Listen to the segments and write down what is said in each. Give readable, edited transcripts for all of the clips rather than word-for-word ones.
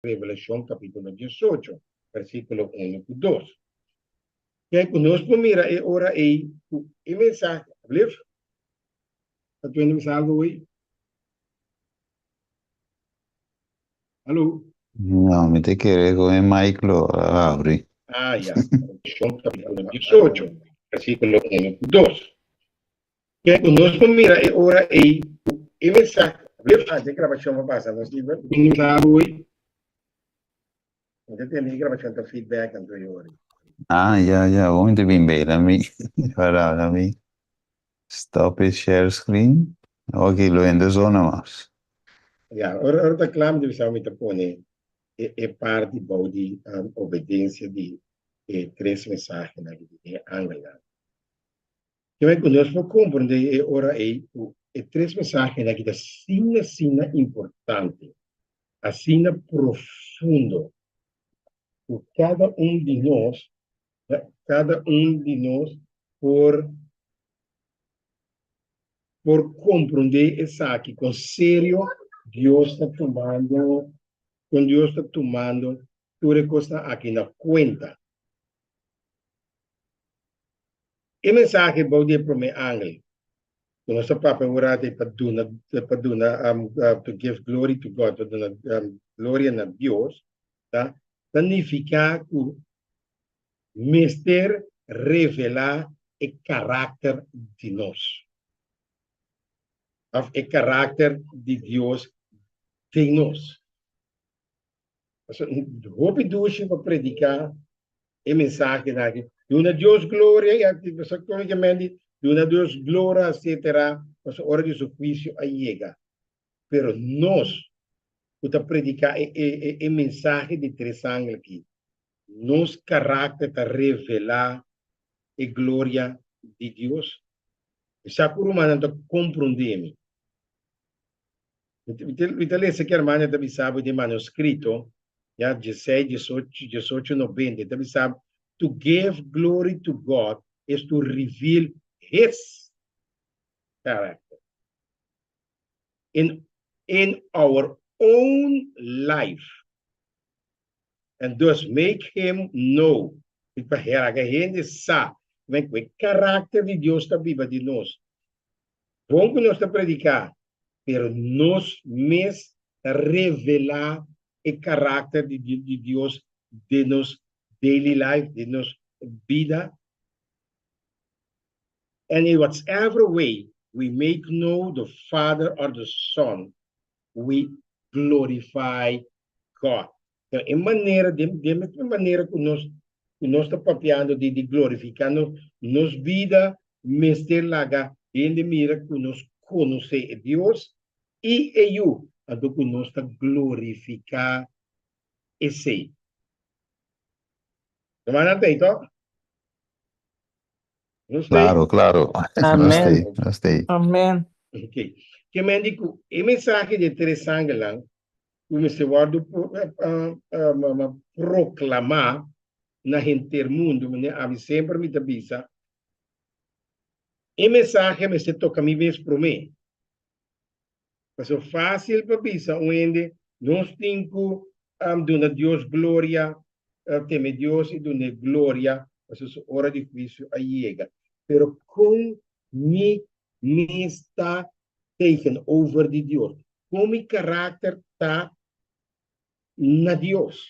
Revelashon kapítulo 18, versíkulo 1 ku 2. Kijk ku nos por mira e ora ei ku e mensahe, alsjeblieft, ta twende bisa algo hoy? Hallo? No, mi ta kere ku e mic lo a habri. Ah, ya. Revelashon kapítulo 18, versíkulo 1 ku 2. Kijk ku nos por mira e ora ei ku e mensahe, alsjeblieft. Ah, e grabashon a pasa, no, Steven? Bisa algo hoy? Mi ta tende e grabashon ta feedback anto e ora. Ah, ya, ya. Bon, mi ta bin bei. Laat mi, para, laat mi stop e share screen. Ok, lo hende zona mas. Ya, ora, ora ta kla, mi ta bisa mi ta pone e parti bou di obedensia di e tres mensahenan di e angelnan. Kende ku nos por komprendé e ora ei ku e tres mensahenan aki ta asina, asina importante, asina profundo, ku kada un di nos, kada un di nos por por komprendé esaki kon serio Dios ta tumando, kon Dios ta tumando tur e kosnan aki na kuenta. E mensahe bou di e promé angel ku nos a papia un rato ei pa duna pa duna to give glory to God, pa duna gloria na Dios, ta ta nifiká ku mester revelá e karakter di nos òf e karakter di Dios den nos. Pasobra hopi dushi pa prediká e mensahenan aki. Duna Dios gloria i aki pasobra kon ke men di duna Dios gloria etcetera pasobra ora di su huisio a yega. Pero nos ku ta prediká e e e mensahe di tres angel aki, nos karakter ta revelá e gloria di Dios. Mi sa ku rumannan ta komprondé mi. Mi ta lesa ki hermano ta bisa bo den manuscrito, ya, dieseis, diesocho, diesocho noventa, e ta bisa bo, To give glory to God is to reveal His character in in our own life and thus make Him know. Pa heraga hende sa ku e karakter di Dios ta biba di nos. Bon ku nos ta prediká, pero nos mes ta revelá e karakter di di Dios den nos daily life, den nos bida. And in whatever way we make know the Father or the Son, we glorify God. Den e manera, den den e manera ku nos ku nos ta papiando di di glorifiká nos, nos bida mester laga hende mira ku nos konosé e Dios i e Yu, anto ku nos ta glorifiká esei. Rumannan ta ei tòg? Nos ta ei? Claro, claro. Nos ta ei, Amen. nos ta ei. Amen. Oké. Ke men di ku e mensahe di e tres angelnan ku mester wòrdu proklamá na henter mundu, manera ami semper mi ta bisa, e mensahe mester toka mi mes promé. Pasobra fásil pa bisa un hende, nos tin ku duna Dios gloria, teme Dios i dun'é gloria, pasobra su ora di huisio a yega. Pero kon mi mes ta tegenover di Dios? Kon mi karakter ta na Dios?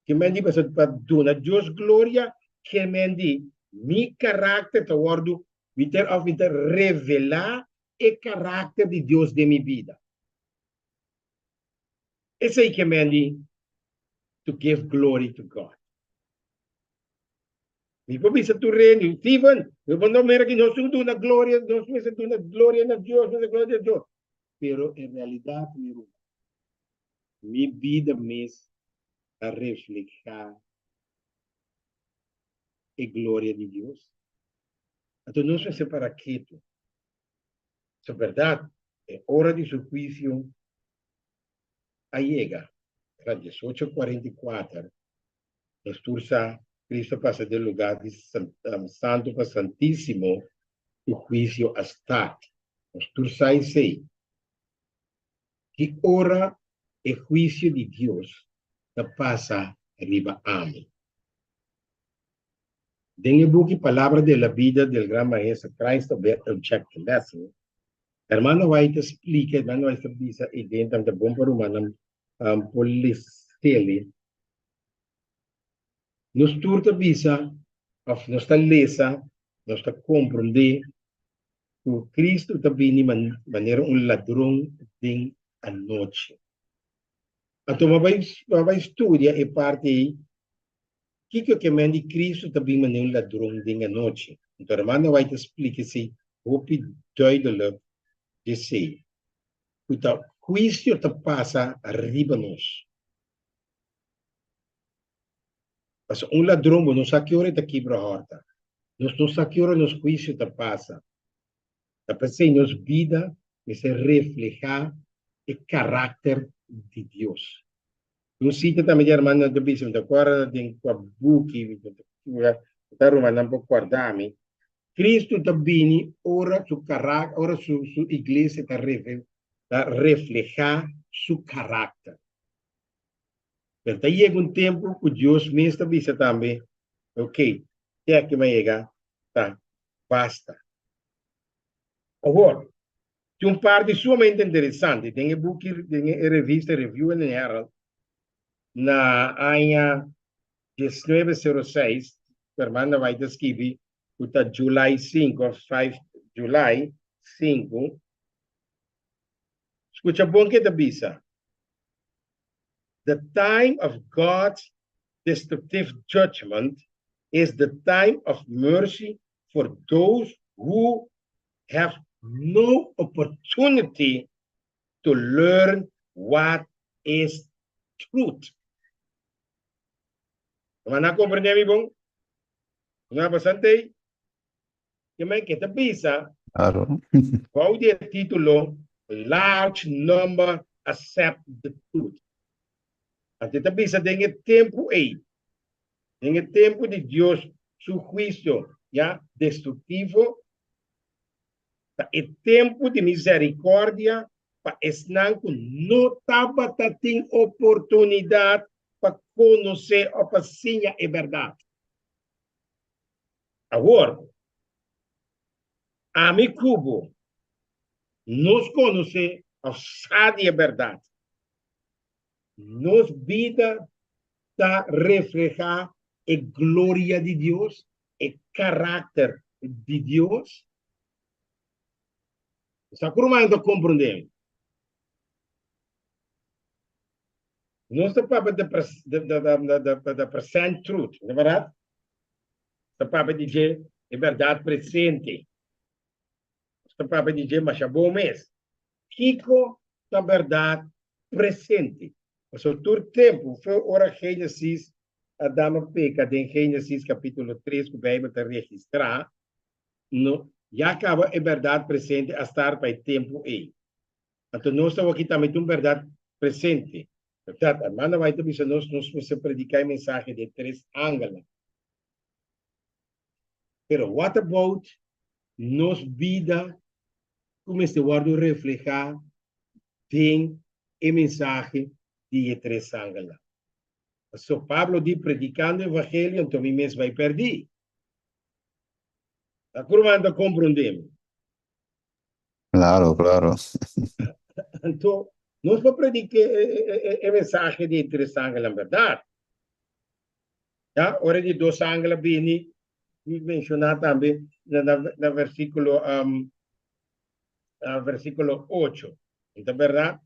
Ke men di pasobra pa duna Dios gloria, ke men di mi karakter ta wòrdu, mi ta òf mi ta revelá e karakter di Dios den mi bida. Esei ke men di to give glory to God. Mi por bisa tur hende, Steven, mi por no mira ki nos tin duna gloria, nos mester duna gloria na Dios, mester gloria na Dios. Pero en realidad, mi ruman, mi bida mes ta refleha e gloria di Dios. Anto nos mester para ketu. Ta berdad, e ora di su huicio a yega. Era diesocho cuarenta i kuater. Nos tur sa, Cristo a pasa den lugar di Santo pa Santísimo, su huicio a start. Nos tur sa esei. Ki ora? E huisio di Dios ta pasa riba ami. Den e buki Palabra de la Vida del Gran Maestro Christ of Objective Lesson, Hermano White ta splika, Hermano White ta bisa i den ta bon pa rumannan por les'e. Nos tur ta bisa òf nos ta lesa, nos ta komprondé ku Kristu ta bini manera un ladron den anochi. Anto bo a bai studia e parti ei, kiko ke men di Kristu ta bini manera un ladron den anochi? Anto Hermano White ta splika esei hopi duidelik djesei, ku ta huisio ta pasa riba nos. Pasobra un ladron bo no sa ki ora e ta kibra hòrta. Nos no sa ki ora nos huisio ta pasa. Ta p'esei nos bida mester reflehá e karakter di Dios. Un sita tambe di hermanonan ta bisa, mi ta kòrda den kua buki, mi ta rumannan por kòrda mi, Cristo ta bini ora su ora su su iglesia ta ta reflehá su karakter. Pero ta yega un tempu ku Dios mes ta bisa tambe, Ok, te aki mi a yega, ta basta. Awor, tin un parti sumamente interesante den e buki, den e revista Review and Herald, na aña 1906, ku hermana White a skibi, ku ta July 5 of 5 July 5, skucha bon ke ta bisa, The time of God's destructive judgment is the time of mercy for those who have no opportunity to learn what is truth. Hermana, comprende mi bon? No bastante ei? Ke men ke ta bisa Claro. bou di e título Large Number Accept the Truth. Anto e ta bisa den e tempu ei, den e tempu di Dios su huisio ya destruktivo, ta e tempu di misericordia pa esnan ku no tabata tin oportunidat pa konosé òf pa siña e bèrdat. Awor, ami ku bo, nos konosé òf sa di e bèrdat. Nos bida ta reflehá e gloria di Dios, e karakter di Dios. Sa ku rumannan ta komprondé mi? Nos ta papia the present truth, no ta bèrdat? Ta papia di dje e bèrdat presente. Nos ta papia di dje masha bon mes. Kiko ta bèrdat presente? Pasobra tur tempu, fe ora Génesis, Adam a peka den Génesis kapítulo tres ku Beibel ta registrá, no, ya kaba e bèrdat presente a start pa e tempu ei. Anto nos ta wak tambe ta un bèrdat presente. Bèrdat, Hermana White ta bisa nos, nos mester prediká e mensahe di e tres angelnan. Pero what about nos bida ku mester wòrdu reflehá den e mensahe di e tres angelnan? Pasobra Pablo di, Predikando evangelio, anto mi mes bai pèrdí. Ta ku ruman ta komprondé mi? Claro, claro. Anto, nos por predica e mensahe di e tres angelnan, berdad? Ya, ora di dos angel a bini, mi menciona tambe na versiculo, versiculo ocho. Ta berdad?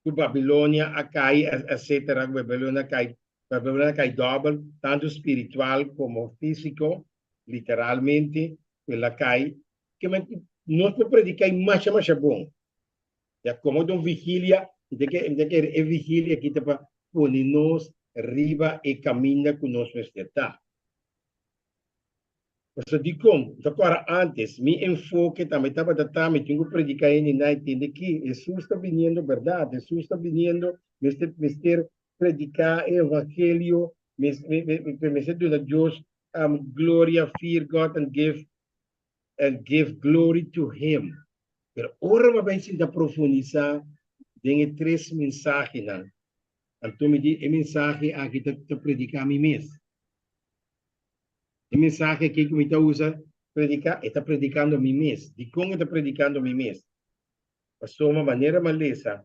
Cu Babilonia a cai, etcetera, cu Babilonia a cai, Babilonia a cai dobel, tanto spiritual como fisico, literalmente, cu el a cai. Ke men nos por prediká i masha masha bon. Ya komo ta un vigilia, mi ta kere mi ta kere e vigilia aki ta pa pone nos riba e kaminda ku nos mester ta. Pasobra dikon? Mi ta kòrda ántes mi enfoke tambe tabata ta mi tin ku prediká hende na e tende ki Hesus ta biniendo bèrdat, Hesus ta biniendo, mester mester prediká e evangelio, mester duna Dios gloria, fear God and give and give glory to him. Pero ora bo a bai sinta profundisá den e tres mensahenan. Anto mi di, e mensahe aki ta ta prediká mi mes. E mensahe aki ku mi ta usa prediká, e ta predikando mi mes. Dikon e ta predikando mi mes? Pasobra manera mi a lesa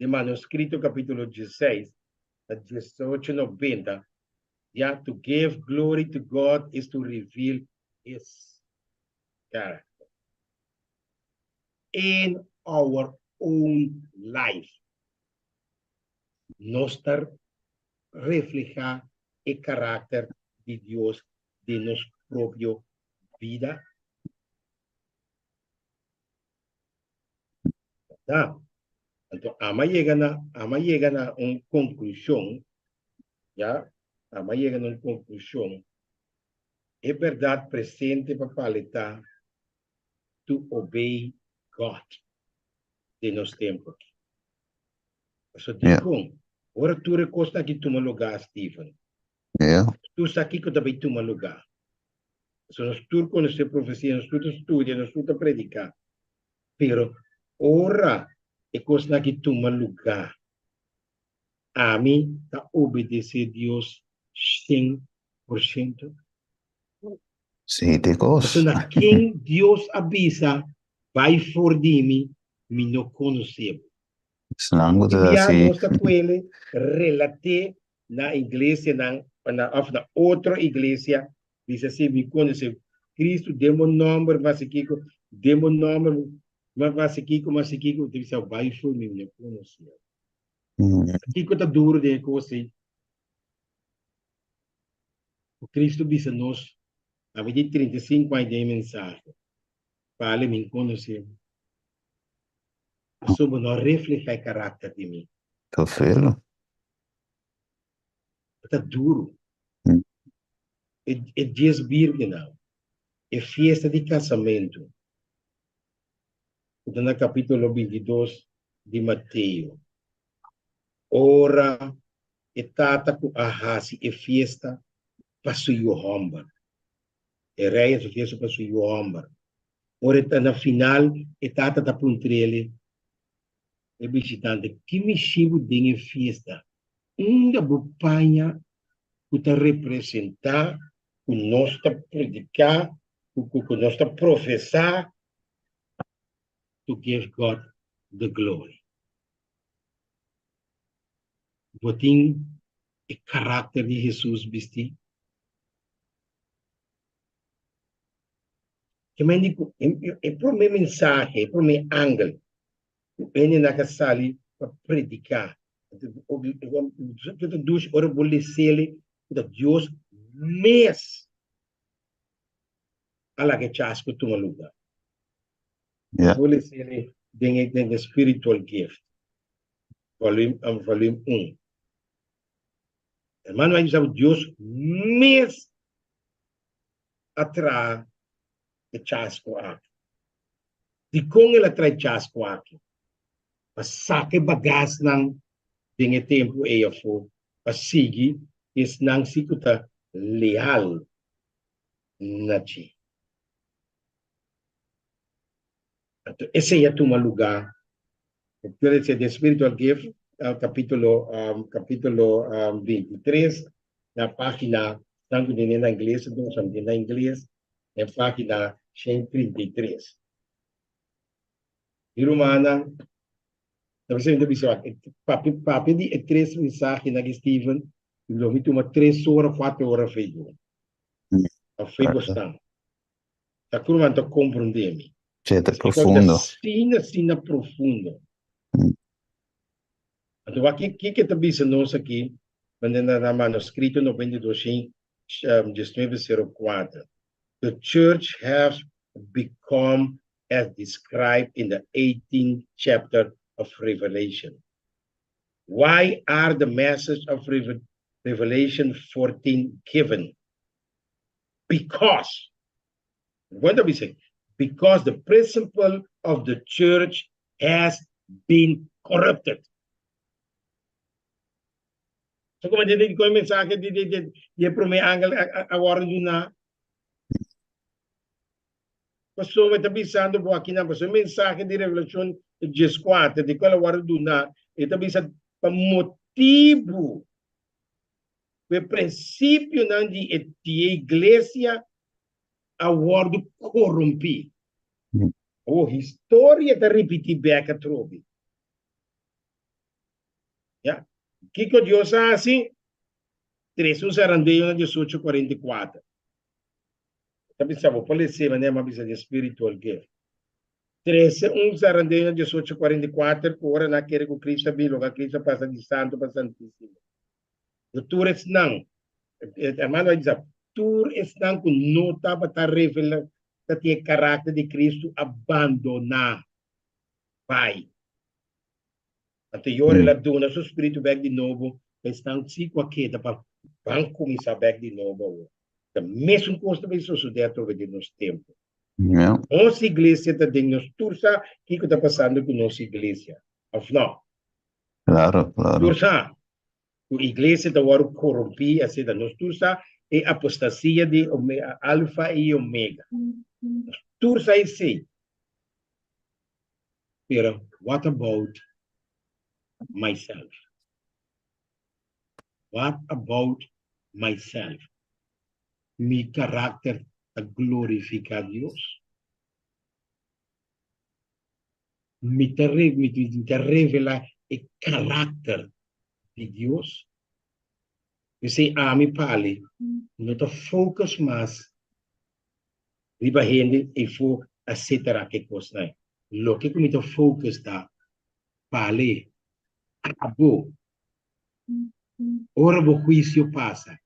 den manuskrito kapítulo diesseis na diesocho nobenta, ya, to give glory to God is to reveal His character in our own life. Nos ta reflehá e karakter di Dios den nos propio bida? Ta. Anto ama yega na ama yega na un konklushon, ya, ama yega na un konklushon, e bèrdat presente pa pale ta to obey God den nos tempu aki. Pasobra dikon? Ora tur e kosnan aki tuma lugá, Steven, tur sa kiko ta bai tuma lugá. Pasobra nos tur konosé profesia, nos tur ta studia, nos tur ta prediká. Pero ora e kosnan aki tuma lugá, ami ta obedesé Dios 100%? Sí, te kos. Pasobra na ken Dios a bisa, Bai for di mi, mi no konosé bo. Esnan ku Hopi ta bia hasi. nos ta kuele relat'é na iglesianan òf na otro iglesia, bisa si mi konosé Kristu den bo nòmber mi hasi kiko, den bo nòmber mi hasi kiko, mi hasi kiko, ta bisa bai for mi, mi no konosé bo. Kiko ta duru den e kos ei? Ku Kristu bisa nos, Ami tin 35 aña den e mensahe, pale mi konosé bo. Pasobra bo no a reflehá e karakter di mi. Ta felo. Ta duru. E dies birgennan, e fiesta di kasamentu, ku ta na kapítulo 22 di Mateo. Ora e tata ku a hasi e fiesta pa su yu hòmber. E rei a hasi fiesta pa su yu hòmber. Ora e ta na final, e tata ta puntr'el, e bishitante, Ki mishi bo den e fiesta? Unda bo paña ku ta representá ku nos ta prediká, ku nos ta profesá to give God the glory? Bo tin e karakter di Hesus bistí? Ke men di ku e promé mensahe, e promé angel ku hendenan ka sali pa prediká, ta dushi ora bo les'el ku ta Dios mes a laga e chasco tuma luga. Bo les'el den e spiritual gift. Volume, volume 1. Hermano, hay sabe Dios mes a traha e chasco aki. Dikon el a traha e chasco aki? Pa saka e bagasnan den e tempu ei afó, pa sigui esnan si ku ta leal na dje. Anto esei a tuma lugá Puede ser The Spiritual Gift, capítulo, capítulo 23, na página, tantu den na ingles, entonces den na ingles, den página 133. Mi rumannan, ta bisa mi ta bisa wak, papia, papia di e tres mensahenan aki Steven, lo mi tuma tres ora, kuater ora fei bo. Of fei bo stan. Ta ku ruman ta komprondé mi. Che ta profundo. Asina, asina profundo. Anto wak ki kiko ta bisa nos aki, manera na manuskrito 92 1904. The church has become as described in the 18th chapter of Revelation. Why are the message of Revelation 14 given? Because, what do we say? Because the principle of the church has been corrupted. So como di con mensahe di e promé angel a wòrdu duná. Pasobra ta bisando bo akinan, pasobra e mensahe di Revelashon 14, di kual a wòrdu duná, e ta bisa pa motibu ku e prinsipionan di e di e iglesia a wòrdu korompí. Awor historia ta ripití bèk atrobe. Ya. Kiko Dios a hasi? Trese un zarandeo na 18 44. Ta bisa bo por lese manera mi a bisa den spiritual gift. Trese un zarandeo na 18 44 ku ora nan a kere ku Cristo a bini loke Cristo a pasa di santo pa santisimo. Lo tur esnan, hermano a bisa, tur esnan ku no tabata revela ta tin e karakter di Cristo a bandona bai. Anto yora el a duna su spiritu bek di nobo pa esnan si ku a keda pa ban kuminsá bek di nobo awor. Ta mesun kos ta bai sosodé atrobe den nos tempu. Nos iglesia ta den nos tur sa kiko ta pasando ku nos iglesia, òf no? Claro, claro. Tur sa ku iglesia ta wòrdu korompí asina. Nos tur sa e apostasia di alfa i omega. Nos tur sa esei. Pero what about myself? What about myself? Mi karakter ta glorifiká Dios? Mi ta mi ta revelá e karakter di Dios? P'esei ami pali no ta focus mas riba hende eifo etcetera ke kosnan. Loke ku mi ta focus ta pale abo ora bo huisio pasa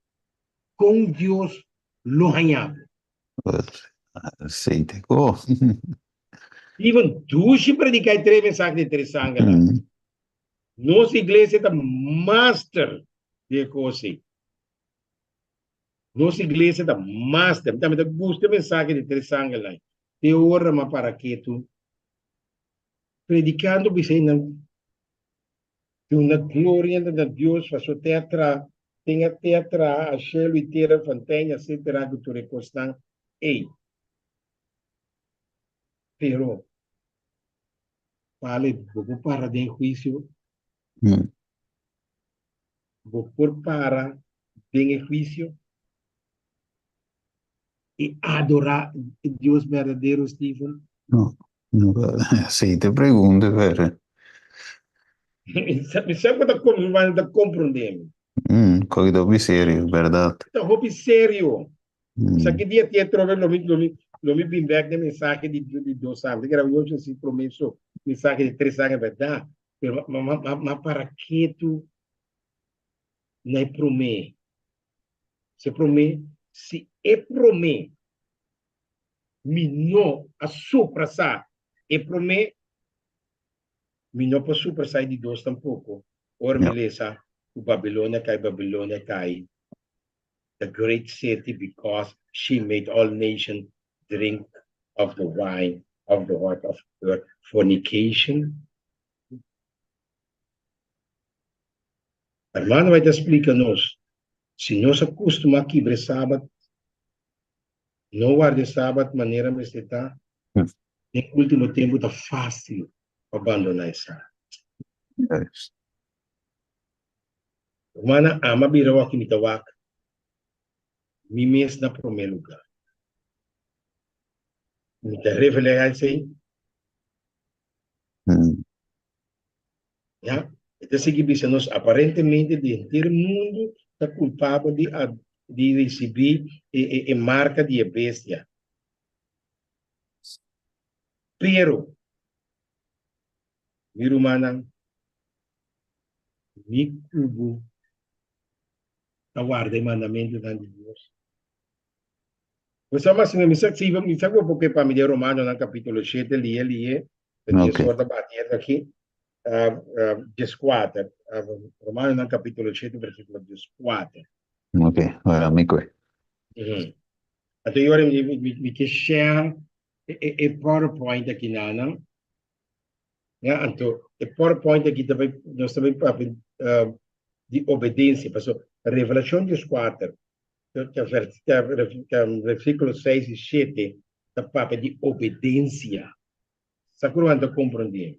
kon Dios lo haña bo. Esei te ko. Steven dushi predica e tres mensahe di tres angelnan. Nos iglesia ta master di e kos ei. Nos iglesia ta master. Mi tambe ta gusta e mensahe di tres angelnan. Te ora mi a para ketu predicando bisa einan duna gloria na Dios pasobra te a traha ten a te a traha a shelu i tera fontein etcetera ku tur e kosnan ei. Pero pale bo por para den huisio? Bo por para den e huisio i adorá e Dios berdadero, Steven? No, no, sí te pregunto, pero. Mi sa ku ta ta komprondé mi. Koki ta hopi serio, bèrdat. Ta hopi serio. Sa ki dia tin atrobe lo mi lo mi lo mi bin bèk den mensahe di di dos aña. Mi ta kere yochi si promé so mensahe di tres aña bèrdat. Pero ma ma ma ma para ketu na e promé. Si e promé, si e promé mi no a suprasá e promé, mi no por suprasá e di dos tampoko. Ora mi lesa ku Babilonia kai, Babilonia kai, the great city, because she made all nations drink of the wine of the wrath of her fornication. Hermano bai ta splika nos, si nos a kustumá kibra e Sabat, no warda e Sabat manera mester ta, den último tempu ta fásil pa bandoná e Sabat. Rumannan, ama bira wak mi ta wak mi mes na promé lugá. Mi ta revelá esei. Ya, e ta sigui bisa nos aparentemente di henter mundu ta kulpabel di a di risibí e e e marka di e bestia. Pero, mi rumannan, mi ku bo ta warda e mandamentunan di Dios. Bo sa mas mi sa si mi sa ku bo ke pa mi den Romanonan kapítulo shete lie lie ta dies Ok. or ta bati et aki 14 Romanonan kapítulo shete versíkulo 14. Ok, ora mi kue. Anto yora mi mi mi ke share e e e PowerPoint aki nanan. Ya, anto e PowerPoint aki ta bai nos ta bai papia di obedensia pasobra Revelashon 14 Versíkulo seis i shete ta papia di obedensia. Sa ku ruman ta komprondé?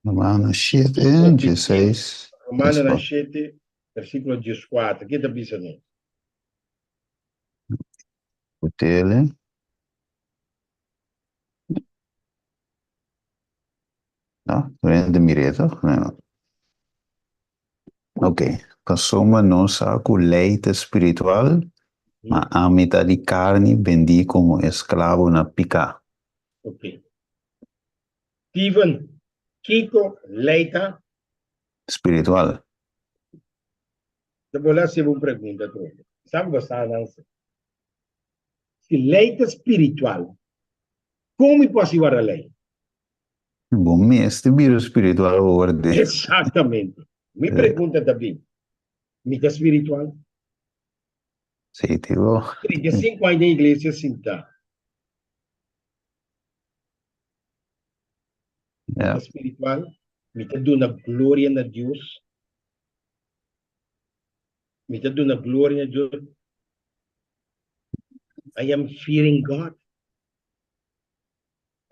Romanonan shete, dieseis. Romanonan shete, versíkulo dieskuater, ke ta bisa nos? Utele. No, no mir'é toch? No. Ok, pasobra nos sa ku lei ta spiritual, ma ami ta di karni, bendí komo esklabo na piká. Ok. Steven, kiko lei ta? Spiritual. Ta bo la hasiba un pregunta atrobe. Sa ku bo sa nan si. Si lei ta spiritual, kon mi por hasi warda lei? Bo mester bira spiritual pa ward'é. Exactamente. Mi pregunta ta bin, mi ta spiritual? Sí, tipo. 35 aña den iglesia sintá. Mi ta spiritual? Mi ta duna gloria na Dios? Mi ta duna gloria na Dios? I am fearing God.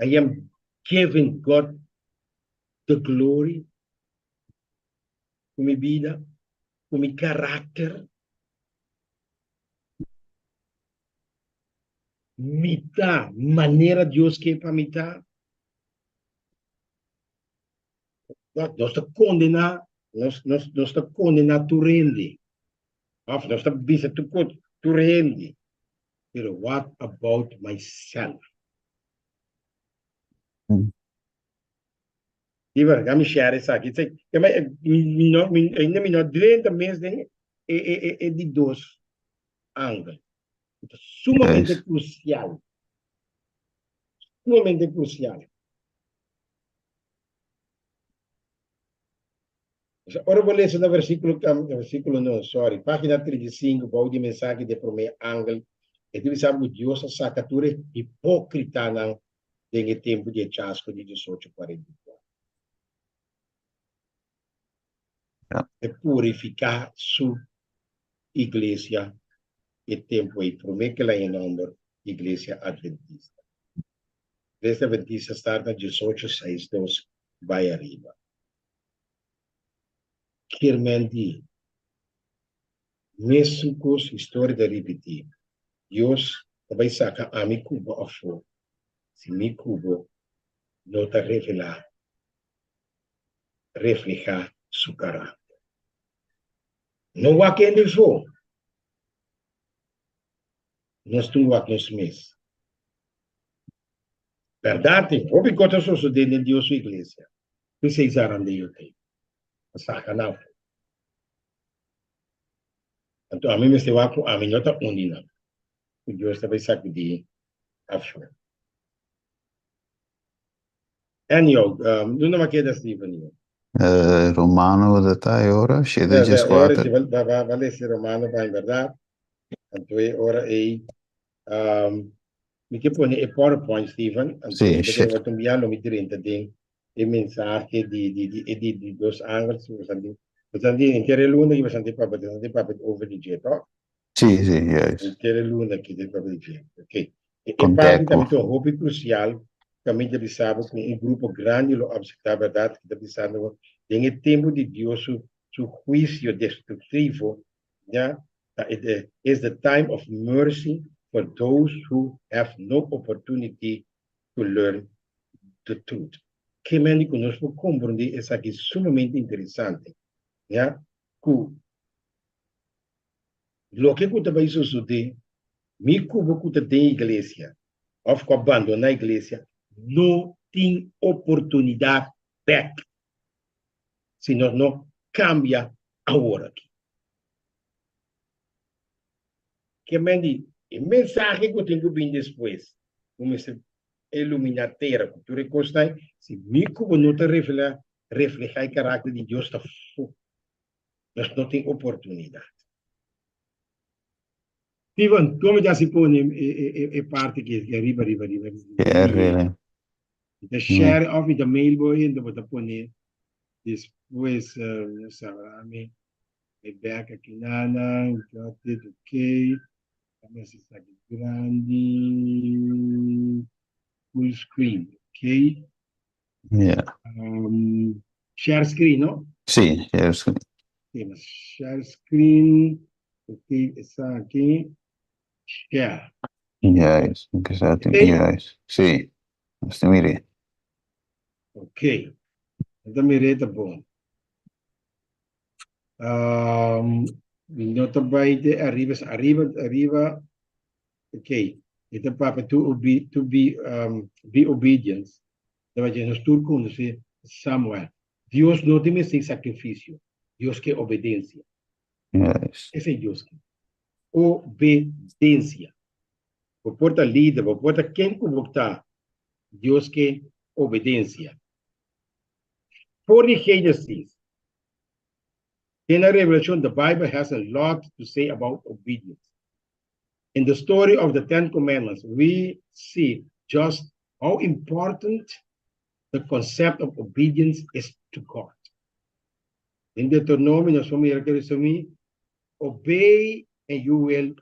I am giving God the glory ku mi bida, ku mi karakter. Mi ta manera Dios ke pa mi ta. Nos ta kondená, nos, nos, nos ta kondená tur hende. Òf nos ta bisa tur kos, tur hende. Pero what about myself? Di berdad mi share esaki. Mi no, mi, ainda mi no drenta mes den e, e, e, e di dos angel. Ta sumamente crucial. Sumamente crucial. Ora bo lesa na versíkulo, versíkulo no, sorry, página 35, bou di mensahe di e promé angel, e ta bisa ku Dios a saka tur e hipókritanan den e tempu di e chasko di diesocho kuarenta i kuater. E purifiká su iglesia e tempu ei, promé ku el a haña nòmber Iglesia Adventista. Iglesia Adventista start na diesocho seis dos bai ariba. Kier men di, mesun kos historia ta ripití. Dios ta bai saka ami ku bo afó si mi ku bo no ta revelá, reflehá su karakter. No wak hende afó, nos tin wak nos mes. Bèrdat tin hopi kos ta sosodé den Dios su iglesia. P'esei zarandeo t'ei pa saka nan afó. Anto ami mester wak ku ami no ta un di nan ku Dios ta bai sakudí afó. Anyhow, unda mi a keda, Steven? Romano bo ta ta e ora, shete djes kuater. E ora si, ba lesa Romano pa mi, bèrdat? Anto e ora ei Mi ke pone e PowerPoint, Steven, anto Sí, mi ta shit. kere un bia lo mi drenta den e mensahe di di di e di di dos angels ku boso tin. Boso tin henter e luna ki boso tin papia, boso tin papia over di dje, toch? Sí, sí, juist. Henter e luna ki tin papia di dje. Ok. E e Kon parti teko. tambe ta hopi krusial kaminda bisa bo ku un grupo grandi lo apseptá bèrdat ki ta bisando bo den e tempu di Dios su su huisio destruktivo, ya, Ta e is the time of mercy for those who have no opportunity to learn the truth. Ke mende ku nos por komprondé esaki sumamente interesante, ya, ku loke ku ta bai sosodé, mi ku bo ku ta den iglesia òf ku a bandoná iglesia no tin oportunidat bèk si nos no kambia awor aki. Ke men di e mensahe ku tin ku bin despues, ku mester iluminá tera ku tur e kosnan, si mi ku bo no ta revelá, reflehá e karakter di Dios ta fu. Nos no tin oportunidat. Steven, kon mi ta hasi pone e parti aki riba riba riba? Share. Mi ta share òf mi ta mail bo e, bo ta pone despues, no sa, ami. E bek aki nanan, got it, ok. Dame hasi esaki grandi, full screen, ok. Ja. Share screen, no? Sí, share screen. Sí, mas share screen. Ok, esaki. Share. Juist, ik zat Oké. Juist. Sí. Nos ta mire. Ok. Nos ta mire ta bon. Mi no ta bai de ariba, ariba, ariba. Ok. E ta papia to obe, to be, be obedience. Ta bai nos tur konosé Samuel. Dios no tin mester sakrifisio. Dios ke obedensia. Esei Dios ke. Obedensia. Bo por ta lider, bo por ta ken ku bo ta, Dios ke obedensia. For di Genesis te na Revelashon, the Bible has a lot to say about obedience. In the story of the Ten Commandments, we see just how important the concept of obedience is to God. Den Deuteronomio nos por mira ke resumí, Obey and you will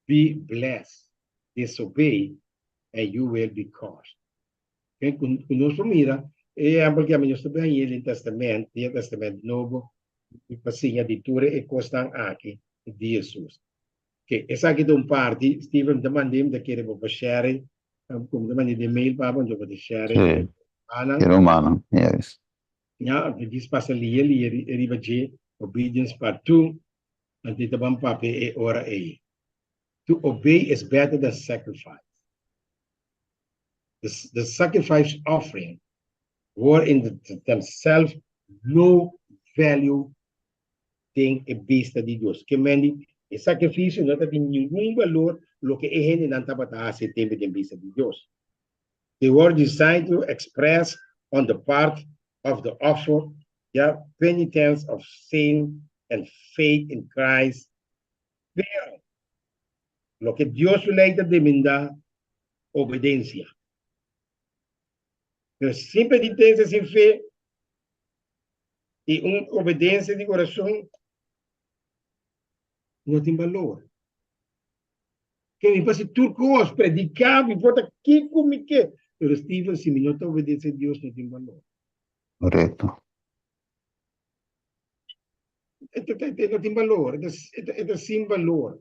be blessed, disobey and you will be cursed. Ken ku ku nos por mira e ehèmpel ku ami nos ta haña den Testament, den e Testament Nobo, pa siña di tur e kosnan aki di Hesus. Ke esaki ta un parti, Steven, mi ta mand'é, mi ta kere bo pa share, ku mi ta mand'é den mail pa bo, anto bo ta share Sí, rumannan. e rumannan, yes. Ya, mi dis pasa lia lia riba dje, Obedience Part 2, anto e ta ban papia e ora ei. To obey is better than sacrifice. The, the sacrifice offering were in the, themselves no value den e bista di Dios. Ke men di, e sakrifisio no ta tin ningun balor loke e hendenan tabata hasi e tempu den bista di Dios. They were designed to express on the part of the offer ya penitence of sin and faith in Christ, pero loke Dios su lei ta demandá, obedensia. Pero sin penitencia, sin fe i un obedensia di kurason no tin balor. Ke mi por hasi tur kos, prediká, mi por ta kiko mi ke, pero Steven, si mi no ta obedesé Dios no tin balor. Korekto. E no tin balor, e ta sin balor.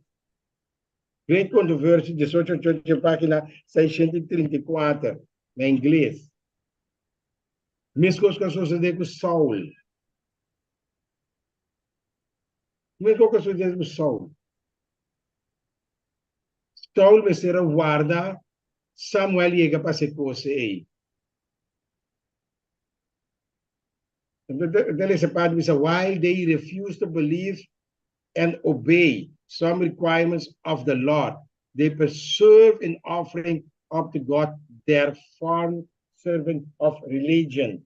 Great Controversy, diesocho ocho ocho, página 634, na ingles. Meskos ku a sosodé ku Saul. Meskos ku a sosodé ku Saul. Saul mester a warda Samuel yega pa hasi e kos ei. Ta lesa parti bisa, While they refused to believe and obey some requirements of the Lord, they persevere in offering up to God their form servant of religion.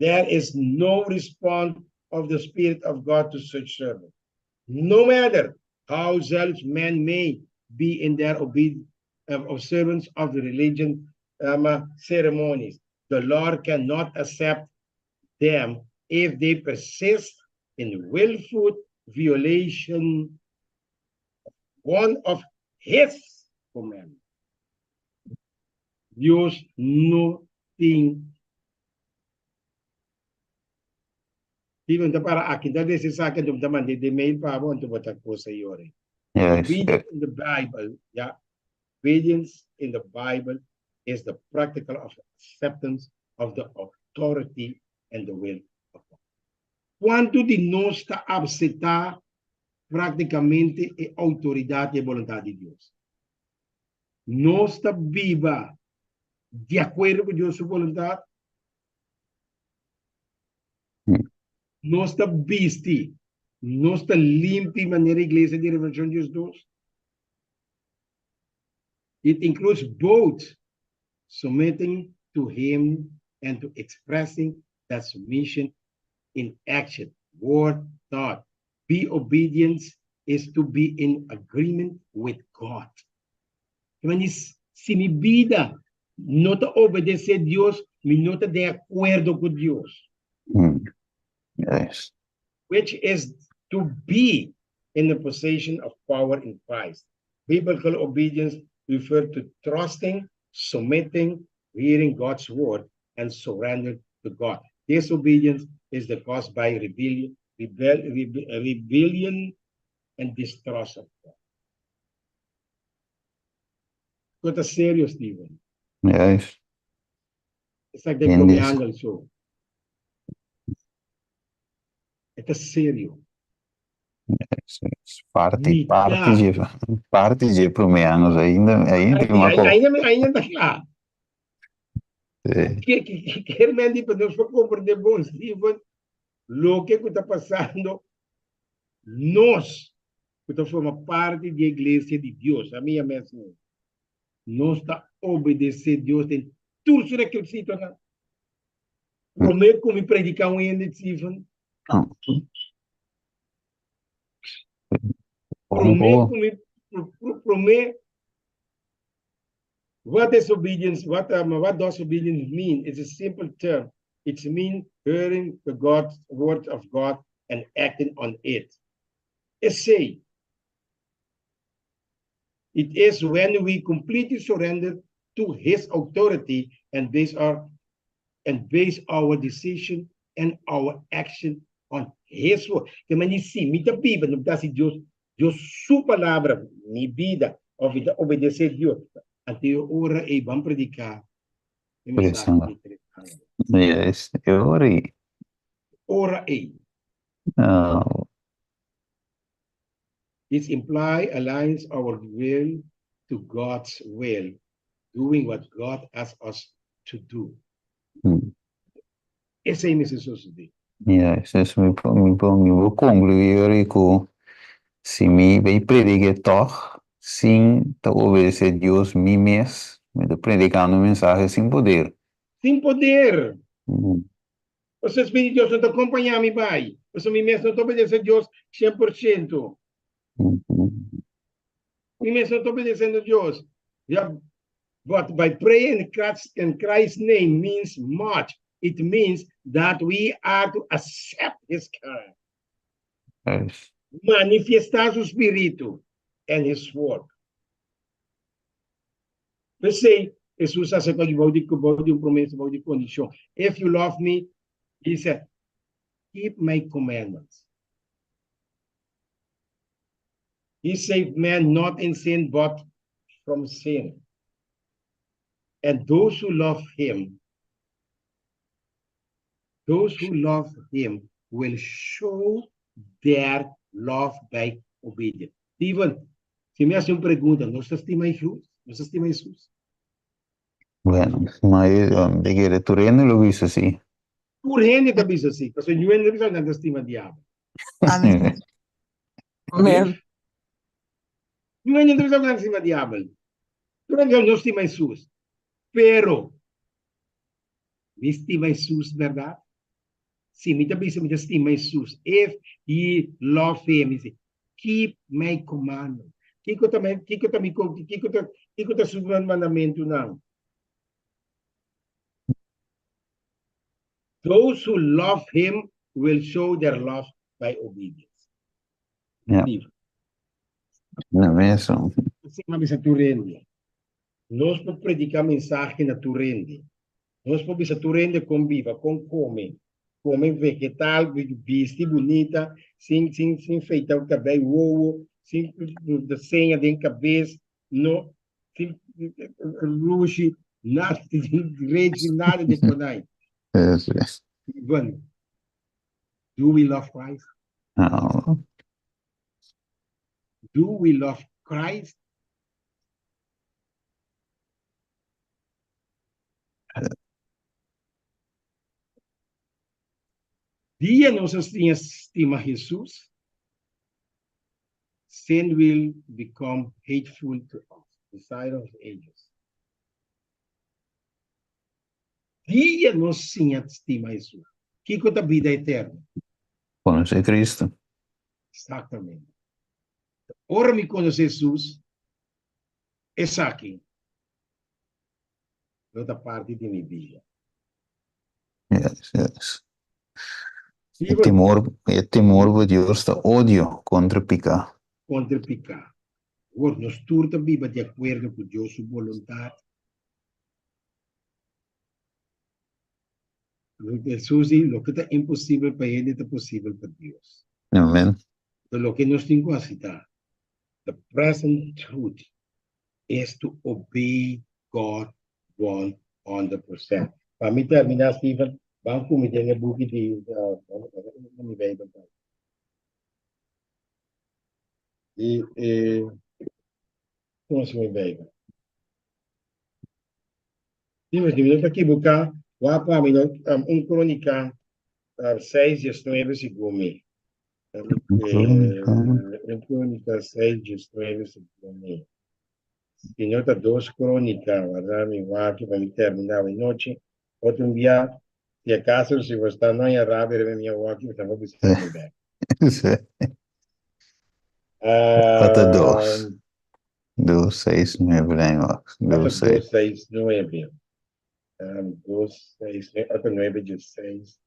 There is no response of the Spirit of God to such service. No matter how zealous men may be in their observance of the religion ceremonies, the Lord cannot accept them if they persist in willful violation of one of His commandments. Dios no tin. Steven ta para aki ta desi esaki anto mi ta mand'é den mail pa bo anto bo ta cosa yori. Yes. Obedience in the Bible, ya. Obedience in the Bible is the practical of acceptance of the authority and the will of God. Cuanto di nos ta acepta practicamente e autoridad y e boluntad di Dios? Nos ta biba di acuerdo cu Dios su boluntad? Nos ta bisti, nos ta limpi manera Iglesia di Revelacion 12? It includes both submitting to Him and to expressing that submission in action, word, thought. Be obedience is to be in agreement with God. Si mi bida no ta obedesé Dios, mi no ta den akuerdo ku Dios. Yes. Which is to be in the position of power in Christ. Biblical obedience. refer to trusting, submitting, hearing God's word and surrender to God. Disobedience is the cause by rebellion, rebel, rebellion and distrust of God. Ku ta serio, Steven. Juist. Esaki ta e prome angel so. E ta serio. Parti, parti dje, parti dje prome angel ainda, ainda tin un Ainda, ainda ta kla. Ke, ke, ke men di pa nos por komprende bon, Steven, loke ku ta pasando nos ku ta forma parti di e iglesia di Dios, ami a mes nos ta obedesé Dios den tur su rekisitonan. Promé ku mi prediká un hende, Steven. Promé ku mi, promé, what is obedience, what, what does obedience mean? It's a simple term. It means hearing the God, word of God and acting on it. Esei. It is when we completely surrender to His authority and base our and base our decision and our action on His word. Ke men di si mi ta biba, no ta hasi Dios, Dios su palabra mi bida, of mi ta obedesé Dios. Anto e ora ei ban prediká e mensahe di tres angel. Yes, e ora ei. Ora ei. Oh. This imply aligns our will to God's will, doing what God asks us to do. Esei mester sosodé. Yes, es mi por mi por mi por concluí ori ku si mi bay prediké tòg sin ta obedesé Dios mi mes, mi ta predikando un mensahe sin poder. Sin poder. Pasobra Spiritu di Dios no ta kompañá mi bai, pasobra mi mes no ta obedesé Dios 100%. Mi mes no ta obedesendo Dios. Ya, but by praying in Christ, in Christ's name means much. It means that we are to accept His character. Yes. Manifestá su spiritu and His work. P'esei, Hesus a acepta di bou di bou di un promesa, bou di condicion. If you love me, he said, keep my commandments. He saved man not in sin, but from sin. And those who love him, those who love him will show their love by obedience. Steven, si mi hasi un pregunta, nos ta stima Hesus? Nos ta stima Hesus? Bueno, ma de kere tur hende lo bisa si. Tur hende ta bisa si, pasobra niun hende ta bisa nan ta stima diabel. Amen. Amen. Niun hende ta bisa nan ta stima diabel. Tur hende ta bisa nos stima Hesus. Pero Mi stima Hesus berdad? Si, mi ta bisa mi ta stima Hesus. If ye love him, he say, keep my commandments. Kiko ta mi, kiko ta mi, kiko ta, kiko ta su mandamentunan? Those who love him will show their love by obedience. Ja. Steve. Na mesun. Asina mi a bisa tur hende. Nos por prediká mensahe na tur hende. Nos por bisa tur hende kon biba, kon kome, kome vegetal, bisti bunita, sin sin sin feita kabei wowo, sin seña den kabes, no sin lushi, nada, rechi, nada di konai. Even, do we love Christ? No. Do we love Christ? Dia nos a siña stima Hesus, sin will become hateful to us, Desire of Ages. Dia nos siña stima Hesus, kiko ta bida eterno? Konosé Cristo. Exactamente. Ora mi konosé Hesus, esaki lo ta parti di mi bida. Yes, yes. E temor, e temor pa Dios ta odio kontra piká. Kontra piká. Awor, nos tur ta biba di akuerdo ku Dios su boluntat? Hesus di, Loke ta imposibel pa hende ta posibel pa Dios. Amen. Anto loke nos tin ku hasi ta, the present truth is to obey God 100%. Pa mi terminá, Steven, ban ku mi den e buki di, mi Bijbel ta. Di e, komo mi Bijbel? Dime, si mi no ta ekiboká, wak pa mi no, un Kronika 6, 19 segun mi. Un Kronika 6, 19 segun mi. Si no ta dos Kronika, warda mi wak pa mi terminá awe nochi. Otro un bia, si akaso si bo sta no haña rabia riba mi awor aki, bo ta por bisa mi bèk. Ota dos. Dos, seis, nuebe, den wak. Dos, seis. Dos, seis, nuebe. Dos, seis, nuebe. Ota nuebe, diesseis.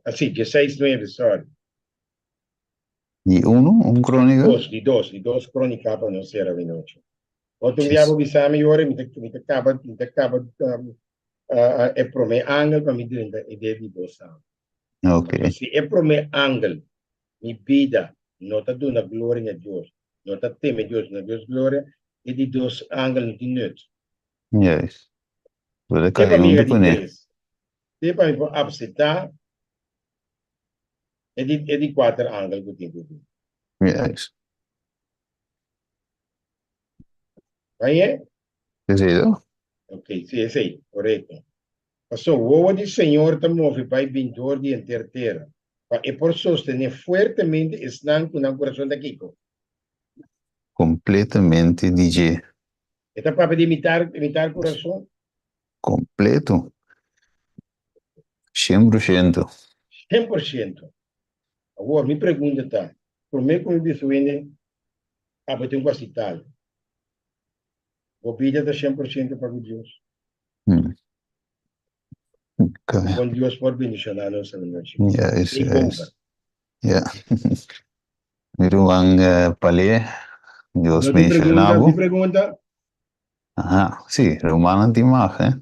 Ah, sí, diesseis, nuebe, sorry. Di uno, un kronika? Dos, di dos, di dos kronika pa nos sera awe nochi. Otro un bia bo bisa mi ora mi ta mi ta kaba mi ta kaba e prome angel pa mi drenta e de di dos angel. Ok. Si e prome angel mi bida no ta duna gloria na Dios, no ta teme Dios, duna Dios gloria, e di dos angel no tin nut. Juist. Bo ta Te kai pa mi huntu yega di kuné. tres. Te pa mi por apseptá e di e di kuater angel ku tin ku bin. Juist. Bañ'é? Esei to? Ok, sí, esei, korekto. Paso wowo di Señor ta move bai bin dor di henter tera, pa e por sostené fuertemente esnan ku nan kurason ta kiko? Kompletamente di dje. E ta papia di mitar, mitar kurason? Kompleto. Shen por shento. 100%. Awor, mi pregunta ta, promé ku mi bisa wende, abo tin ku hasi tal? Bo bida ta 100% pa ku Dios? Kon Dios por bendishoná nos awe nochi? Juist, Take juist. over. Ja. Mi ruman Palé, Dios No tin bendishoná pregunta? bo. Tin pregunta? Aha, sí, rumannan tin mag, eh.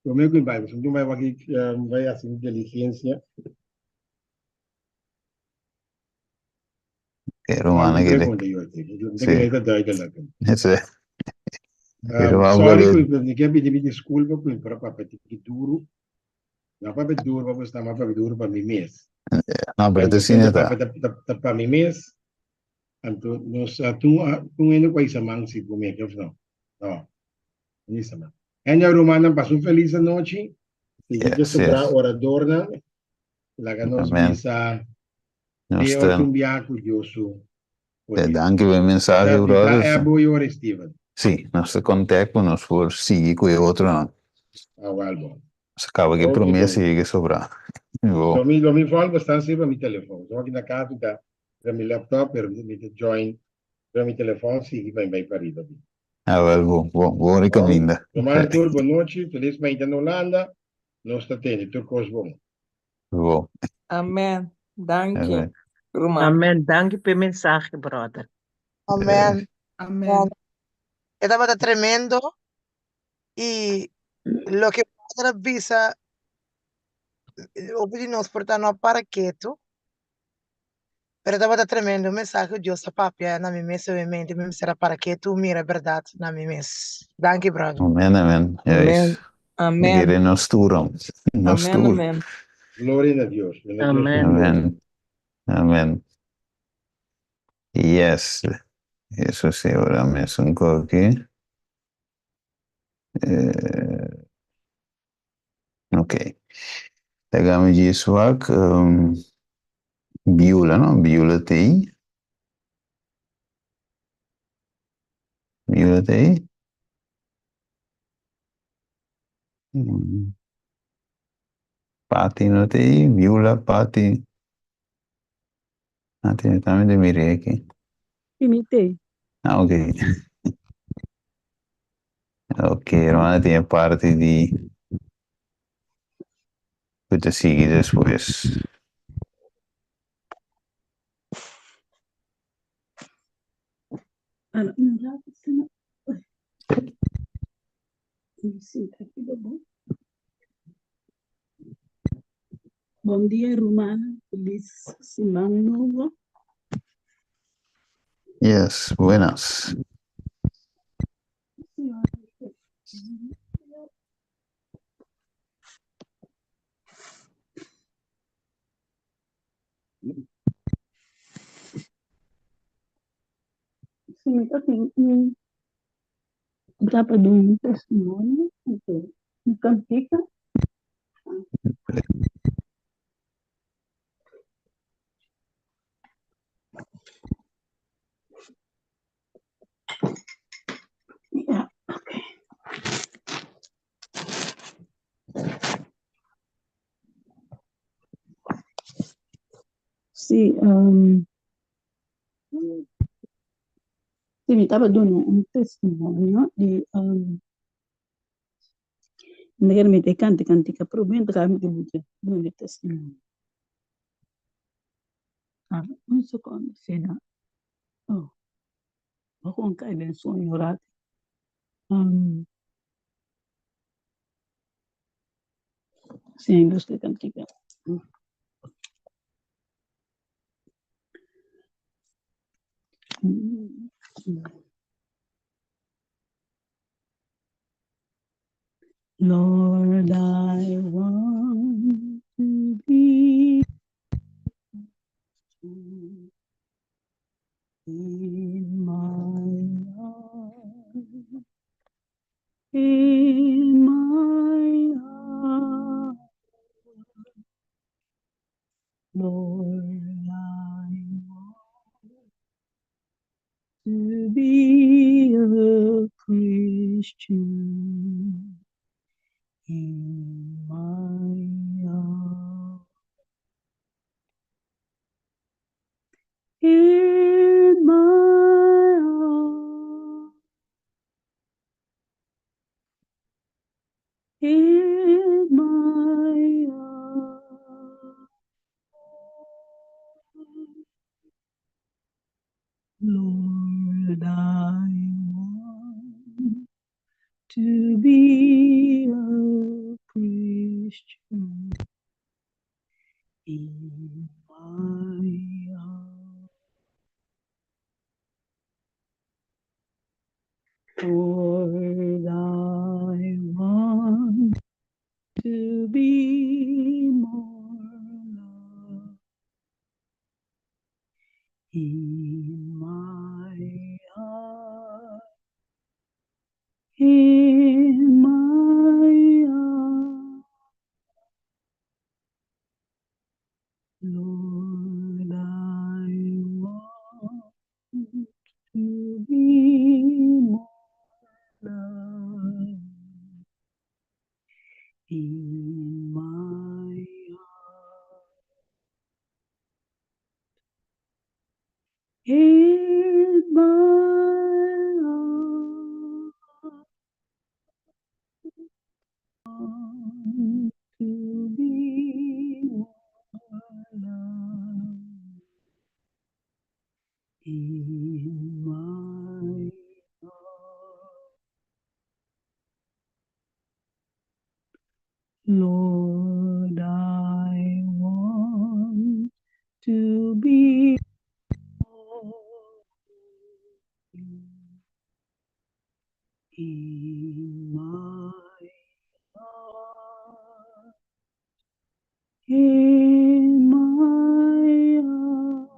Promé ku mi bai, pasobra mi tin bai wak mi bai hasi mi diligensia. E rumannan Tin kere. pregunta, Jorge. Mi ta kere ta duidelijk. Sí. E ruman Sorry Palé. ku mi ke pidi mi diskulpa ku mi por a papia tiki duru. No a papia duru pa bo sta, ma a papia duru pa mi mes. No, pero ta asina ta. Ta pa mi mes. Anto nos tun tun hende ku a hisa man si ku mi of no? No. No hisa man. Hende rumannan pasa un felis anochi. Sigui ke sobra oradornan. Laga nos bisa te otro un biaha ku Dios su poder. Danki pa e mensahe brother. Ta ebo y ora Steven. Si, nos ta contact ku nos por sigui ku e otronan. Awel bon. Nos a kaba ku e prome sigui ke sobra. So mi lo mi volg bastan riba mi telefon. So aki na kas mi ta riba mi laptop pero mi ta join riba mi telefon sigui pa mi bai pariba di. Awel bon, bon, bon recominda. Rumannan tur bon nochi, felis mainta na Hulanda. Nos ta tende tur kos bon. Bon. Amen. Danki, ruman. Amen. Danki p'e mensahe, brother. Amen. Amen. E tabata tremendo y loke brother a bisa hopi di nos por ta no para ketu Pero tabata tremendo mensahe ku Dios a papia na mi mes obviamente mi mester a para ketu mira berdad na mi mes. Danki brother. Amen amen Amen juist amen. Kere nos tur om nos Amen tur. amen. Gloria na Dios. Duna Dios Amen. tur gloria. Amen amen yes eso si ora mesun koki eh. Ok. Laga mi djis wak Biola no, Biola ta ei. Biola ta ei. Pati no ta ei, Biola, Pati. Pati no ta mi mira aki. Si mi ta ei. Ah, ok. Ok, hermana tin e parti di. Ku ta sigui despues. Bon dia rumannan, felis siman nobo. Yes, buenas. Si mi ta tin un ta pa duna un testimonio, anto un kantika. Ja, oké. Sí, sí, mi tabata duna un testimonio di mi mi ta kanta kantika promé entra mi ta duna e testimonio. Un sekondo, sina. Oh, bo kon kai den sueño rato. Sí, busca kantika. Lord, I want to be in my heart, in my heart. Lord, I want to be a Christian in my heart. In my heart, in my heart, Lord, I want to be a Christian in my heart. Lord, I want to be more loved in my heart, in my heart. Lord, I want to be more loved in my heart. In my heart, want to be more loved in my heart. Lord, I want to be in my heart, in my heart.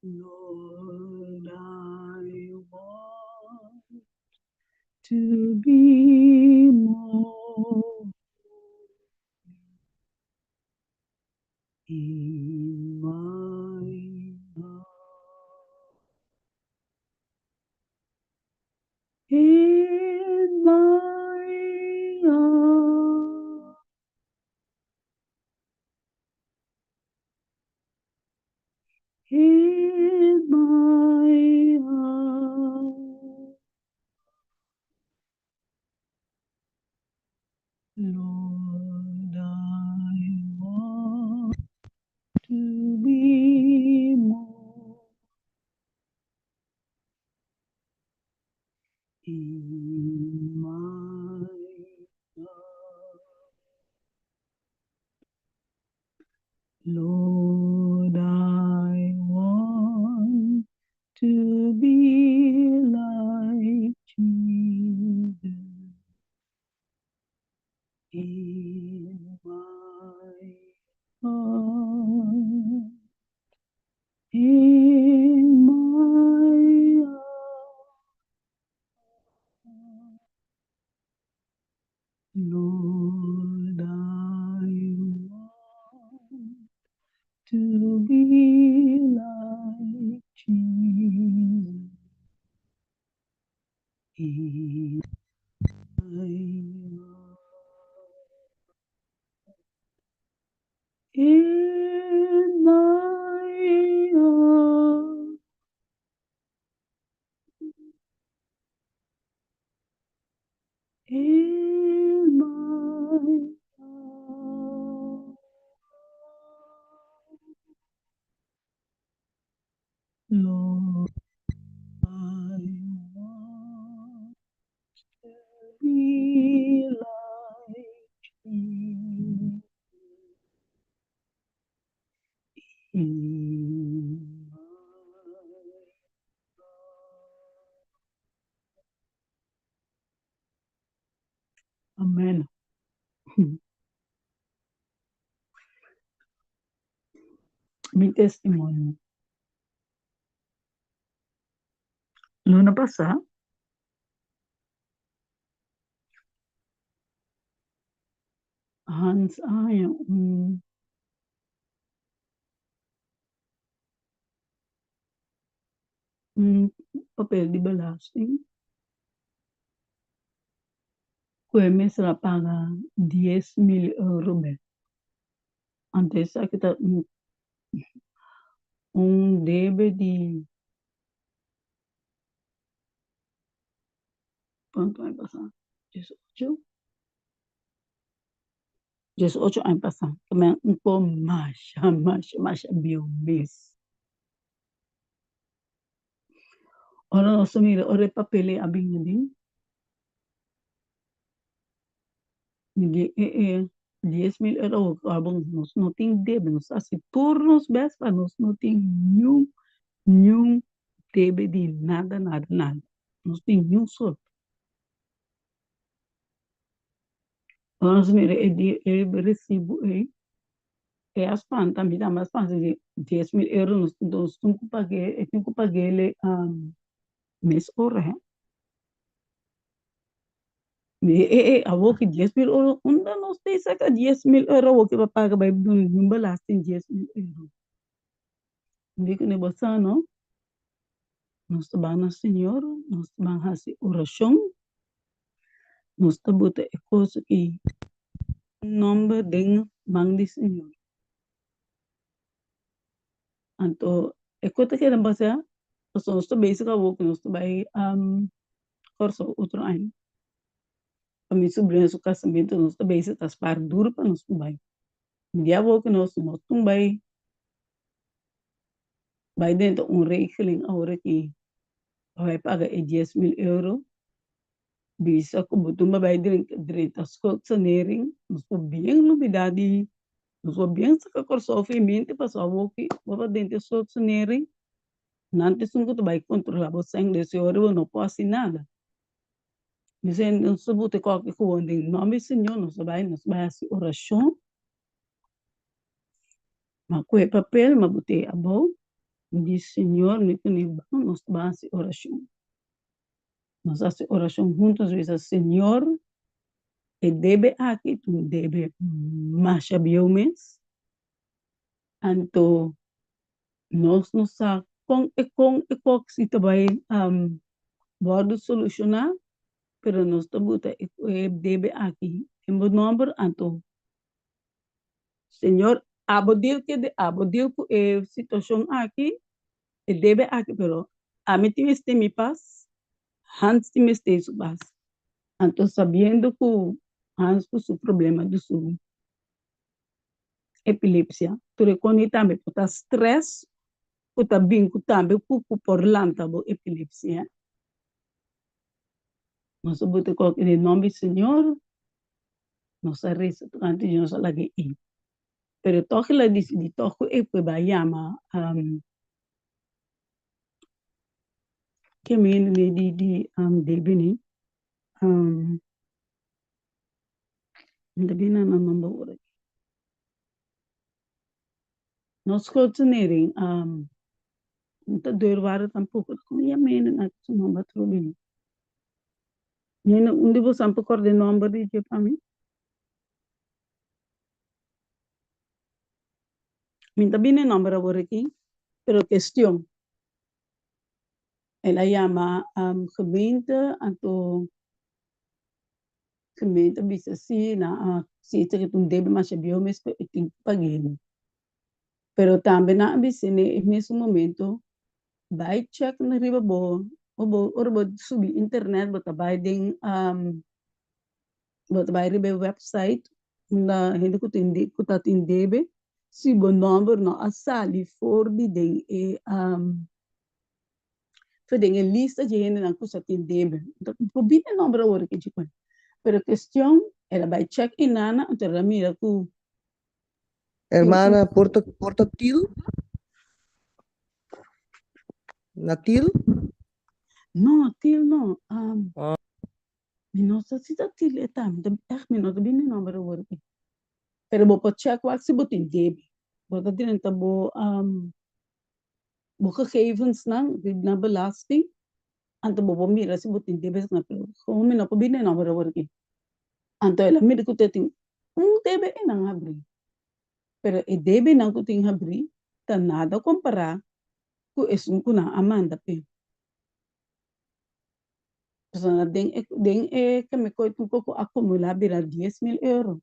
Lord, I want to be more in my heart. In my heart, in my heart. In my heart. Lord, I want to be like Jesus in my heart. In my heart. Lord, I want to be like Jesus in my heart. In my heart. In my heart. Lord, I want to be like you. In my Amen. Mi testimonio. Luna pasá, Hans a haña un un papel di belasting ku e mester a paga 10.000 euro bek. Anto esaki ta un un debe di kuantu aña pasá? 18? 18 aña pasá. Un ko masha masha masha bieu mes. Ora nos a mira ora e papel ei a bin adin, mi di e e 10.000 euro awor nos no tin debe, nos a hasi tur nos bes pa nos no tin niun niun debe di nada nada nada, nos tin niun solo. Ora nos mira e di e resibo ei, e a spanta mi tambe a spanta di 10.000 euro nos nos tin ku pag'é e tin ku pag'é mes ora he. Mi di e e awor ki 10.000 euro unda nos ta saka 10.000 euro awor ki pa paga bai duna un belasting 10.000 euro. Mi di kuné bo sa no, nos ta bai na Señor, nos ta bai hasi orashon, nos ta bota e kos aki nomber den man di Señor. Anto e kos ta keda basá pasobra nos ta bezig awor ku nos ta bai Kòrsou otro aña pa mi subrina su kasamentu nos ta bezig ta spar duru pa nos por bai. Mi di awor ku nos no tin bai bai denter un regeling awor aki pa bai paga e 10.000 euro bisa ku bo tumba bai drenta schuldsanering nos por bien lubida di nos por bien saka Kòrsou for e mente pasobra awor ki bo ta drenta schuldsanering nan ta esun ku ta bai kontrola bo sèn desi ora bo no por hasi nada. Mi nos ta buta kòke ku den nòmber di Señor nos ta bai nos bai hasi orashon Ma ku e papel mi a bot'é abou, mi di, Señor, mi ku mi ban, nos ta ban hasi orashon. Nos a hasi orashon huntu, nos a bisa, Señor, e debe aki ta un debe masha bieu mes, anto nos no sa kon e kon e kos si ta bai wòrdu solushoná, pero nos ta buta e debe aki den bo nòmber, anto Señor, abo deal ke abo deal ku e situashon aki, e debe aki, pero ami tin mester mi pas, Hans tin mester su pas. Anto sabiendo ku Hans ku su problema di su epilepsia, tur e koni tambe por ta stress ku ta bin ku tambe ku ku por lanta bo epilepsia. Nos a buta koki den nomber di Señor, nos a resa tocante di nos a laga ei. Pero tog el a dicidi tog cu e por bai yama ke mende di di debe ni mi ta bini na nan nomber ora aki. Nos schuldsanering no ta deurwaarder tampoco, con yama hende nan su nomber atrobe no? Hende un di boso por corda e nomber di dje pa mi? Mi ta bini e nomber awor aki, pero kestion. El a yama gemeente anto gemeente a bisa si nan a si esaki ta un debe masha bieu mes pero e tin ku pag'é. Pero tambe nan a bisa n'e e mesun momento bai chèk na riba bo ora bo subi internet bo ta bai den Bo ta bai riba e website unda hende ku tin ku ta tin debe, si bo nòmber no a sali for di den e for den e lista dje hendenan ku sa tin debe. Enton bo bini e nòmber awor aki dje kuenta. Pero kestion el a bai chèk e nana anto el a mira ku tin un Hermana, por ta por ta til? Na til? No, til no. Mi no sa si ta til e ta, mi ta ègt mi no ta bini nomber awor aki. Pero bo por check wak si bo tin debe. Bo ta drenta bo bo gegevensnan di na belasting, anto bo por mira si bo tin debe esnan, pero gewoon mi no por bini nomber awor aki. Anto el a mira ku ta tin un debe e nan habri, pero e debenan ku tin habri ta nada kompará ku esun ku nan a manda p'e. Pasobra den e den e kemikoi tur koko a kumulá bira 10,000 euro.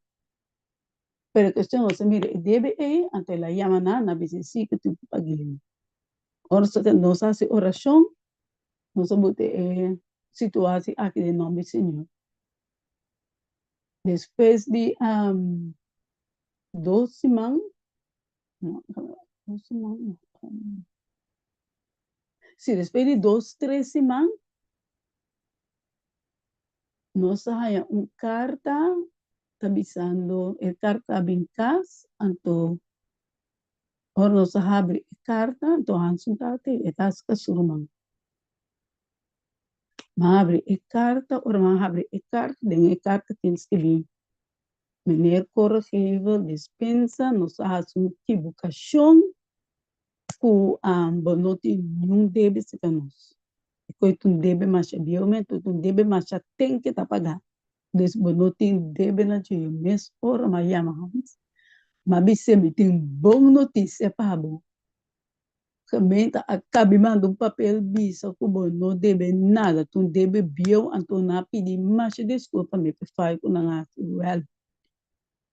Pero kuestion nos a mira e debe ei, anto el a yama nan, nan a bisa si ku tin ku pag'é. Ora nos ta nos a hasi orashon, nos a buta e situasi aki den nòmber di Señor. Despues di dos siman, no, dos siman no, Si despues di dos tres siman nos a haña un karta ta bisando e karta a bin kas anto ora nos a habri e karta anto Hanson tabata ei e ta haci su ruman. Mi a habri e karta ora mi a habri e karta den e karta tin skibi meneer Korregever dispensa nos a haci un kibukashon ku bo no tin niun debe serka nos. E koe ta un debe masha bieu men, ta un debe masha ten ke ta pagá. Dus bo no tin debe na dje. Mes ora m'a yama Hans, m'a bis'é mi tin bon notisia pa bo. Gemeente a kabi manda un papel bisa ku bo no debe nada, ta un debe bieu, anto nan a pidi masha diskulpa mi pa e fai ku nan a hasi. Wèl,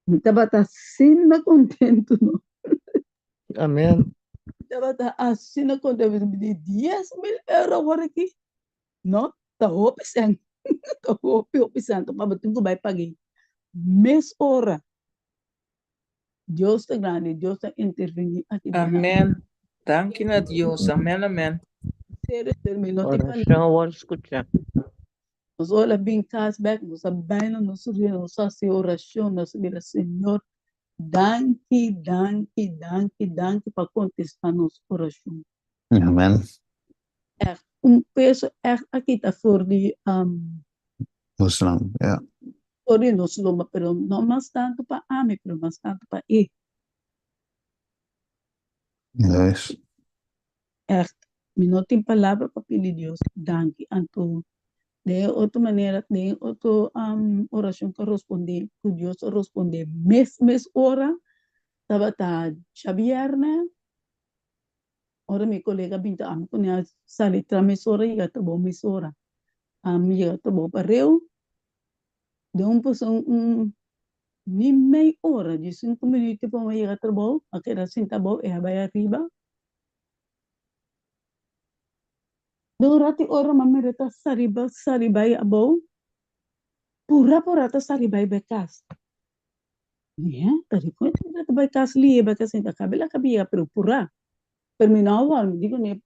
Mi tabata asina kontentu no. Amen. Mi tabata asina kontentu. Mi di 10,000 euro awor aki. No, ta hopi sèn. Ta hopi, hopi sèn. Pa bo tin ku bai pag'é mes ora. Dios ta grandi, Dios ta intervení aki den. Amen. Danki na Dios. Amen, amen. Serio, serio, mi no tin palabra. Orashon a wòrdu skuchá. Nos ora bin cas bek, nos a bai na nos rudia, nos a haci oracion, nos a bira, Señor, danki, danki, danki, danki pa contesta nos oracion. Amen. Echt, un peso echt a kita for di Nos lomba, ja. For di nos lomba, pero no mas tanto pa ami, pero mas tanto pa e. Juist. Echt, mi no tin palabra pa pidi Dios danki. Anto, den e otro manera, den e otro oracion cu a rosponde, cu Dios a rosponde mes mes ora, tabata djabierne, ora mi colega bin ta ami cu a sali tra mes ora, yega trabou mes ora. Ami yega trabou pareu, den un poson un ni mei ora, diescinco minuut pa mi yega trabou, a keda sinta abou, e a bai ariba. Den un ratu ora m'a mira ta sali sali bai abou, pura pura ta sali bai bai kas. Mi he, ta di kon e ta bai kas lihe bai kas ta kabe la kabe yega pero pura. Pero mi no a wòrdu, mi di kuné,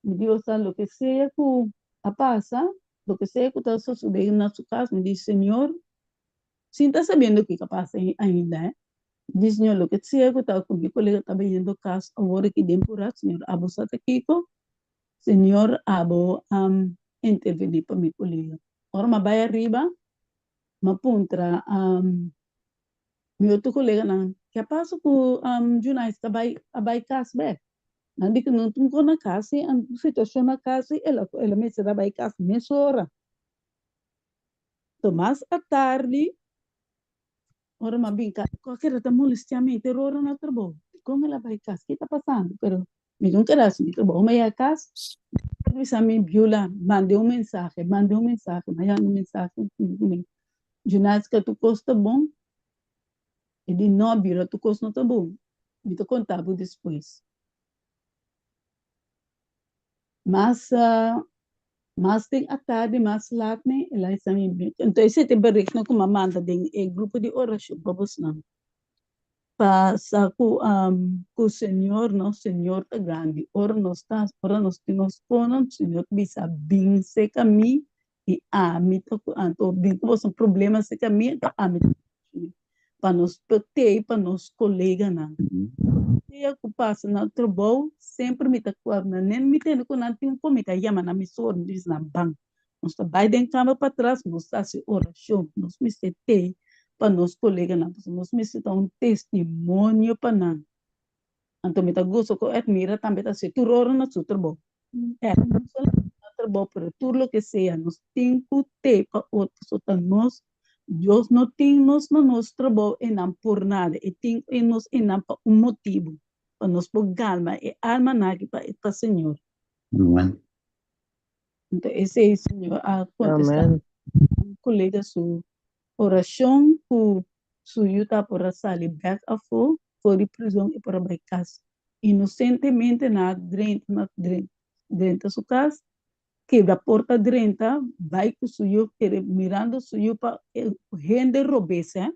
mi di osea loke sea ku a pasa. Loke sea ku ta sosodé na su kas, mi di, Señor, sin ta sabiendo kiko a pasa ainda, eh. Mi di, Señor, loke sea ku ta ku mi kolega ta bayendo kas awor aki den purá, Señor, abo sa ta kiko? Señor, abo a intervení pa mi kolega. Ora mi a bai ariba, mi a puntra mi otro koleganan, ke a pasa ku Junais ta bai a bai kas bèk? Nan di ku no tin kon na kas i situashon na kas i el a mester a bai kas mesora. Tomas atardi ora mi a bin kas, kualkera ta molestia mi henter ora na trabou. Dikon el a bai kas? Ke ta pasando? Pero mi no keda hasi mi trabou. Mi a yega kas, mi a bisa mi Beulah, manda un mensahe, manda un mensahe. Mi a yanda un mensahe ku mi, Junaska tur kos ta bon? E di, No, Beulah, tur kos no ta bon. Mi ta konta bo despues. Mas mas den atardi, mas lat mi, el a bisa mi, enton esei ta e berichtnan ku mi a manda den e grupo di orashon pa bosnan, pa sa ku ku Señor, nos Señor ta grandi, ora nos ta, ora nos tin nos konan, Señor ta bisa bin serka mi i ami ta ku anto bin ku boso problema serka mi, anto ami ta pa nos protei pa nos koleganan. Dia ku pasa na trabou, semper mi ta kòrda nen mi tende ku nan tin un kon mi ta yama nan mi sor, mi bisa nan ban. Nos ta bai den kama patras, nos ta hasi orashon, nos mester tei pa nos koleganan, pasobra nos mester ta un testimonio pa nan. Anto mi ta gusta ku Edmira tambe ta hasi tur ora na su trabou. Ela no solamente na trabou, pero tur loke sea nos tin ku te pa otro, pasobra ta nos, Dios no tin nos na nos trabou einan por nada, e tin nos einan pa un motibu, pa nos por galma e almanan aki pa pa Señor. Amen. Anto esei Señor a kontestá Amen. un kolega su orashon ku su yu ta por a sali bèk afó for di prizon i por a bai kas. Inosentemente nan a drenta na drenta su kas, kebra porta drenta, bai ku su yu, kere mirando su yu pa hende robes, eh,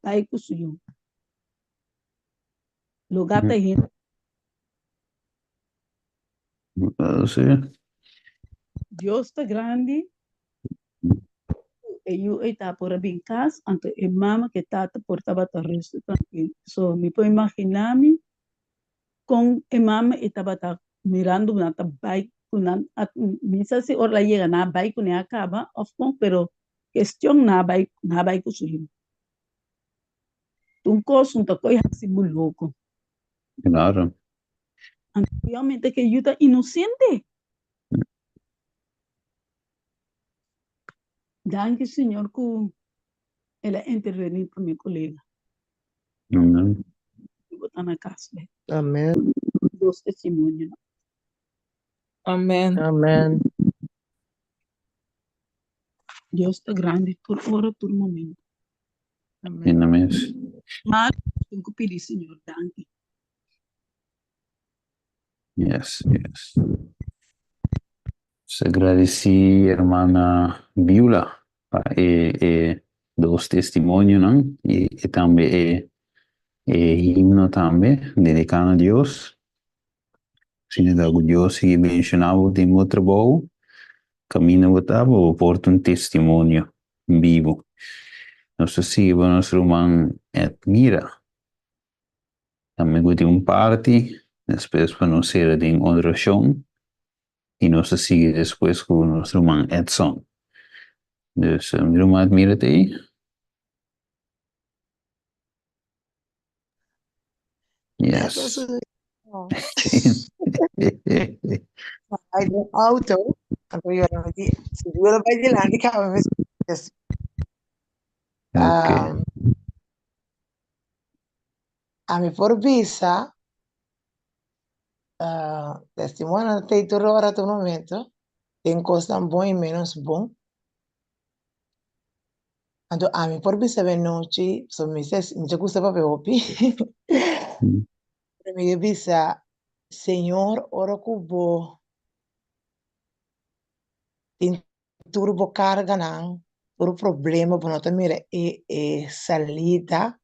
bai ku su yu. Lugá ta hende. Sí. Dios ta grandi. E yu ei ta por a bin kas, anto e mama ku e tata por tabata rustu trankil. So mi por imaginá mi kon e mama ei tabata mirando nan ta bai ku nan, mi sa si ora el a yega nan a bai kuné a kaba òf kon, pero kestion nan a bai, nan a bai ku su yu. Tur kos no ta koe hasi bo loko. Claro. Anto realmente ke yu ta inosente. Danki Señor ku el a intervení pa mi kolega. Amen. Bo ta na kas bek. Amen. Dos testimonionan. Amen. Amen. Dios ta grandi tur ora, tur momento. Amen. Amen mes. Mal, tin ku pidi Señor danki. Yes, yes. Nos agradeci hermana Beulah pa e e dos testimonionan y e tambe e e himno tambe dedica na Dios. Asina ta cu Dios sigui benciona bo den bo trabou, caminda bo ta pa bo por ta un testimonio bibo. Nos ta sigui pa nos ruman Edmira. Tambe cu tin un parti despues pa nos cera den oracion y nos ta sigui despues cu nos ruman Edson. Dus mi ruman Admira ta ey? Yes. Ay, den auto, anto yo no di, si yo lo bai dilanti kaba mi Okay. Ami por bisa, testimonio ta ei tur ora, tur momento, den kosnan bon i ménos bon. Anto ami por bisa be nochi, so mi sa, mi ta gusta papia hopi, pero mi ta bisa, Señor, ora ku bo tin tur bo karganan, tur problema, bo no ta mira e e salida,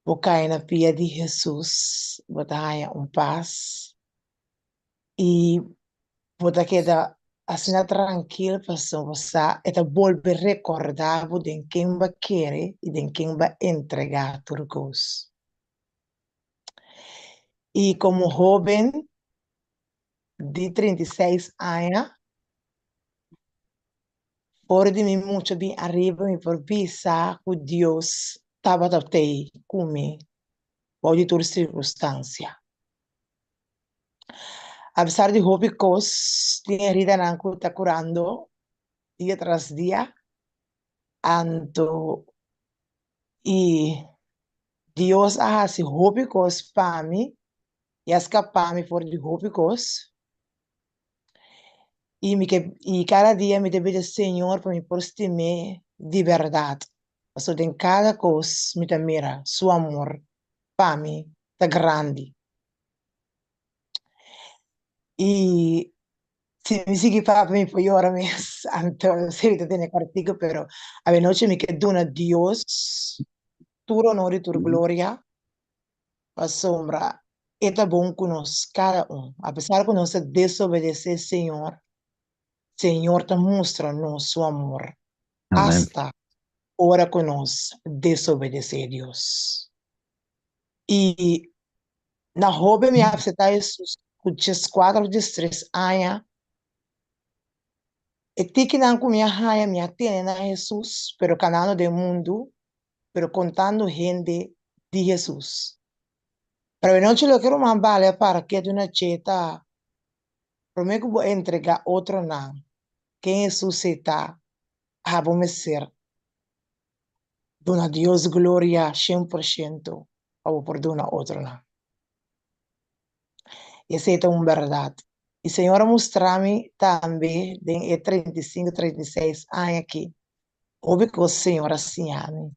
bo kai na pia di Hesus, bo ta haña un pas i bo ta keda. Asina trankil pasobra bo sa e ta bolbe rekordá bo den ken bo a kere i den ken bo a entregá tur kos. I komo hóben di 36 aña, for di mi mucha bin ariba mi por bisa ku Dios tabata tei ku mi bou di tur sirkunstansia. Apesar di hopi kos, tin heridanan ku ta kurando dia tras dia, anto i Dios a hasi hopi kos pa mi i a skapa mi for di hopi kos. I mi ke i kada dia mi ta pidi Señor pa mi por stim'é di bèrdat, pasobra den kada kos mi ta mira su amor pa mi ta grandi. I si mi sigui papia mi por yora mes, anto si mi ta tene kòrtiku, pero avenochi mi ke duna Dios tur honor i tur gloria pasobra e ta bon ku nos kada un. Apesar ku nos ta desobedesé Señor, Señor ta mustra nos su amor asta ora ku nos desobedesé Dios. I na hoben mi a aseptá Hesus ku dieskuater òf diestres aña. E tikinan ku mi a haña mi a tene na Hesus, pero kanando den mundu, pero kontando hende di Hesus. Pero anochi loke ruman bale a para ketu na dje ta, promé ku bo entregá otronan ken Hesus e ta, abo mester duna Dios gloria 100% pa bo por duna otronan. Esei ta un bèrdat. I Señor a mustra mi tambe den e 35, 36 aña aki, hopi kos Señor a siña mi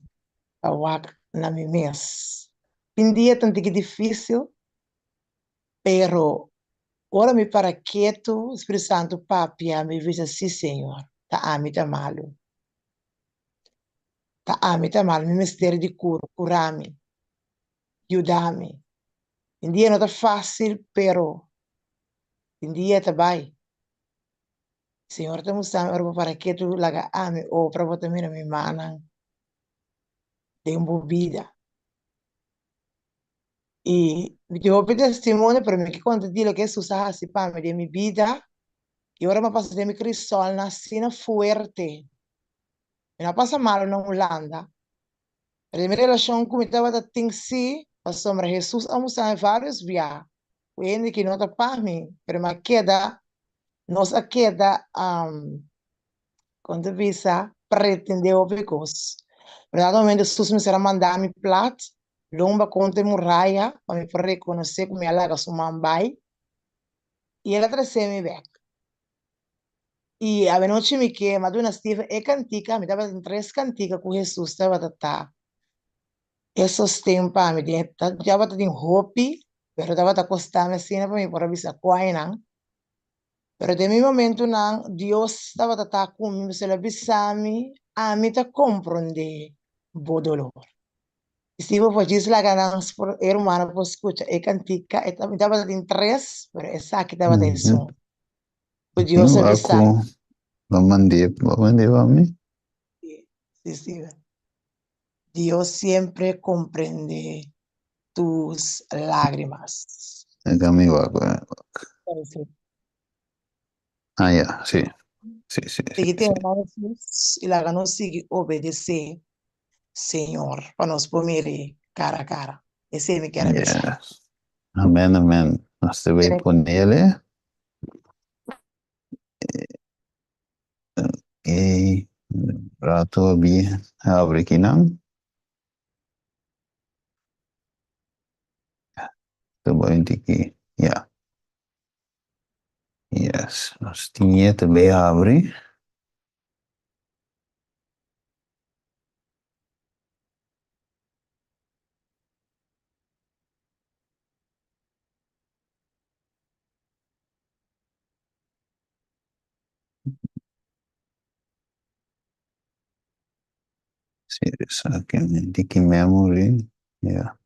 pa wak na mi mes. Tin dia ta un tiki difísil, pero ora mi para ketu, Spiritu Santu papia, mi bisa, Sí, Señor, ta ami ta malu. Ta ami ta malu, mi mester di kura, kura mi, yuda mi. Tin dia no ta fásil, pero tin dia ta bai. Señor ta mustra mi ora bo para ketu laga ami obra, bo ta mira mi mannan den bo bida. I mi tin hopi testimonio, pero mi ke konta di loke Hesus a hasi pa mi den mi bida. I ora mi a pasa den mi krisolnan asina fuerte, mi no a pasa malu na Hulanda, pero den mi relashon ku mi tabata tin si, pasobra Hesus a mustra mi vários bia ku hende ki no ta pa mi, pero mi a keda, nos a keda Kon ta bisa pretendé hopi kos. Pero dado momento Hesus mester a manda mi plat lomba kontra e muraya pa mi por rekonosé ku mi a laga su man bai, i el a tresé mi bèk. I avenochi mi ke m'a duna Steven e kantika, mi tabatin tres kantika ku Hesus tabata ta e sosten pa mi. Den e tabata tin hopi, pero tabata kosta mi asina pa mi por a bisa kuainan. Pero den mi momentunan, Dios tabata ta ku mi, pasobra el a bisa mi, Ami ta komprondé bo dolor. I si bo por djis laga nan por e rumannan por skucha e kantika, e mi tabata tin tres, pero esaki tabata esun ku Dios a bisa mi. Bo mand'é, bo mand'é pa mi? Sí, sí. Dios siempre comprende tus lágrimas. Acá mi va, Ah, ya, sí. Sí, sí, sí, Sigui sí. tene Jesús y laga nos sigui obedece Señor pa nos por mire cara a cara. Esey mi kier a bisa. Yes. Amén, amén. Nos te voy a ponerle. Ok. Rato bi abre aquí, ¿no? Te voy a aquí. Ya. Yes. Nos tiene te voy a abrir. Sí, esaki tiki memory, ya.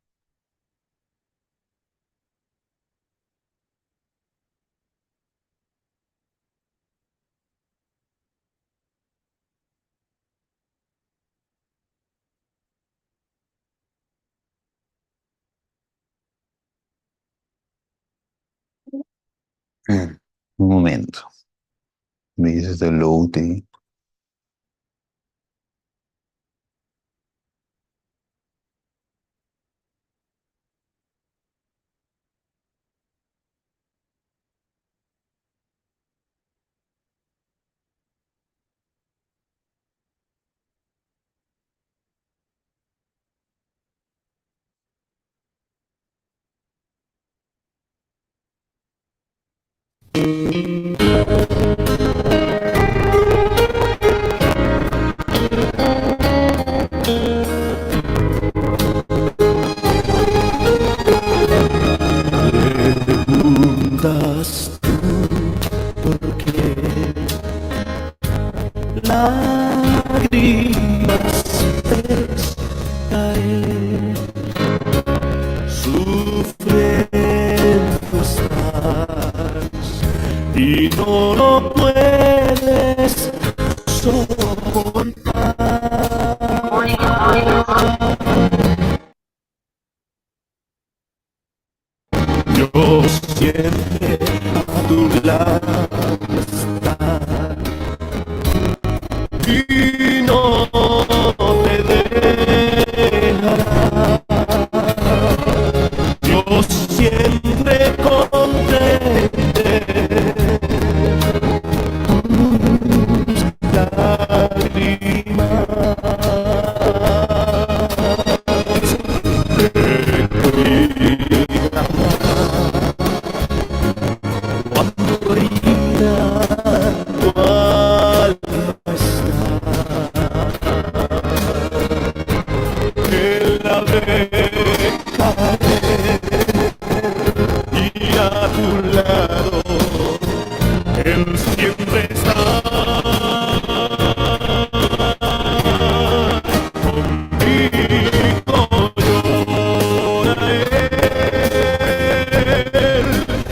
Un momento. Deze ta loading. Preguntas tú por qué lágrimas ves caer, sufriendo estás y no lo puedes soportar. Dios siempre a tu lado está y no te dejará. Dios siempre comprende tus lágrimas. Te cuidará cuando herida tu alma está. Él la ve caer y a tu lado Él siempre está. Contigo llora Él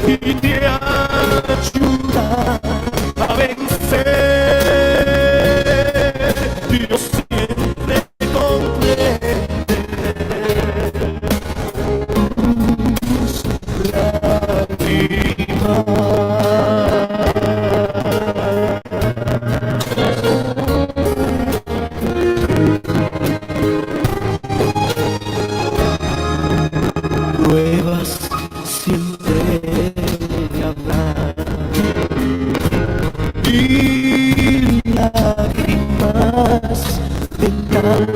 y te ayuda a vencer. Dios siempre comprende tus lágrimas. Pruebas siempre habrá y lágrimas vendrán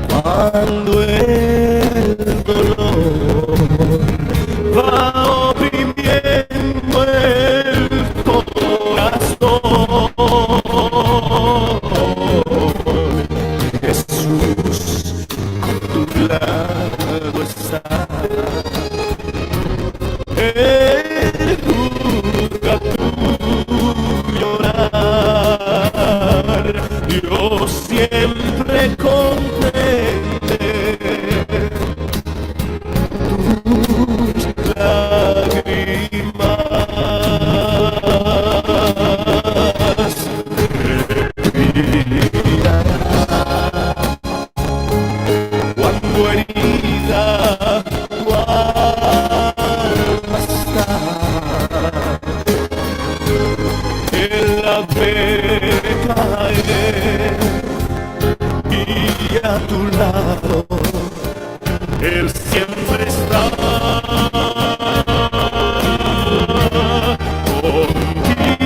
cuando el dolor va oprimiendo el corazón. Jesús a tu lado está. Él juzga tu llorar. Dios siempre comprende tus lágrimas. Te cuidará cuando herida tu alma está. Él la ve caer y a tu lado Él siempre está.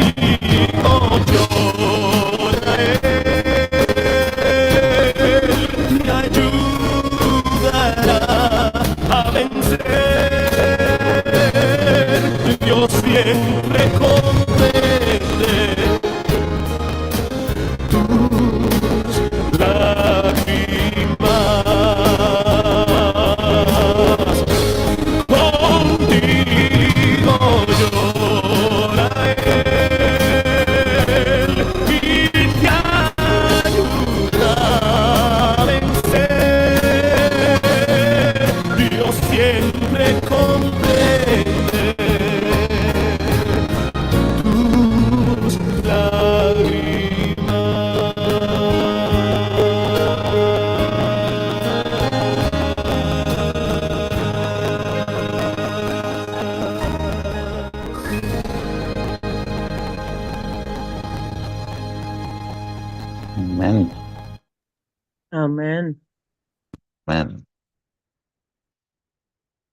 Contigo llora Él, te ayudará a vencer. Dios siempre comprende tus lágrimas. Contigo llora Él y te ayuda a vencer. Dios siempre comprende Amen. Amen. Amen.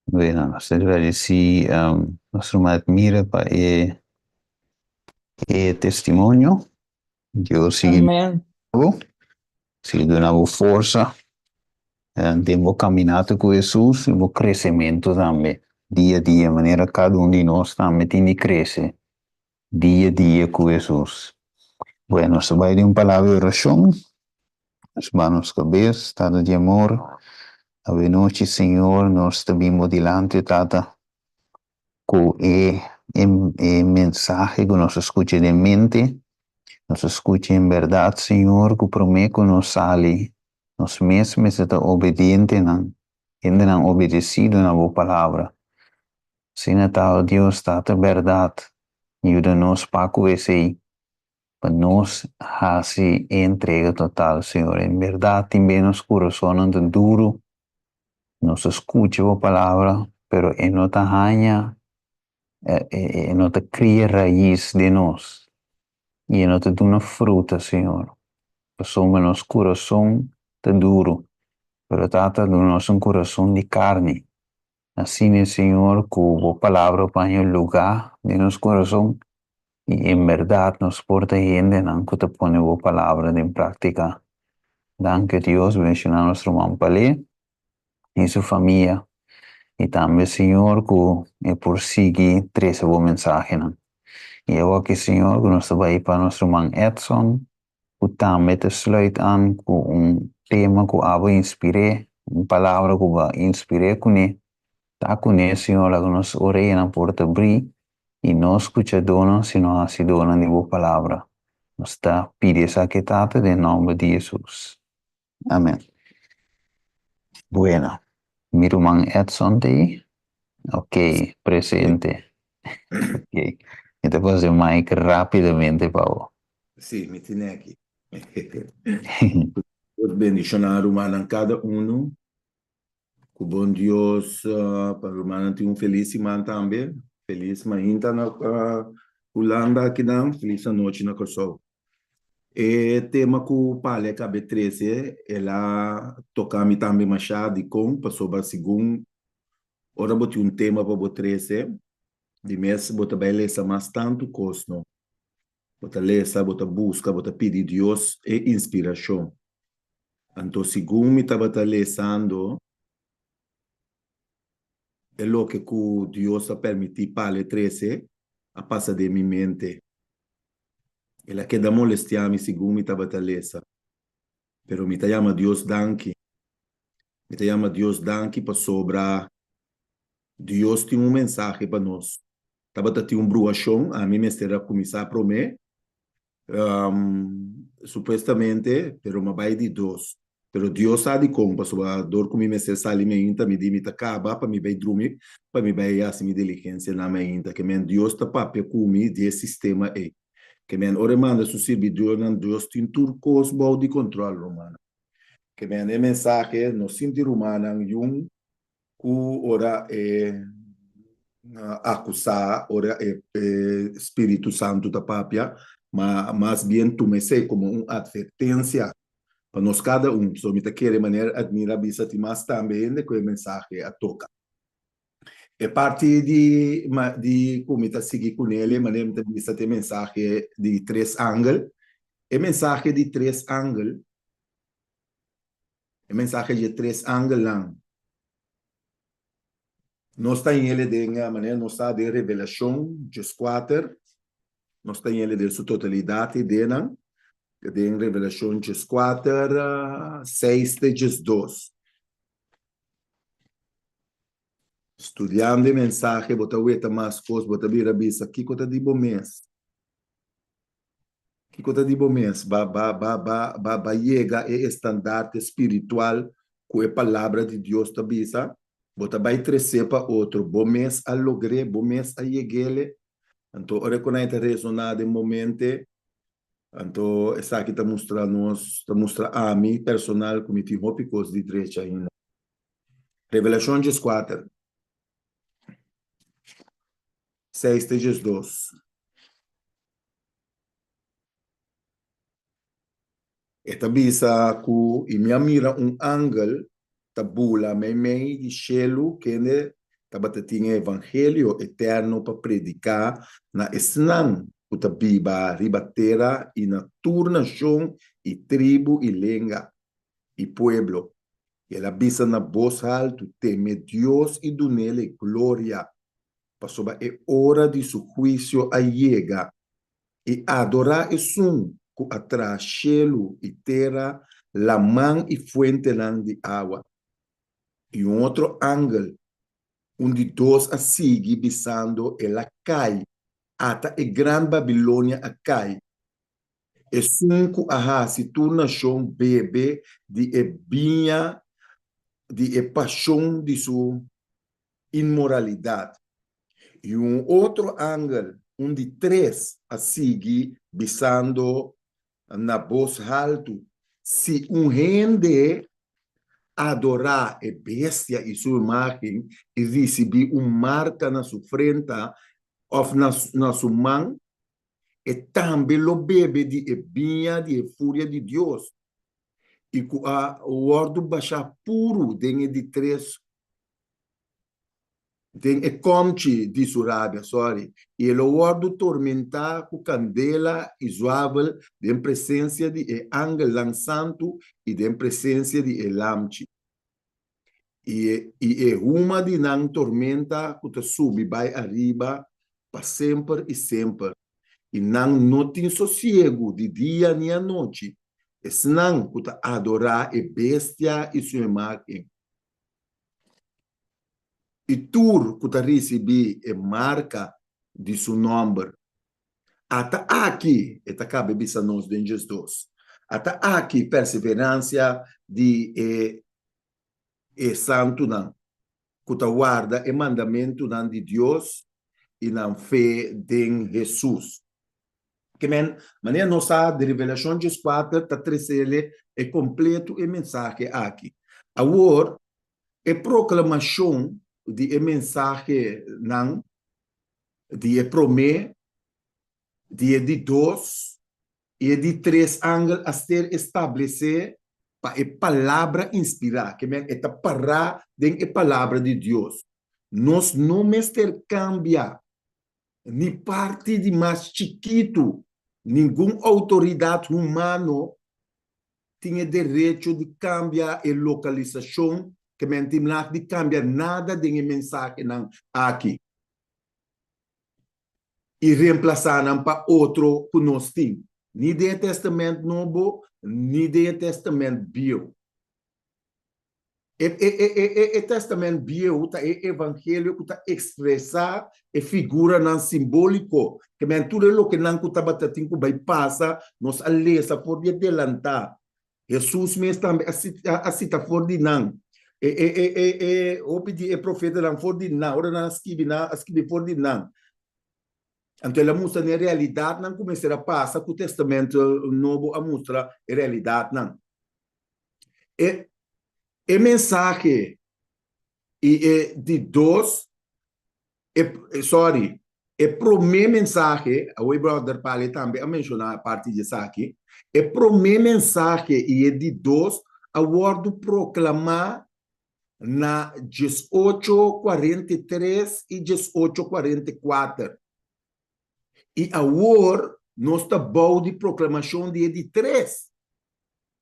Bueno, nos ta gradeci nos ruman Admira pa e e testimonio. Dios sigui Amen. bo, sigui duna bo forsa den bo caminata cu Jesus y bo crecemento tambe dia a dia, manera cada un di nos tambe tin di crece dia a dia cu Jesus. Bueno, nos ta bay den un palabra di oracion. Nos baha nos cabes, Tata di amor, awe nochi Señor nos ta bin bo dilanti, Tata, cu e e mensahe cu nos a scucha den mente, nos a scucha en berdad, Señor, cu prome cu nos sali, nos mes mester ta obedientenan, hendenan obedecido na bo palabra. Asina ta, o Dios, Tata berdad, yuda nos pa cu esey, pa nos haci e entrega total, Señor. En berdad, tin be nos curasonnan ta duro, nos ta scucha bo palabra, pero e no ta haña, e no ta cria raiz den nos, y e no ta duna fruta, Señor, pasobra nos curason ta duro. Pero Tata, duna nos un curason di carni, Asina, Señor, ku bo palabra por haña lugá den nos kurason i en bèrdat nos por ta hendenan ku ta pone bo palabra den práktika. Danki, Dios, bendishoná nos ruman Palé i su famia i tambe, Señor, ku e por sigui trese bo mensahenan. I awoki, Señor, ku nos ta bai pa nos ruman Edson, ku tambe ta sluit an ku un tema ku abo inspir'é, un palabra ku bo a inspir'é kuné. Ta kuné, Señor, laga nos oreanan por ta brí i no skuchadónan sino hasidónan di bo palabra. Nos ta pidi esaki, Tata, den nòmber di Hesus. Amèn. Bueno, mi ruman Edson ta ei? Ok, presente. Ok, mi ta pasa e mic rápidamente pa bo. Sí, mi tene aki. Dios bendiciona rumannan cada uno. Cu bon Dios pa rumannan tin un feliz siman tambe. Feliz mainta na Hulanda akinan, feliz anochi na Kòrsou. E tema ku Pale a kabe trese, el a toka mi tambe mashá. Dikon? Pasobra segun ora bo tin un tema pa bo trese, di mes bo ta bai lesa mas tantu kos, no? Bo ta lesa, bo ta buska, bo ta pidi Dios e inspirashon. Anto segun mi tabata lesando e loke ku Dios a permití Pale trese, a pasa den mi mente. El a keda molestiá mi segun mi tabata lesa. Pero mi ta yama Dios danki. Mi ta yama Dios danki pasobra Dios tin un mensahe pa nos. Tabata tin un bruashon, ami mester a kuminsá promé, supuestamente, pero mi a bai di dos. Pero Dios sa dikon, pasobra dor ku mi mester sali mainta, mi di mi ta kaba pa mi bai drumi, pa mi bai hasi mi diligensianan mainta. Ke men Dios ta papia ku mi di e sistema ei. Ke men ora e manda su sirbidornan, Dios tin tur kos bou di kontrol, rumannan. Ke men e mensahe no sinti rumannan yun ku ora e akusá, ora e Spiritu Santu ta papia, ma mas bien tuma esei komo un atvertensia Pa nos kada un, so mi ta kere manera Admira a bisa tin mas tambe hende ku e mensahe a toka. E parti di di ku mi ta sigui kunele manera mi ta bisa ta e mensahe di tres angel. E mensahe di tres angel, e mensahe di e tres angelnan, nos ta hele den manera nos sa den Revelashon dieskuater, nos ta hele den su totalidat e denan, den Revelashon dieskuater, seis te diesdos. Studiando e mensahe bo ta weta mas kos, bo ta bira bisa kiko ta di bo mes. Kiko ta di bo mes? Ba, ba, ba, ba, ba, ba yega e estandarte spiritual ku e Palabra di Dios ta bisa? Bo ta bai tresé pa otro, bo mes a logr'é, bo mes a yeg'ele? Anto ora ku nan ta resoná den bo mente, anto esaki ta mustra nos, ta mustra ami personal ku mi tin hopi kos di drecha ainda. Revelashon dieskuater, seis te diesdos. E ta bisa ku, I mi a mira un angel ta bula meimei di shelu, kende tabata tin e evangelio eterno pa prediká na esnan ku ta biba riba tera i na tur nashon i tribu i lenga i pueblo. I el a bisa na bos haltu, Teme Dios i dun'el e gloria, pasobra e ora di su huisio a yega, i adorá esun ku a traha shelu i tera, laman i fuentenan di awa. I un otro angel, un di dos a sigui, bisando, El a kai, ata e gran Babilonia a kai, esun ku a hasi tur nashon bebe di e biña di e pashon di su inmoralidat. I un otro angel, un di tres, a sigui bisando na bos haltu, Si un hende adorá e bestia i su imágen i risibí un marka na su frenta òf na su man, e tambe lo bebe di e biña di e furia di Dios, i ku a wòrdu bashá puru den e di tres den e kòmchi di su rabia, sorry, i e lo wòrdu tormentá ku kandela i zuavel den presensia di e angelnan santu i den presensia di e Lamchi. I e i e huma di nan tormenta ku ta subi bai ariba pa semper i semper, i nan no tin sosiegu di dia ni anochi, esnan ku ta adorá e bestia i su imágen. I tur ku ta risibí e marka di su nòmber. Ata aki, e ta kaba bisa nos den 12, ata aki perseveransia di e e santunan ku ta warda e mandamentunan di Dios i nan fe den Hesus. Ke men, manera nos sa di Revelashon 14 ta tresele e kompletu e mensahe aki. Awor, e proklamashon di e mensahenan di e promé, di e di dos i e di tres angel a ser establesé pa e Palabra inspirá, ke men e ta pará den e Palabra di Dios. Nos no mester kambia ni parti di mas chikitu, ningun outoridat humano tin e derecho di kambia e lokalisashon, ke men tin lag di kambia nada den e mensahenan aki i remplasá nan pa otro ku nos tin, ni den e Tèstamènt Nobo ni den e Tèstamènt Bieu. E e e e e e Tèstamènt Bieu ta e evangelio ku ta ekspresá e figuranan simbóliko, ke men tur e lokenan ku tabata tin ku bai pasa, nos a lesa for di e delantá. Hesus mes tambe a sita a sita for di nan. E e e e e hopi di e profetanan for di nan, ora nan a skibi nan a skibi for di nan. Anto el a mustra na e realidatnan ku mester a pasa ku Tèstamènt Nobo a mustra e realidatnan. E e mensahe i e di dos e sorry e promé mensahe awor brother Pale tambe a menshoná parti di esaki e promé mensahe i e di dos a wòrdu proklamá na diesocho 43 i diesocho 44 i awor nos ta bou di proklamashon di e di tres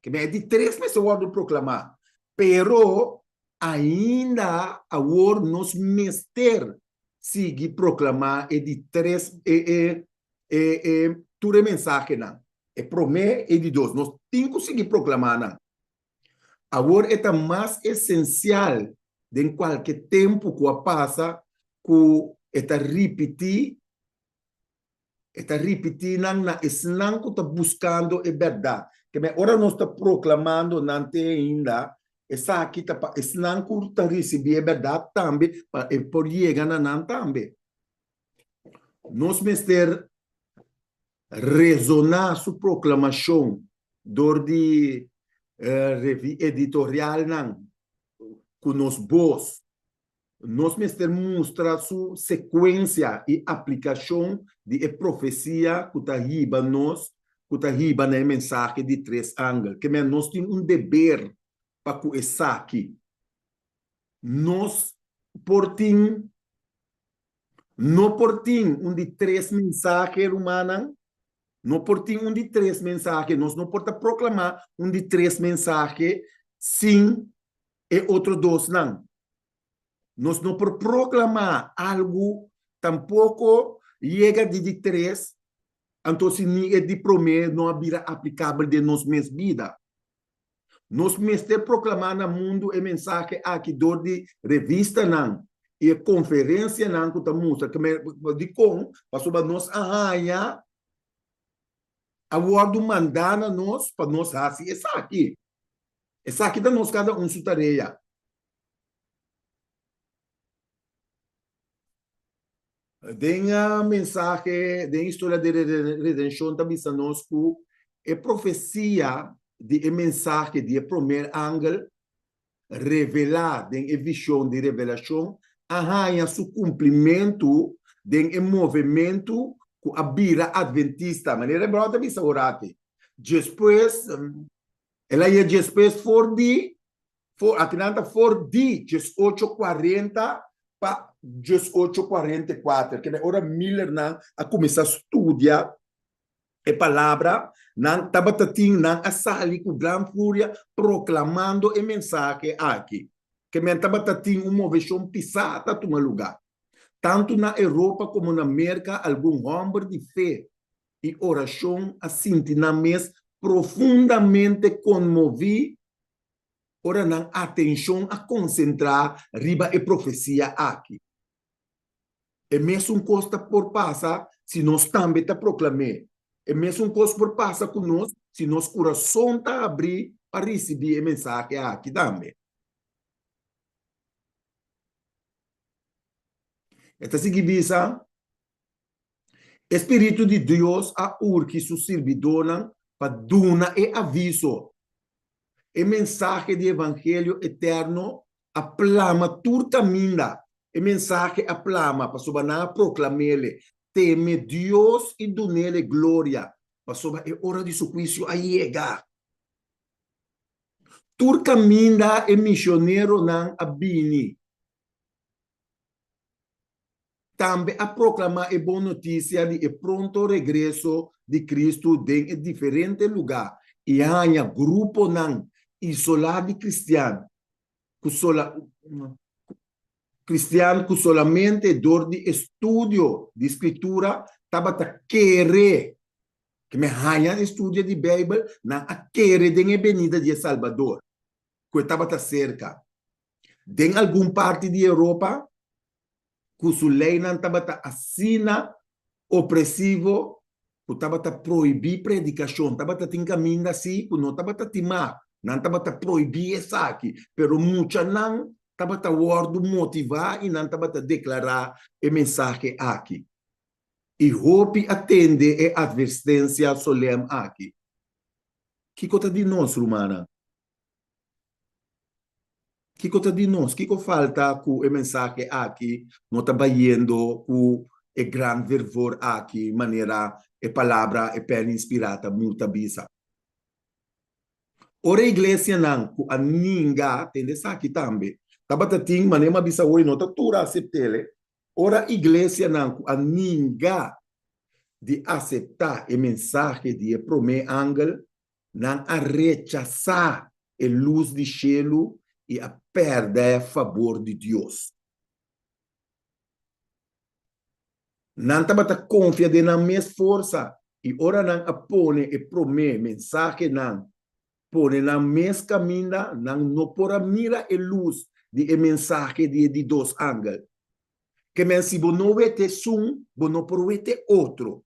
Ke men e di tres mester wòrdu proklamá, pero ainda awor nos mester sigui proklamá e di tres e e e e tur e mensahenan, e promé i di dos. Nos tin ku sigui proklamá nan. Awor e ta mas esensial den kualke tempu ku a pasa ku e ta ripití E ta ripití nan na esnan ku ta buskando e bèrdat. Ke men ora nos ta proklamando nan te ainda, esaki ta pa esnan ku ta risibí e bèrdat tambe, pa e por yega na nan tambe. Nos mester rezoná su proklamashon dor di revi editorialnan ku nos bos. Nos mester mustra su sekuensia i aplikashon di e profesia ku ta hiba nos ku ta hiba na e mensahe di tres angel. Ke men nos tin un deber pa ku esaki. Nos por tin, no por tin un di tres mensahe, rumannan. No por tin un di tres mensahe. Nos no por ta proklamá un di tres mensahe sin e otro dosnan. Nos no por proklamá algu tampoko yega di di tres, anto si ni e di promé no a bira aplikabel den nos mes bida. Nos mester proklamá na mundu e mensahe aki dor di revistanan i e konferensianan ku ta mustra dikon pasobra nos a haña a wòrdu mandá na nos pa nos hasi esaki. Esaki ta nos kada un su tarea. Den mensahe den historia di redenshon ta bisa nos ku e profesia di e mensahe di e promer angel revelá den e vishon di Revelashon a haña su kumplimentu den e movementu ku a bira adventista, manera e bròder ta bisa orati. Despues el a yega despues for di For, akinan ta for di diesocho kuarenta pa diesocho kuarenta i kuater. Kende ora Millernan a kuminsá studia e palabra, nan tabata tin, nan a sali ku gran furia proklamando e mensahe aki. Ke men tabata tin un moveshon pisá ta tuma lugá. Tantu na Europa komo na Merka algun hòmber di fe i orashon a sinti nan mes profundamente konmoví ora nan atenshon a konsentrá riba e profesia aki. E mesun kos ta por pasa si nos tambe ta proklam'é. E mesun kos por pasa ku nos si nos kurason ta habrí pa risibí e mensahe aki tambe. E ta sigui bisa, E spiritu di Dios a urgi su sirbidónan pa duna e aviso. E mensahe di evangelio eterno a plama tur kaminda. E mensahe a plama pasobra nan a proklam'ele, Teme Dios i dun'ele gloria, pasobra e ora di su huisio a yega. Tur kaminda e misioneronan a bini. Tambe a proklamá e bon notisia di e pronto regreso di Kristu den e diferente lugá i a haña gruponan isolá di kristian ku kristian ku solamente dor di estudio di Skritura tabata kere, ke men haña estudio di Beibel, nan a kere den e benida di e Salbador, ku e tabata serka. Den algun parti di Europa, ku su leinan tabata asina opresivo ku tabata prohibí predikashon. Tabata tin kaminda sí ku no tabata timá, nan tabata prohibí esaki, pero muchanan tabata wòrdu motivá i nan tabata deklará e mensahe aki. I hopi a tende e atverstensia solèm aki. Kiko ta di nos, rumannan? Kiko ta di nos? Kiko falta ku e mensahe aki no ta bayendo ku e gran vervor aki manera e palabra e pèn inspirá ta ta bisa? Ora e iglesianan ku a ninga, tende esaki tambe, tabata tin, manera mi a bisa hoy, no ta tur a asept'el, ora iglesianan ku a ninga di aseptá e mensahe di e promé angel, Nan a rechasá e lus di shelu i a pèrdè fabor di Dios. Nan tabata konfia den nan mes forsa i ora nan a pone e promé mensahenan pone nan mes kaminda, nan no por a mira e lus di e mensahe di e di dos angel. Ke men si bo no wete esun, bo no por wete otro.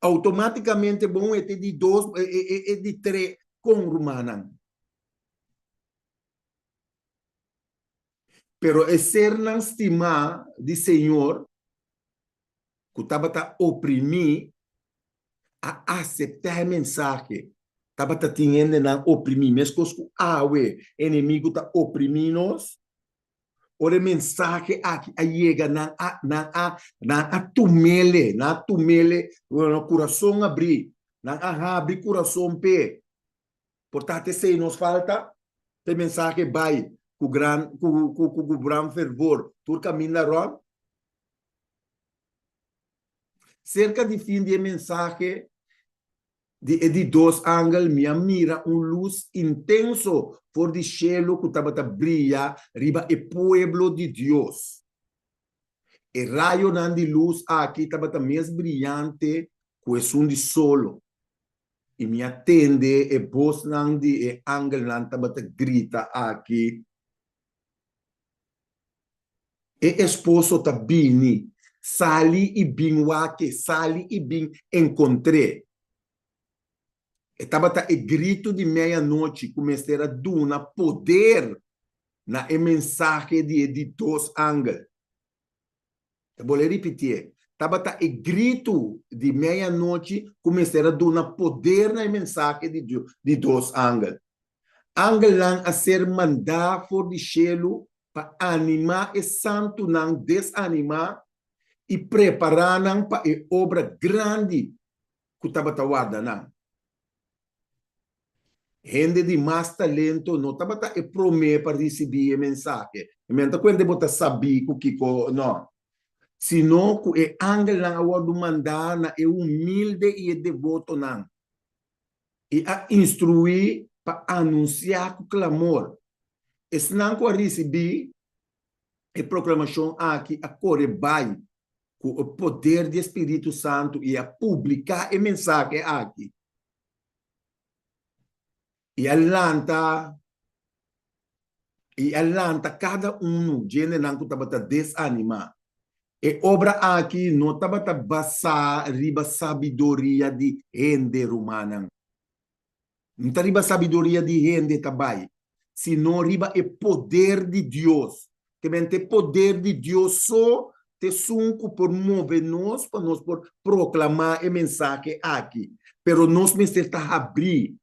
Automáticamente bon e te di dos, e, e, e, e di tre con rumannan. Pero e sernan stimá di Señor, ku tabata oprimí, a aseptá e mensahe. Tabata tin hendenan oprimí, meskos ku awe enemigu ta oprimí nos. Ora e mensahe aki a yega, nan a, nan a, nan a tumele, nan a tumele, nan kurason a bri. Nan a habri kurason p'e. Por ta t'esei nos falta? P'e mensahe bai ku gran ku ku ku gran fervor tur kaminda rònt? Serka di fin di e mensahe di e di dos angel mi a mira un lus intenso for di shelu ku tabata bria riba e pueblo di Dios. E rayonan di lus aki tabata mes briante ku esun di solo, i mi a tende e bosnan di e angelnan tabata grita aki, E esposo ta bini, sali i bin wak-e, sali i bin enkontr'é. E tabata e gritu di meianochi ku mester a duna poder na e mensahe di e di dos angel. Ta bolbe ripitié, tabata e gritu di meianochi ku mester a duna poder na e mensahe di di dos angel. Angelnan a ser mandá for di shelu pa animá e santunan desanimá i prepará nan pa e obra grandi ku tabata warda nan. Hende di mas talento no tabata e promé pa risibí e mensahe. Mi no ta kuenta bo ta sabí ku kiko, no. Sino ku e angelnan a wòrdu mandá na e humilde i e debotonan i a instruí pa anunsiá ku klamor. Esnan ku a risibí e proklamashon aki a kore bai ku e poder di e spiritu santu i a publiká e mensahe aki. I a lanta i a lanta kada unu djendenan ku tabata desanimá. E obra aki no tabata basá riba sabiduria di hende, rumannan. No ta riba sabiduria di hende ta bai, sino riba e poder di Dios. Te mente e poder di Dios so ta esun ku por move nos pa nos por proklamá e mensahe aki. Pero nos mester ta habrí.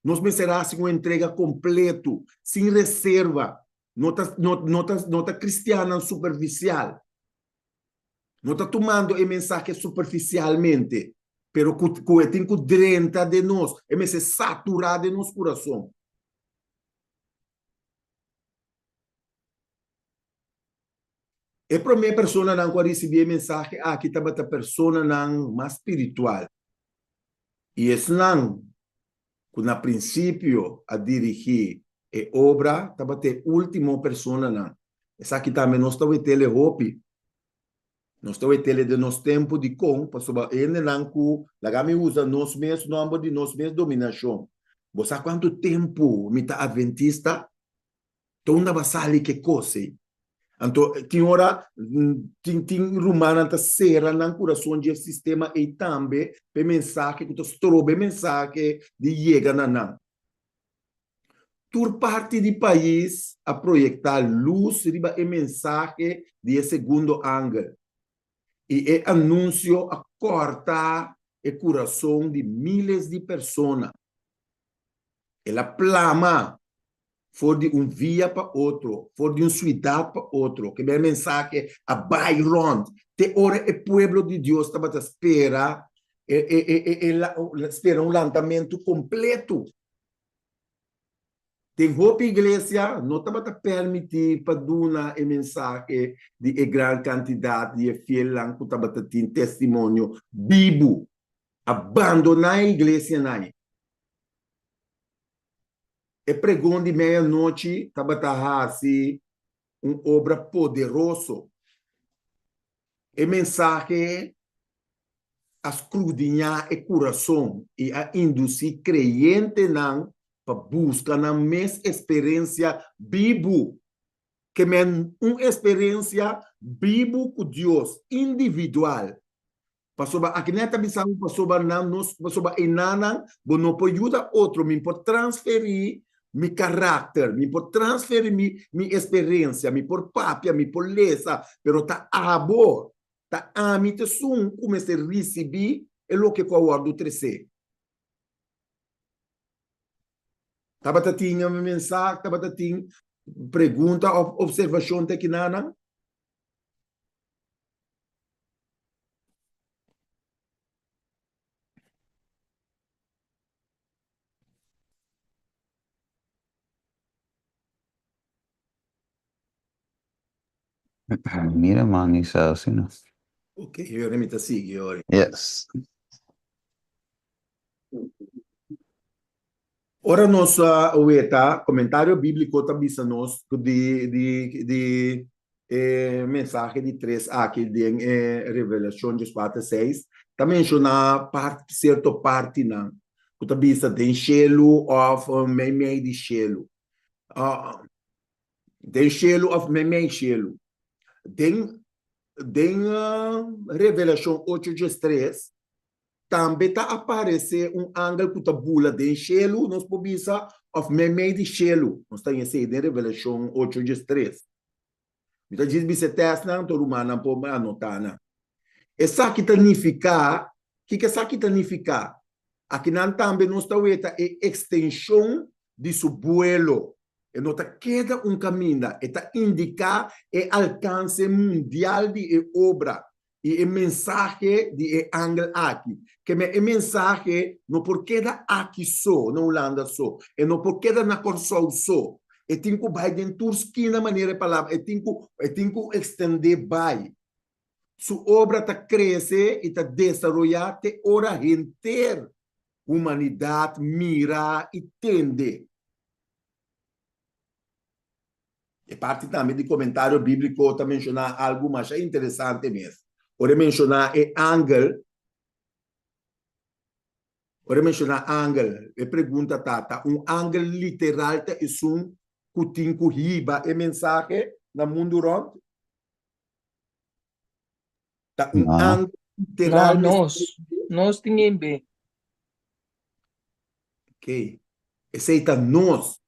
Nos mester hasi un entrega kompleto, sin reserva. No ta, no, no ta, no ta kristiannan superfisial. No ta tumando e mensahe superfisialmente, pero ku, ku e tin ku drenta den nos, e mester saturá den nos kurason. E promé personanan ku a risibí e mensahe aki tabata personanan mas spiritual, i esnan ku na prinsipio a dirigí e obra tabata e último personanan. Esaki tambe nos ta wet'el e hopi. Nos ta wet'el e den nos tempu. Dikon? Pasobra e hendenan ku laga mi usa nos mes nòmber di nos mes dominashon. Bo sa kuantu tempu mi ta adventista? Ta unda ba sali ke kos ei? Anto tin ora tin tin rumannan ta sera nan kurason dje sistema ei tambe pa e mensahe ku ta stroba e mensahe di yega na nan. Tur parti di pais a proyektá lus riba e mensahe di e segundo angel, i e anunsio a kòrta e kurason di míles di persona. El a plama for di un via pa otro, for di un suidat pa otro, ke e mensahe a bai rònt te ora e pueblo di Dios tabata spera e e e e spera un lantamentu kompletu. Den hopi iglesia no tabata permití pa duna e mensahe di e gran kantidat di e fielnan ku tabata tin testimonio bibu. A bandoná e iglesianan. E pregon di meianochi tabata hasi un obra poderoso. E mensahe a skrudiñá e kurason i a indusí kreyentenan pa buska nan mes eksperensia bibu, ke men un eksperensia bibu ku Dios, individual. Pasobra aki nan ta bisa bo pasobra nan nos pasobra enanan bo no por yuda otro mi por transferí mi karakter mi por transferí mi mi eksperensia mi por papia mi por lesa pero ta abo ta ami ta esun ku mester risibí e loke ku a wòrdu tresé. Tabata tin mensahe tabata tin pregunta òf opservashon te kinanan? Mira man isa asina. Ok, yori mi ta sigui yori. Yes. Ora nos weta, komentario bíbliko ta bisa nos ku di di di e mensahe di tres aki den e Revelashon dieskuater seis ta menshoná part sierto partinan ku ta bisa den shelu òf meimei di shelu. Den shelu òf meimei shelu. Den den Revelashon ocho diestres Tambe ta aparesé un angel ku ta bula den shelu, nos por bisa, òf meimei di shelu. Nos ta haña esei den Revelashon ocho diestres. Mi ta djis bisa e tèstnan, anto rumannan por anotá nan. Esaki ta nifiká, kiko esaki ta nifiká? Akinan tambe nos ta weta e ekstenshon di su buelo. E no ta keda un kaminda, e ta indiká e alkanse mundial di e obra i e mensahe di e angel aki. Keme e mensahe no por keda aki so, na Hulanda so, e no por keda na Kòrsou so. E tin ku bai den tur skina manera e palabra, e tin ku e tin ku ekstendé bai. Su obra ta krese i ta desaroyá te ora henter humanidat mira i tende. E parti tambe di komentario bíbliko ta menshoná algu masha interesante mes. Ora e menshoná e angel, ora e menshoná angel, e pregunta ta, ta un angel literal ta esun ku tin ku hiba e mensahe na mundu rònt? Ta un No. angel No, literal mester nos. Nos tin himbe. Ok. Esei ta nos.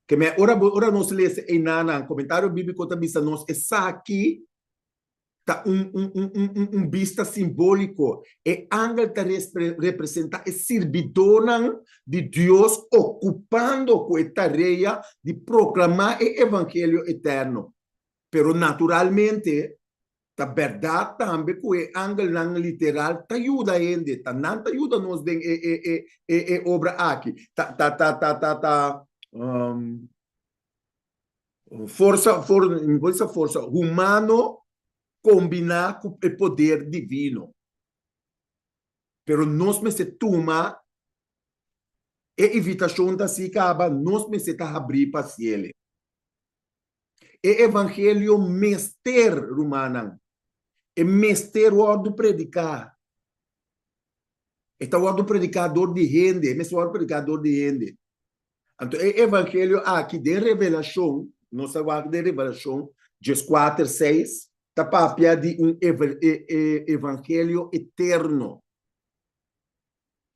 Ke me ora bo ora nos lesa einanan, komentario bíbliko ta bisa nos esaki ta un un un un un un bista simbóliko. E angel ta representá e sirbidónan di Dios okupando ku e tarea di proklamá e evangelio eterno. Pero naturalmente Ta bèrdat tambe ku e angelnan literal ta yuda hende, ta nan ta yuda nos den e e e e e obra aki. Ta ta ta ta ta ta forsa for mi por bisa forsa humano kombiná ku e poder divino. Pero nos mester tuma e invitashon ta así kaba, nos mester ta habrí pa siele. E evangelio mester, rumannan, e mester wòrdu prediká. E ta wòrdu prediká dor di hende, e mester wòrdu prediká dor di hende. Anto e evangelio aki den Revelashon, nos ta wak den Revelashon dieskuater seis, ta papia di un evangelio eterno.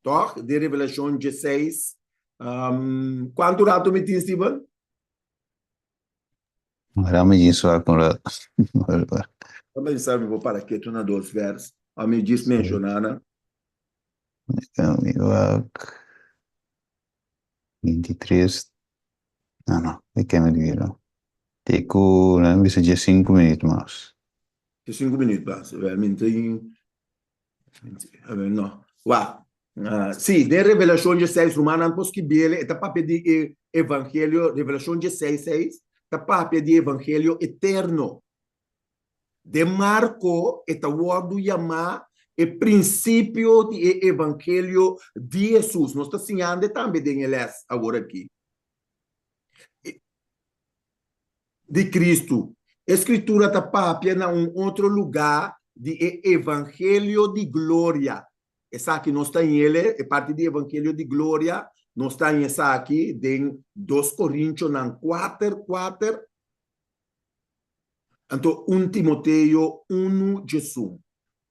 Tòg? Den Revelashon diesseis, kuantu ratu mi tin, Steven? Rami djis wak un rat. Rami djis mi por para ketu na dos vers. A mi djis menshoná nan. Mi wak 23. No, no, mi ke mi bira. Te ku nan bisa dje sinku minüt mas. Dje sinku minüt mas. Wel, mi tin No. Wak. Sí, den Revelashon dieseis, rumannan por skibiel, e ta papia di e evangelio, Revelashon dieseis seis, ta papia di evangelio eterno. Den Marko e ta wòrdu yamá e prinsipio di e evangelio di Hesus. Nos ta siñando e tambe den e lès awor aki. Di Kristu. E Skritura ta papia na un otro lugá di e evangelio di gloria. Esaki nos ta ñele, e parti di evangelio di gloria, nos ta haña esaki den Dos Korintionan kuater, kuater, anto un Timoteo unu, djesun.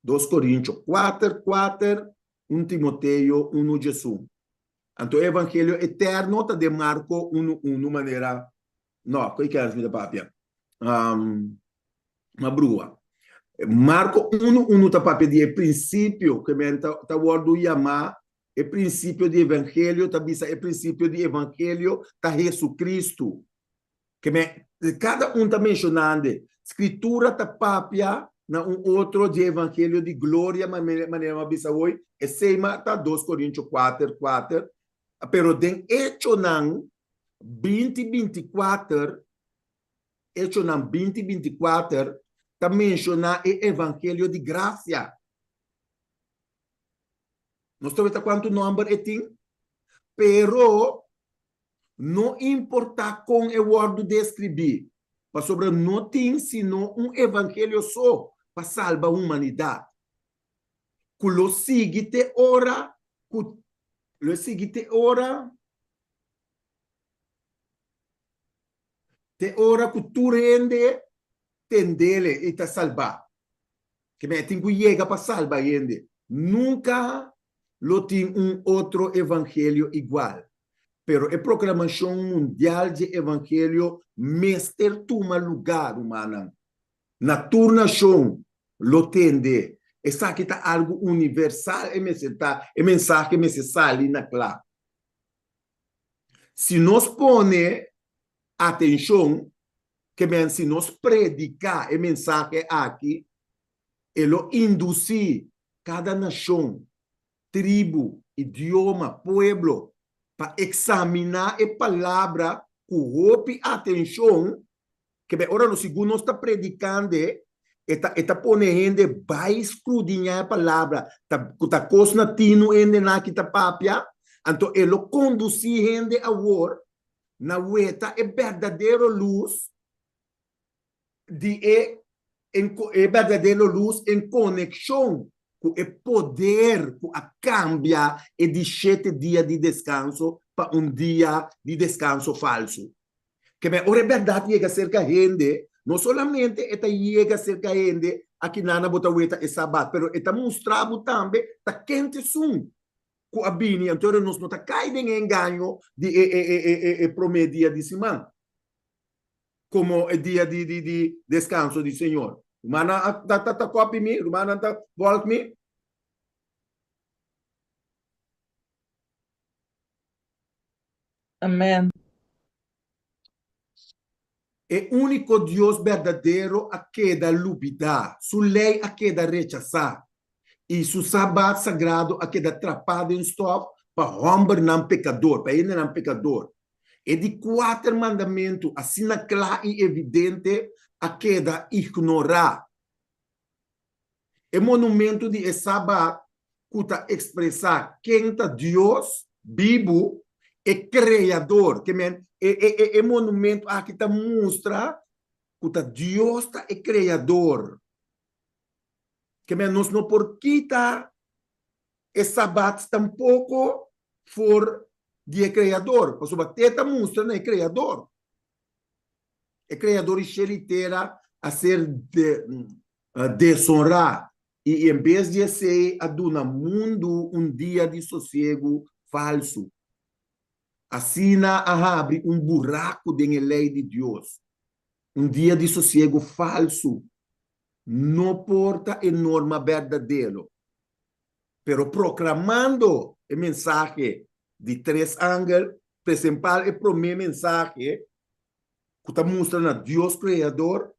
Dos Korintio kuater, kuater, un Timoteo unu, djesun. Anto e evangelio eterno ta den Marko unu, unu, manera No, koe kers mi ta papia? Um, ma brua. Marko unu unu ta papia di e prinsipio ke men ta, ta wòrdu yamá e prinsipio di evangelio, ta bisa e prinsipio di evangelio ta Hesukristu. Ke men, kada un ta menshonande. Skritura ta papia na un otro di evangelio di gloria, manera mi a bisa hoy, esei ma ta dos Korintio kuater kuater, pero den Echonan binti binti kuater, Echonan binti binti kuater, ta menshoná e evangelio di grasia. Nos ta weta kuantu nòmber e tin, pero no importá kon e wòrdu deskribí, pasobra no tin sino un evangelio so pa salba humanidat, ku lo sigui te ora ku lo sigui te ora te ora ku tur hende tendele i ta salbá. Ke men e tin ku yega pa salba hende. Nunka lo tin un otro evangelio igual. Pero e proklamashon mundial dje evangelio mester tuma lugá, rumannan. Na tur nashon lo tende. Esaki ta algu universal e mester ta, e mensahe mester sali na kla. Si nos pone atenshon, ke men si nos prediká e mensahe aki, e lo indusí kada nashon, tribu, idioma, pueblo pa eksaminá e palabra ku hopi atenshon. Ke men ora nos segun nos ta predikando e ta e ta pone hende bai skrudiñá e palabra, ta ku ta kos na tinu hendenan aki ta papia, anto e lo kondusí hende awor na weta e berdadero lus di e e berdadero lus en konekshon ku e poder ku a kambia e di shete dia di deskanso pa un dia di deskanso falsu. Keme ora e bèrdat yega serka hende, no solamente e ta yega serka hende akinana bo ta weta e sabat, pero e ta mustra bo tambe ta ken ta esun ku a bini. Anto nos no ta kai den e engaño di e promé dia di siman komo e dia di deskanso di Señor. Rumannan ta kòpi mi? Rumannan ta vòlg mi? Amen. E úniko Dios berdadero a keda lubidá, su lei a keda rechasá, i su sabat sagrado a keda trapá den stòf pa hòmbernan pekador, pa hendenan pekador. E di kuater mandamentu asina kla i evidente a keda ignorá. E monumento di e Sabat ku ta ekspresá ken ta Dios bibu, e Kreador. Ke men, e, e, e, e monumento aki ta mustra ku ta Dios ta e Kreador. Ke men, nos no por kita e Sabat tampoko for di e Kreador, pasobra te ta mustra na e Kreador. E Kreador di shelu i tera a ser de, desonrá i en bes di esei a duna mundu un dia di sosiegu falsu. Asina a habri un buraku den e lei di Dios. Un dia di sosiegu falsu no por ta e norma berdadero. Pero proklamando e mensahe di tres angel, presempal e promé mensahe ku ta mustra na Dios Kreador,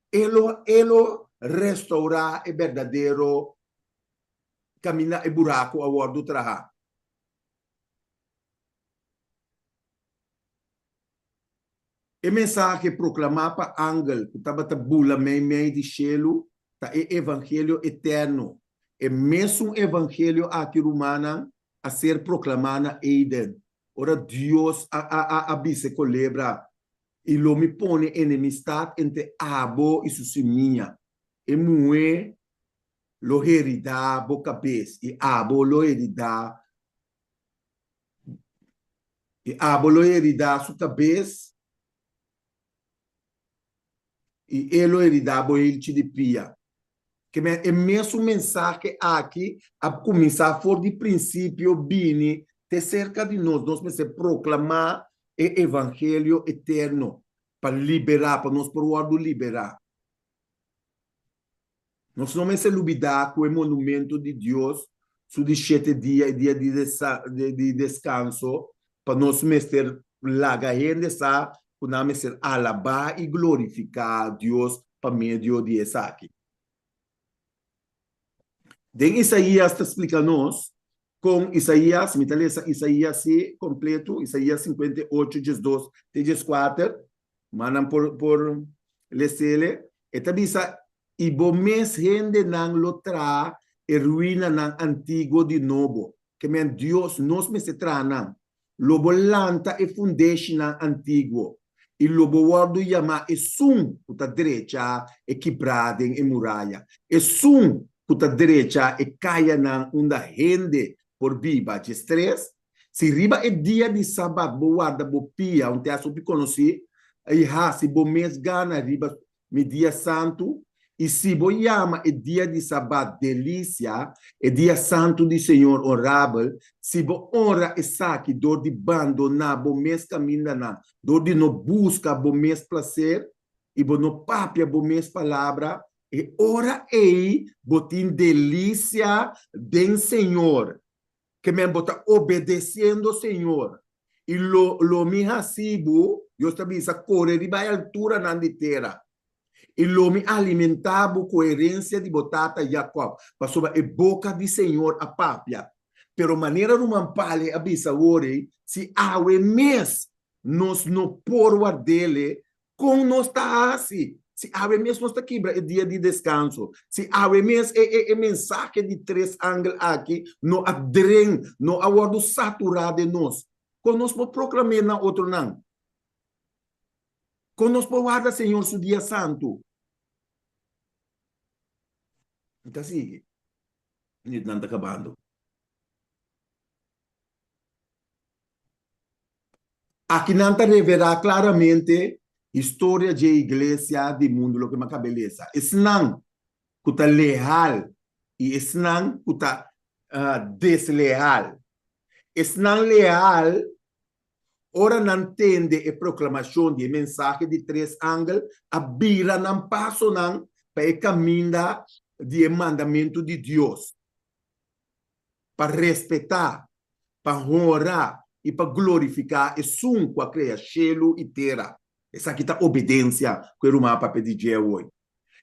E lo e lo restaurá e berdadero kaminda e buraku a wòrdu trahá. E mensahe proklamá pa angel ku tabata bula meimei di shelu ta e evangelio eterno. E mesun evangelio aki, rumannan, a ser proklamá na Eden, ora Dios a a a a bisa e kolebra, I lo mi pone enemistat entre abo i su simia. E muhé lo heridá bo kabes, i abo lo heridá i abo lo heridá su kabes, i e lo heridá bo hilchi di pia. Ke men e mesun mensahe aki a kuminsá for di prinsipio bini te serka di nos. Nos mester proklamá e evangelio eterno pa liberá, pa nos por wòrdu liberá. Nos no mester lubidá ku e monumento di Dios su di shete dia, e dia di deskanso, pa nos mester laga hende sa ku nan mester alabá i glorifiká Dios pa medio di esaki. Den Isaías ta splika nos kon Isaías, mi ta lesa Isaías sí kompletu, Isaías 58, 12 te 14, ma nan por por. Lesele, e ta bisa, I bo mes hendenan lo traha e ruinanan antiguo di nobo. Ke men Dios, nos mester traha nan. Lo bo lanta e fundeshinan antiguo, i lo bo wòrdu yamá esun ku ta drecha e kibrá den e muraya, esun ku ta drecha e kayanan unda hende por biba. Djestres, Si riba e dia di Sabat bo warda bo pia, un tèst hopi konosí, i hasi bo mes gana riba mi dia santu, i si bo yama e dia di Sabat delisia, e dia santu di señor onrabel, si bo onra esaki dor di bandoná bo mes kamindanan, dor di no buska bo mes plaser, i bo no papia bo mes palabra, e ora ei bo tin delisia den señor. Ke men bo ta obedesiendo Señor, i lo lo mi hasi bo, Dios ta bisa, kore riba e alturanan di tera, i lo mi alimentá bo ku herensia di bo tata Jakòb, pasobra e boka di Señor a papia. Pero manera ruman Pale a bisa awor ei, si awe mes nos no por ward'ele, Kon nos ta hasi si awe mes nos ta kibra e dia di deskanso? Si awe mes e e e mensahe di tres angel aki no a dren, no a wòrdu saturá den nos, kon nos por proklam'é na otronan? Kon nos por warda Señor su dia santu? Mi ta sigui. Minütnan ta kabando. Aki nan ta revelá klaramente historia dje iglesia di mundu loke mi a kaba e lesa. Esnan ku ta leal i esnan ku ta desleal. Esnan leal, ora nan tende e proklamashon di e mensahe di tres angel, a bira nan pasonan pa e kaminda di e mandamentu di Dios. pa respetá, pa honra i pa glorifiká Esun ku a krea shelu i tera. Esaki ta obedensia ku e ruman a papia di dje awor.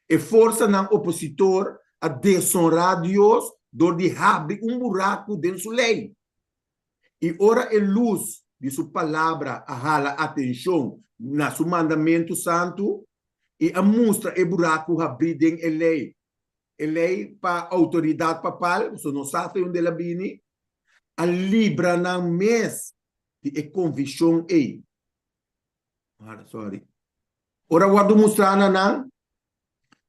E forsanan opositor a desonrá Dios dor di habri un buraku den su lei. I ora e lus di su Palabra a hala atenshon na su mandamentu santu i a mustra e buraku habrí den e lei, E lei pa outoridat papal, pasobra no sa fe unda el a bini, a libra nan mes di e konvikshon ei. Sorry. Ora wòrdu mustrá na nan,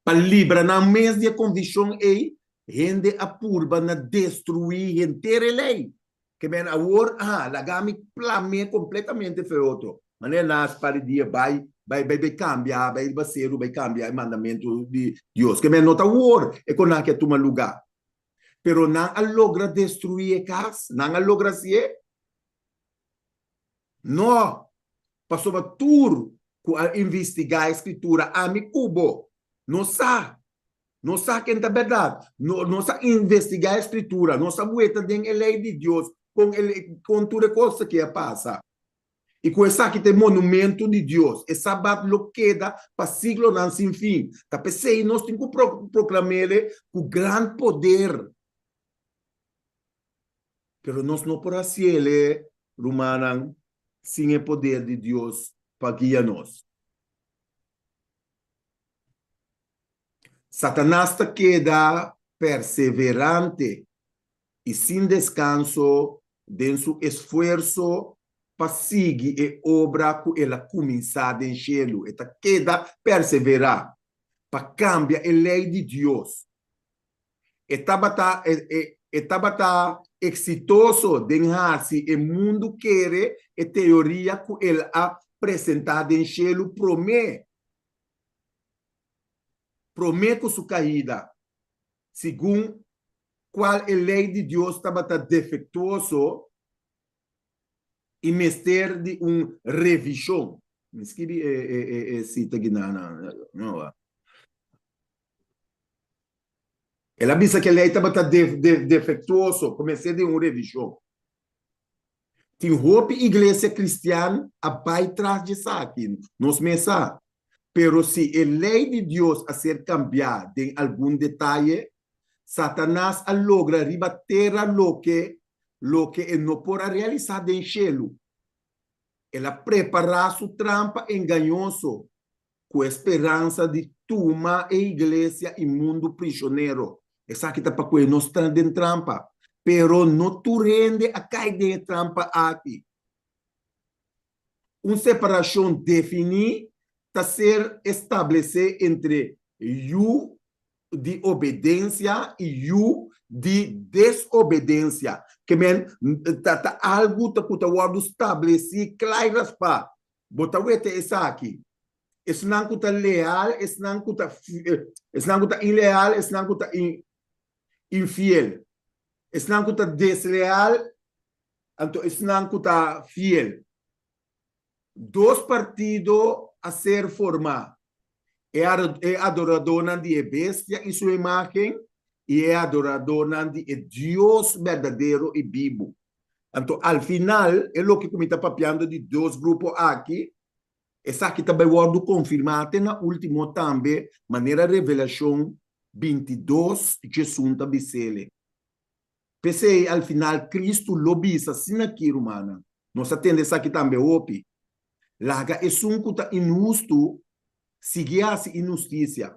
pa libra nan mes di e konvikshon ei, hende a purba na destruí henter e lei. Ke men awor, aha, laga mi plam'é kompletamente fe otro. Manera nan a spar di dia bai, bai, bai, bai kambia, bai riba seru, bai kambia e mandamentu di Dios. Ke men no ta awor e kon nan ke tuma lugá. Pero nan a logra destruí e kas? Nan a logra hasié? No! Pasobra tur ku a investigá e Skritura, ami ku bo, no sa Nos sa ken ta bèrdat. Nos a investigá e Skritura. Nos a weta den e lei di Dios kon e kon tur e kos aki a pasa. I ku esaki ta e monumentu di Dios. E Sabat lo keda pa siglonan sin fin. Ta p'esei nos tin ku proklam'é ku gran poder. Pero nos no por hasiel, rumannan, sin e poder di Dios pa guia nos. Satanas ta keda perseverante i sin deskanso den su esfuerso pa sigui e obra ku el a kuminsá den shelu. E ta keda perseverá pa kambia e lei di Dios. E tabata e tabata eksitoso den hasi e mundu kere e teoria ku el a presentá den shelu promé. promé ku su kaida, segun kual e lei di Dios tabata defektuoso i mester di un revishon. Mi skibi e sita aki na no. El a bisa ku e lei tabata defektuoso ku mester di un revishon. Tin hopi iglesia kristian a bai tras di esaki, nos mes sa. Pero si e lei di Dios a ser kambiá den algun detaye, Satanas a logra riba tera loke loke e no por a realisá den shelu. El a prepará su trampa engañoso. ku e speransa di tuma e iglesia i mundu prishonero. Esaki ta pa ku nos ta den trampa. Pero no tur hende a kai den e trampa aki. Un separashon definí ta ser establesé entre yu di obedensia i yu di desobedensia. Ke men ta ta algu ta ku ta wòrdu stablesí kla i raspá. Bo ta wete esaki. Esnan ku ta leal, esnan ku ta esnan ku ta ileal, esnan ku ta infiel. Esnan ku ta desleal, anto esnan ku ta fiel. Dos partido a ser formá, e e adoradónan di e bestia i su imágen i e adoradónan di e Dios berdadero i bibu. Anto al final, e loke ku mi ta papiando di dos grupo aki, esaki ta bai wòrdu konfirmá te na último tambe, manera Revelashon 22 djesun ta bis'ele. P'esei, al final Kristu lo bisa asina aki, Rumannan, nos a tende esaki tambe hopi, Laga esun ku ta inhustu sigui hasi inhustisia,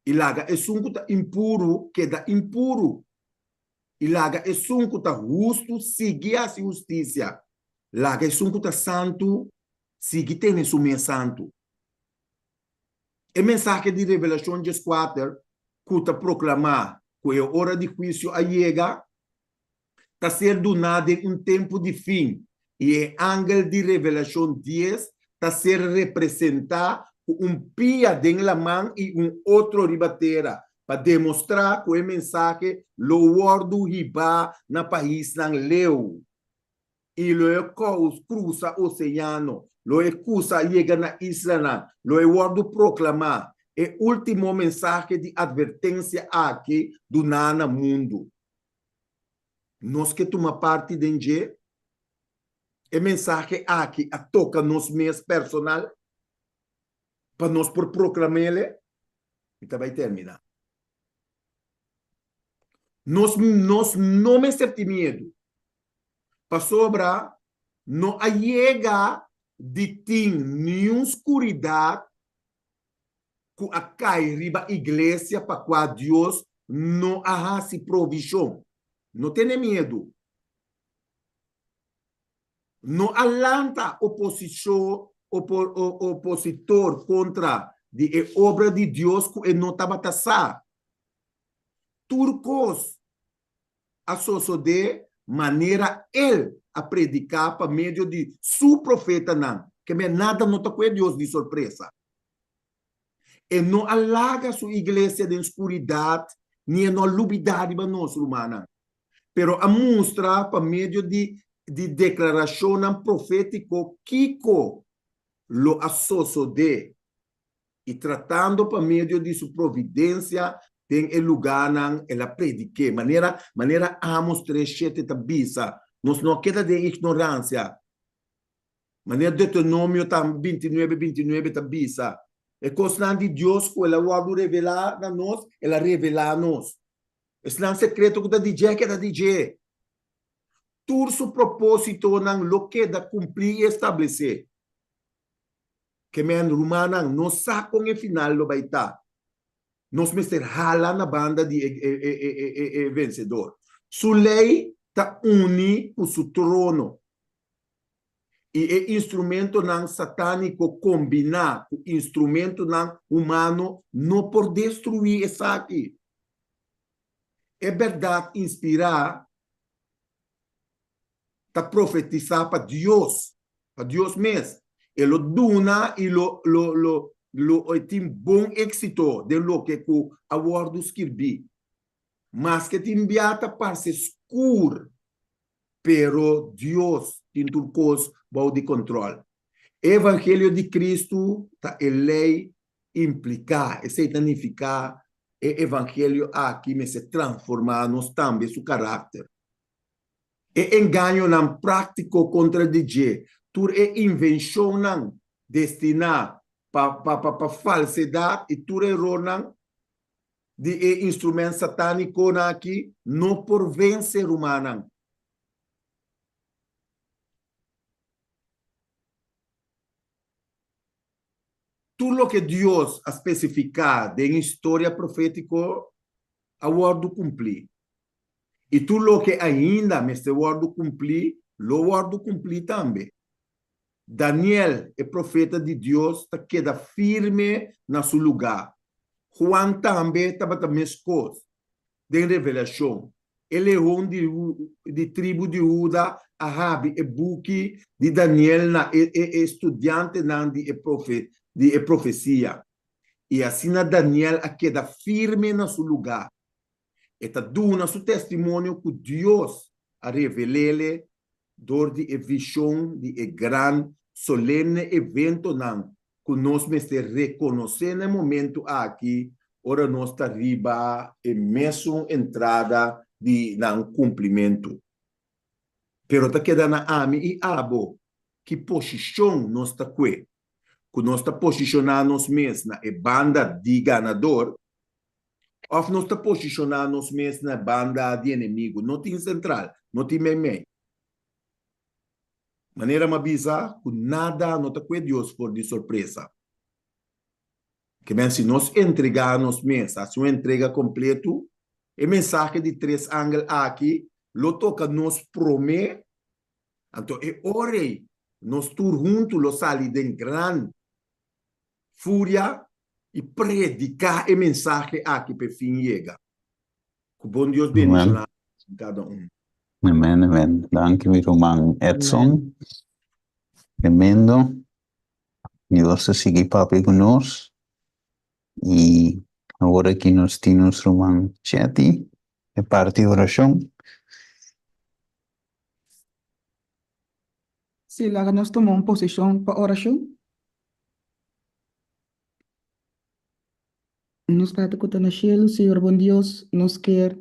i laga esun ku ta impuru keda impuru, i laga esun ku ta hustu sigui hasi hustisia, laga esun ku ta santu sigui tene su mes santu. E mensahe di Revelashon dieskuater ku ta proklamá ku e ora di huisio a yega, ta ser duná den un tempu di fin, i e angel di Revelashon dies ta ser representá ku un pia den laman i un otro riba tera, pa demostrá ku e mensahe lo wòrdu hibá na paisnan leu. I lo e kous krusa oseano, lo e kusa yega na islanan, lo e wòrdu proklamá e último mensahe di atvertensia aki duná na mundu. Nos ke tuma parti den dje? E mensahe aki a toka nos mes personal pa nos por proklam'ele? Mi ta bai terminá. Nos nos no mester tin miedu. Pasobra no a yega di tin niun skuridat ku a kai riba iglesia pa kua Dios no a hasi provishon. No tene miedu. No a lanta opositor kontra di e obra di Dios ku e no tabata sa. Tur kos a sosodé manera el a prediká pa medio di su profetanan, ke men nada no ta kue Dios di sorpresa. E no a laga su iglesia den skuridat ni e no a lubidá riba nos, rumannan, pero a mustra pa medio di di deklarashonnan profétiko kiko lo a sosodé i tratando pa medio di su providensia den e lugánan el a predik'é. Manera manera Amos 3:7 ta bisa, nos no a keda den ignoransia. Manera Deuteronomio tambe 29:29 ta bisa, e kosnan di Dios ku el a wòrdu revelá na nos, el a revelá nos. Esnan sekreto ku ta di dje a keda di dje. Tur su propósitonan lo keda kumplí i establesé. Ke men, rumannan, nos sa kon e final lo bai ta. Nos mester hala na banda di e vensedor. Su lei ta uni ku su trono, i e instrumentonan satániko kombiná ku instrumentonan humano no por destruí esaki. E bèrdat inspirá ta profetisá pa Dios, pa Dios mes. E lo duna i lo lo lo lo e tin bon éksito den loke ku a wòrdu skirbí. Maske tin bia ta parse skur, pero Dios tin tur kos bou di kontròl. E evangelio di Kristu ta e lei impliká, esei ta nifiká e evangelio aki mester transformá nos tambe su karakter. E engañonan práktiko kontra di dje, tur e invenshonnan destiná pa pa pa falsedat i tur erornan di e instrument satánikonan aki no por vense rumannan. Tur loke Dios a spesifiká den historia profétiko a wòrdu kumplí, i tur loke ainda mester wòrdu kumplí lo wòrdu kumplí tambe. Daniel, e profeta di Dios, ta keda firme na su lugá. Juan tambe tabata meskos. Den Revelashon, e leon di tribu di Huda a habri e buki di Daniel na e e studiantenan di e profesia, i asina Daniel a keda firme na su lugá. E ta duna su testimonio ku Dios a revel'é dor di e vishon di e gran solemne eventonan ku nos mester rekonosé na e momentu aki ora nos ta riba e mesun entrada di nan kumplimentu. Pero ta keda na ami i abo ki posishon nos ta kue, ku nos ta posishoná nos mes na e banda di ganador òf nos ta posishoná nos mes na e banda di enemigu. No tin sentral, no tin meimei. Manera mi a bisa ku nada no ta kue Dios for di sorpresa. Ke men si nos entregá nos mes, hasi un entrega kompletu, e mensahe di tres angel aki lo toka nos promé, anto e ora ei nos tur huntu lo sali den gran furia i prediká e mensahe aki pa e fin yega. Ku bon Dios bendishoná kada un. Amen, amen. Danki mi ruman Edson. Tremendo. Dios ta sigui papia ku nos. I awor aki nos tin nos ruman Chetty e parti orashon. Sí, laga nos tuma un posishon pa orashon. Nos Tata ku ta na shelu, Señor bon Dios, nos kier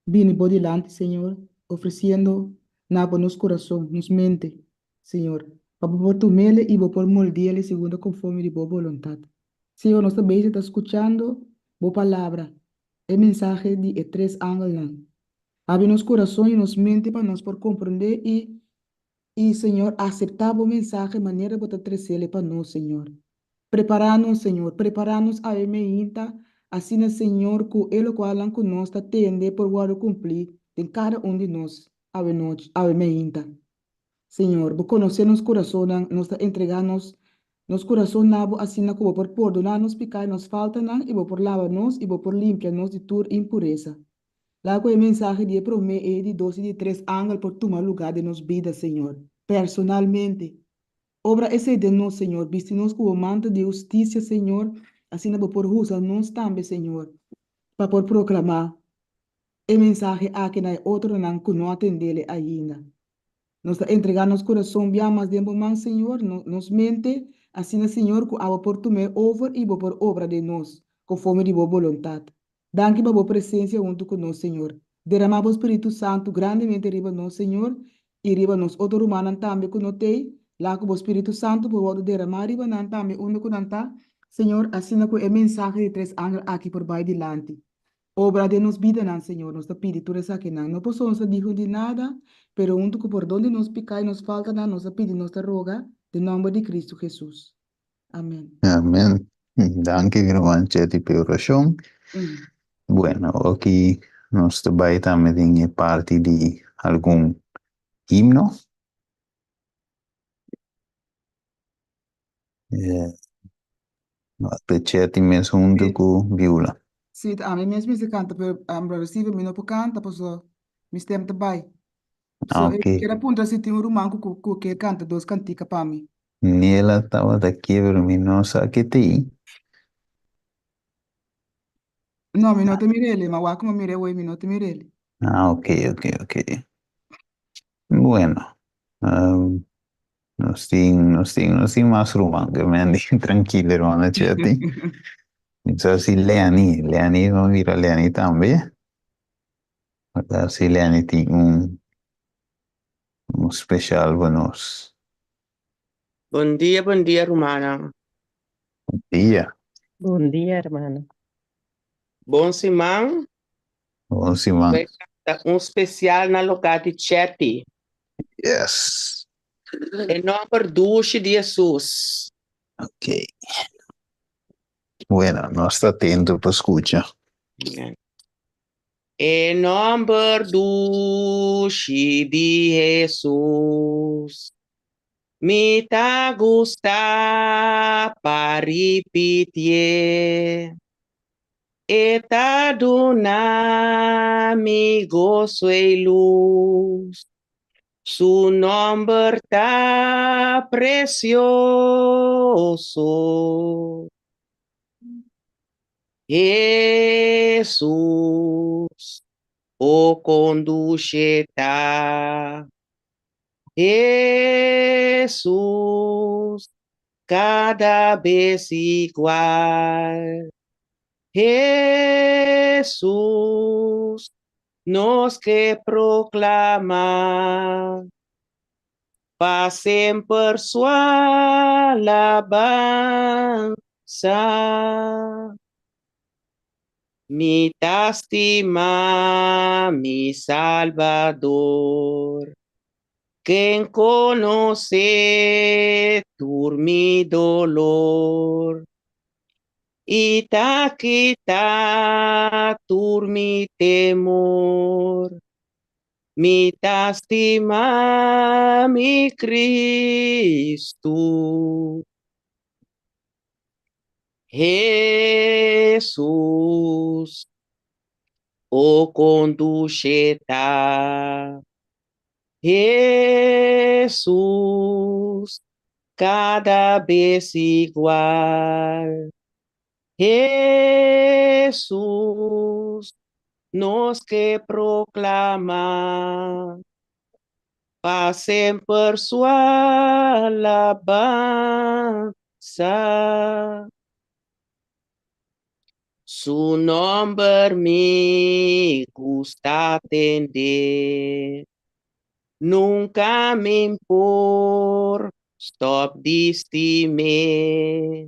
bini bo dilanti, Señor, ofresiendo na bo nos kurason, nos mente, Señor, pa bo por tum'ele i bo por moldi'ele segundo konforme di bo boluntat. Señor, nos ta bezig ta skuchando bo palabra, e mensahe di e tres angelnan. Habri nos kurason i nos mente pa nos por komprendé i I, Señor, aseptá Bo mensahe manera Bo ta tresele pa nos, Señor. Prepará nos, Señor, prepará nos awe meinta, asina, Señor, ku e lokualnan ku nos ta tende por wòrdu kumplí den kada un di nos awe nochi, awe meinta. Señor, Bo konosé nos kurasonnan, nos ta entregá nos nos kurason na Bo asina ku Bo por pordoná nos piká i nos faltanan i Bo por laba nos i Bo por limpia nos di tur impuresa. Laga ku e mensahe di e promé, e di dos i di tres angel por tuma lugá den nos bida, Señor, personalmente. Obra esei den nos, Señor. Bisti nos ku bo mantel di hustisia, Señor, asina bo por usa nos tambe, Señor, pa por proklamá e mensahe aki na e otronan ku no a tendele ainda. Nos ta entregá nos kurason bia mas den bo man, Señor, nos mente, asina, Señor, ku abo por tum'é over i bo por obra den nos, konforme di bo boluntat. Danki pa bo presensia huntu ku nos, Señor. Deramá bo Spiritu Santu grandemente riba nos, Señor, i riba nos otro rumannan tambe ku no t'ei. Laga ku bo Spiritu Santu por wòrdu deramá riba nan tambe unda ku nan ta, Señor, asina ku e mensahe di tres angel aki por bai dilanti. Obra den nos bidanan, Señor, nos ta pidi tur esakinan. No pasobra nos ta digno di nada, pero huntu ku pordon di nos piká i nos faltanan, nos ta pidi, nos ta roga, den nòmber di Kristu Hesus. Amen. Amen. Danki ruman Chetty pa e orashon. Bueno, aki nos ta bai tambe den e parti di algun himno. Pe Chetty mes huntu ku Beulah. Sí, ta ami mes mester kanta, pero Brother Steven mi no por kanta pasobra mi stem ta bai. So e kier a puntra si tin un ruman ku ku kier kanta dos kantika pa mi. Nela tabata aki pero mi no sa ke ta ei. No, mi no ta mir'el, ma wak como mir'é hoy mi no ta mir'el. Ah, ok, ok, ok. Bueno, nos tin, nos tin, nos tin mas ruman ke Mandy. Trankilo, hermana Chetty. Mi sa si Lenny, Lenny, bo mira Lenny tambe. Ata si Lenny tin un un special pa nos. Bon dia, bon dia rumannan. Bon dia. Bon dia hermano. Bon siman. Bon siman. Bai canta un special na lugar di Chetty. Yes. E nomber dushi di Jesus. Ok. Bueno, nos ta atento pa skucha. Amen. E nòmber dushi di Hesus mi ta gusta pa ripitié. E ta duna mi goso i lus. Su nòmber ta presioso. Hesus, o kon dushi ta. Hesus, kada bes igual. Hesus, nos ke proklamá pa semper su alabansa. Mi ta stima mi Salbador, ken konosé tur mi dolor, i ta kita tur mi temor. Mi ta stima mi Kristu. Hesus, o kon dushi ta. Hesus, kada bes igual. Hesus, nos ke proklamá pa semper su alabansa. Su nòmber mi gusta tende. Nunka mi por stòp di stim'é.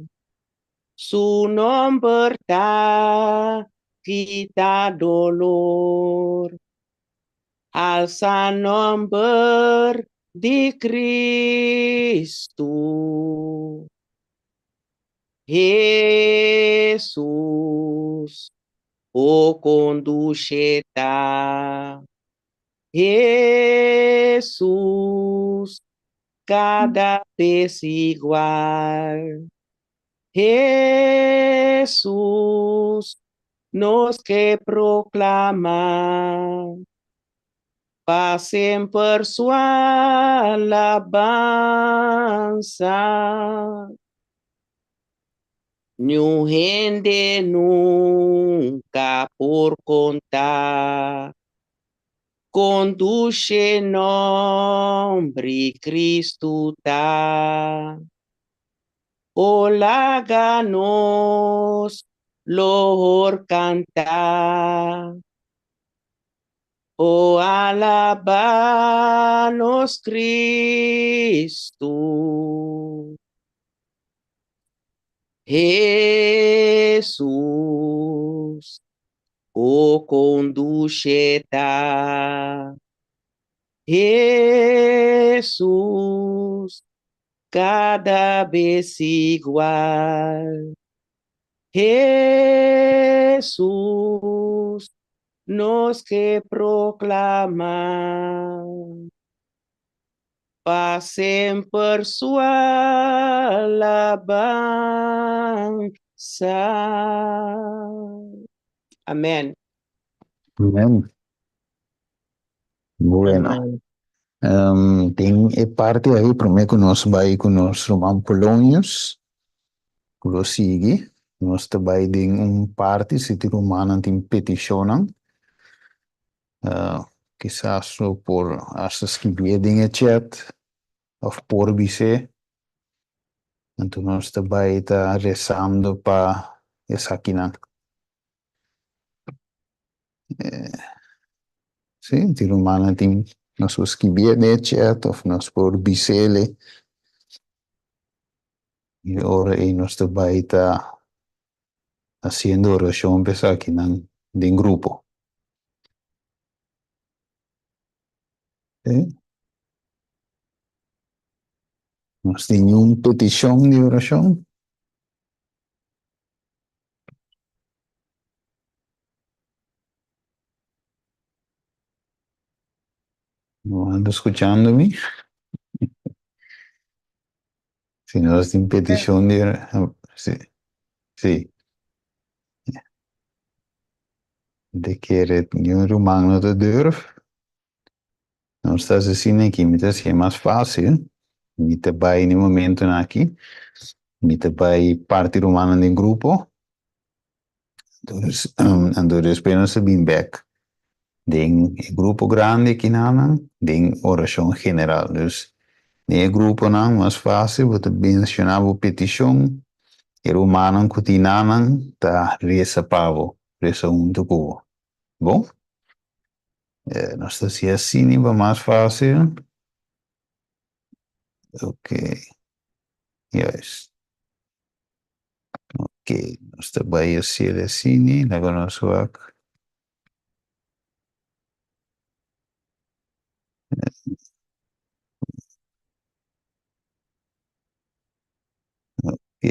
Su nòmber ta kita dolor. Alsa nòmber di Kristu. Hesus, o kon dushi ta. Hesus, kada bes igual. Hesus, nos ke proklamá pa semper su alabansa. Niun hende nunka por konta kon dushi nòmber Kristu ta. O laga nos loor kanta. O alabá nos Kristu. Hesus, o kon dushi ta. Hesus, kada bes igual. Hesus, nos ke proklamá pa semper su alabansa. Amèn. Amèn. Bueno. Um, den e parti ahí, promé ku nos bai ku nos ruman Polonius, ku lo sigui, nos ta bai den un parti si tin rumannan tin petishonnan. Uh, kisas lo por hasta skibié den e chat òf por bis'é. Anto nos ta bai ta resando pa esakinan. Sí, tin rumannan tin nos por skibié den e chat of nos por bis'ele. I ora ei nos ta bai ta hasiendo orashon pa esakinan den grupo. Nos tin niun petishon di orashon? No anda skuchando mi? Si nos tin petishon di si si de kere niun ruman no ta durf nos ta hasi asina aki mi ta hasié mas fásil mi ta bai na e momentonan aki mi ta bai parti rumannan den grupo Anto despues nos a bin bek den e grupo grandi kinanan den orashon general. Dus den e gruponan mas fásil bo ta menshoná bo petishon, e rumannan ku tin nanan ta resa pa bo, resa huntu ku bo. Bon, nos ta hasi asina pa mas fásil. Ok, juist. Ok, nos ta bai haciel asini, laga nos wak. Ok.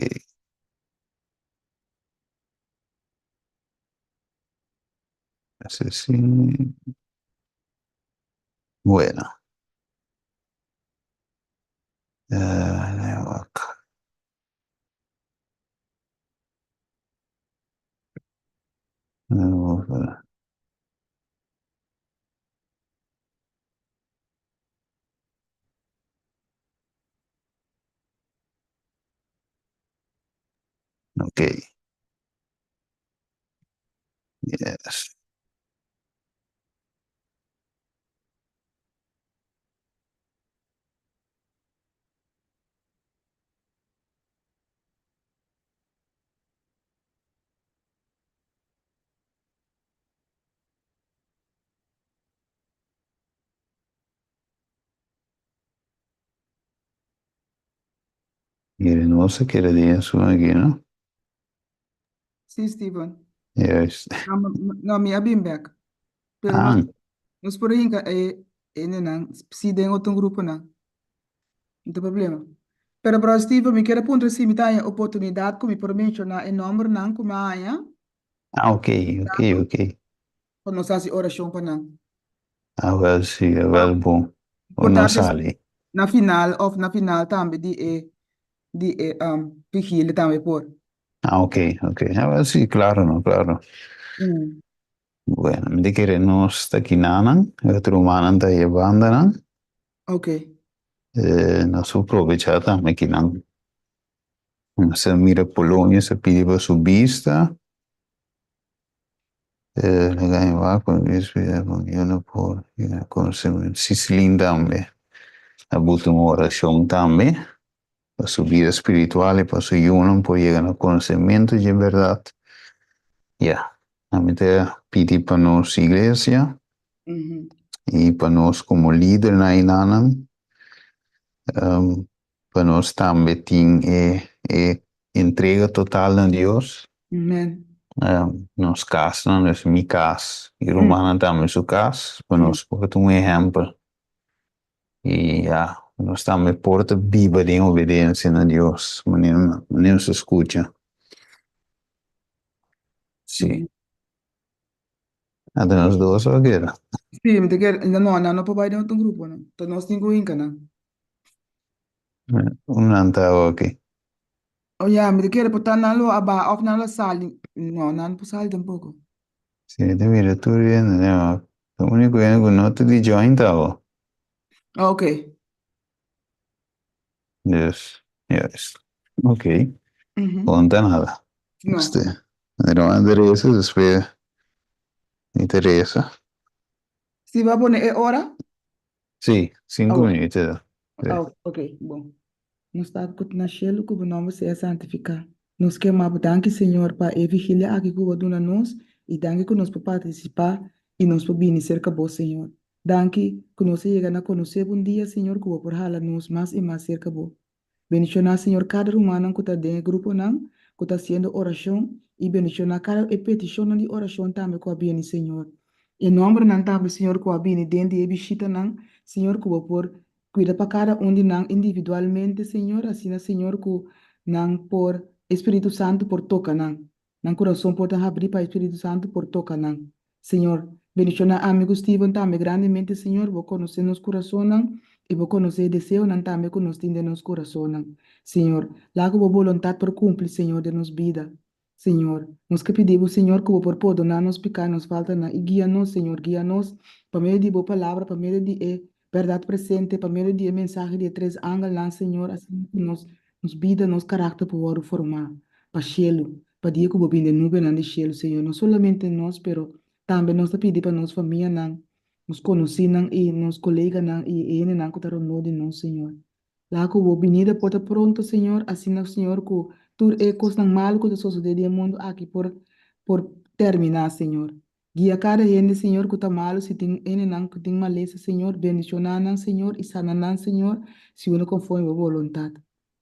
Así. Bueno. Uh, wak. Ok. Yes. Mire, nos a keda den esun aki, no? Sí, Steven. Juist. No, no, mi a bin bek. Pero Ah. nos, nos por hinka e hendenan si den otro gruponan. No ta problema. Pero bro Steven, mi kier a puntra si mi ta haña oportunidad ku mi por menshoná e nòmbernan ku mi a haña. Ah, ok, ok, ok. Pa nos hasi orashon pa nan. Ah, wel si, wel bon. Por No ta sali. na final of na final tambe di e di e um, vigilia tambe por. Ah, ok, ok. Ah, wel si, claro, no, claro. Bueno, mi ta kere nos ta kinanan, e otro rumannan ta e bandanan. Ok. Eh, nos por probecha tambe kinan. Nos a mira Polonia sa pidi pa su bista. Eh, laga mi wak pa mi spera con yo no por yega conocimiento. Sislin tambe a buta un oracion tambe pa su bida spiritual y pa su yunan por yega na conocimiento dje berdad. Ya, ami ta pidi pa nos iglesia y pa nos como lidernan aynanan pa nos tambe tin e e entrega total na Dios. Amen. Nos kasnan, dus mi kas i rumannan tambe su kas, pa nos por ta un ehèmpel. I ya, nos tambe por ta biba den obedensia na Dios, manera manera nos ta skucha. Sí. Ata nos dos a keda. Sí, mi ta kere, no, nan no por bai den otro grupo, no. Ta nos tin ku hinka nan. Un nan ta awo aki. Oh ya, mi ta kere por ta nan lo a baha of nan lo sali. No, nan no por sali tampoco. Sí, mi ta mira tur hende den wak. E unico hende ku no ta di join ta awo. Ok. Dus, juist. Ok. Bon ta nada. No. Este, mi ta reza, despues mi ta reza. Si bo a pone e ora? Sí, sinku Oh. minuut e ta. Sí. Oh, ok, bon. Nos Tata ku ta na shelu, ku bo nòmber sea santifiká. Nos ke ama bo danki, Señor, pa e vigilia aki ku bo a duna nos i danki ku nos por partisipá i nos por bini serka bo, Señor. Danki ku nos a yega na konosé bo un dia, Señor, ku bo por hala nos mas i mas serka bo. Bendishoná, Señor, kada rumannan ku ta den e gruponan ku ta hasiendo orashon i bendishoná kada e petishonnan di orashon tambe ku a bini, Señor. E nòmbernan tambe, Señor, ku a bini den di e bishitanan, Señor, ku bo por kuida pa kada un di nan individualmente, Señor, asina, Señor, ku nan por, e Spiritu Santu por toka nan. Nan kurason por ta habrí pa e Spiritu Santu por toka nan. Señor, Bendiciona ami cu Steven tambe grandemente Señor, Bo conoce nos curasonnan y Bo conoce e deseonan tambe cu nos tin den nos curasonnan. Señor, laga Bo boluntad por cumpli Señor den nos bida. Señor, nos ke pidi Bo Señor cu Bo por pordona nos pica y nos faltanan y guia nos Señor, guia nos pa medio di Bo palabra, pa medio di e berdad presente, pa medio di e mensahe di e tres angelnan Señor, asina cu nos nos bida, nos caracter por wordo forma pa cielo, pa dia cu Bo bini den nubenan di cielo Señor, no solamente nos pero Tambe nos ta pidi pa nos famianan, nos konosínan i nos koleganan i e hendenan ku ta rondó di nos, Señor. Laga ku bo binida por ta pronto, Señor, asina, Señor, ku tur e kosnan malu ku ta sosodé den e mundu aki por por terminá, Señor. Guia kada hende, Señor, ku ta malu, si tin hendenan ku tin malesa, Señor, bendishoná nan, Señor, i sana nan, Señor, si konforme bo boluntat.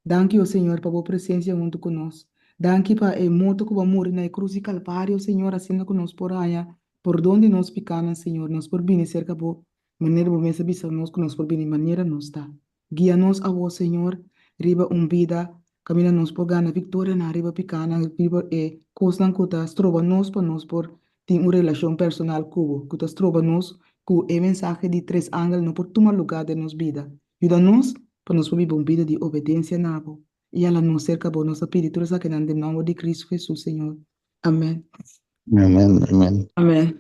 Danki, o Señor, pa bo presencia huntu cu nos. Danki pa e morto cu bo a muri na e cruz di Calvario, Señor, asina cu nos por haña pordon di nos picanan, Señor. Nos por bini cerca bo manera bo mes a bisa nos cu nos por bini manera nos ta. Guia nos awor, Señor, riba un bida caminda nos por gana victorianan riba picanan, riba e cosnan cu ta stroba nos pa nos por tin un relacion personal cu bo, cu ta stroba nos cu e mensahe di tres angel no por tuma lugar den nos bida. Yuda nos pa nos por biba un bida di obedensia na bo i hala nos serka bo. Nos ta pidi tur esakinan den nòmber di Kristu Hesus, Señor. Amèn. Amèn, amèn. Amèn.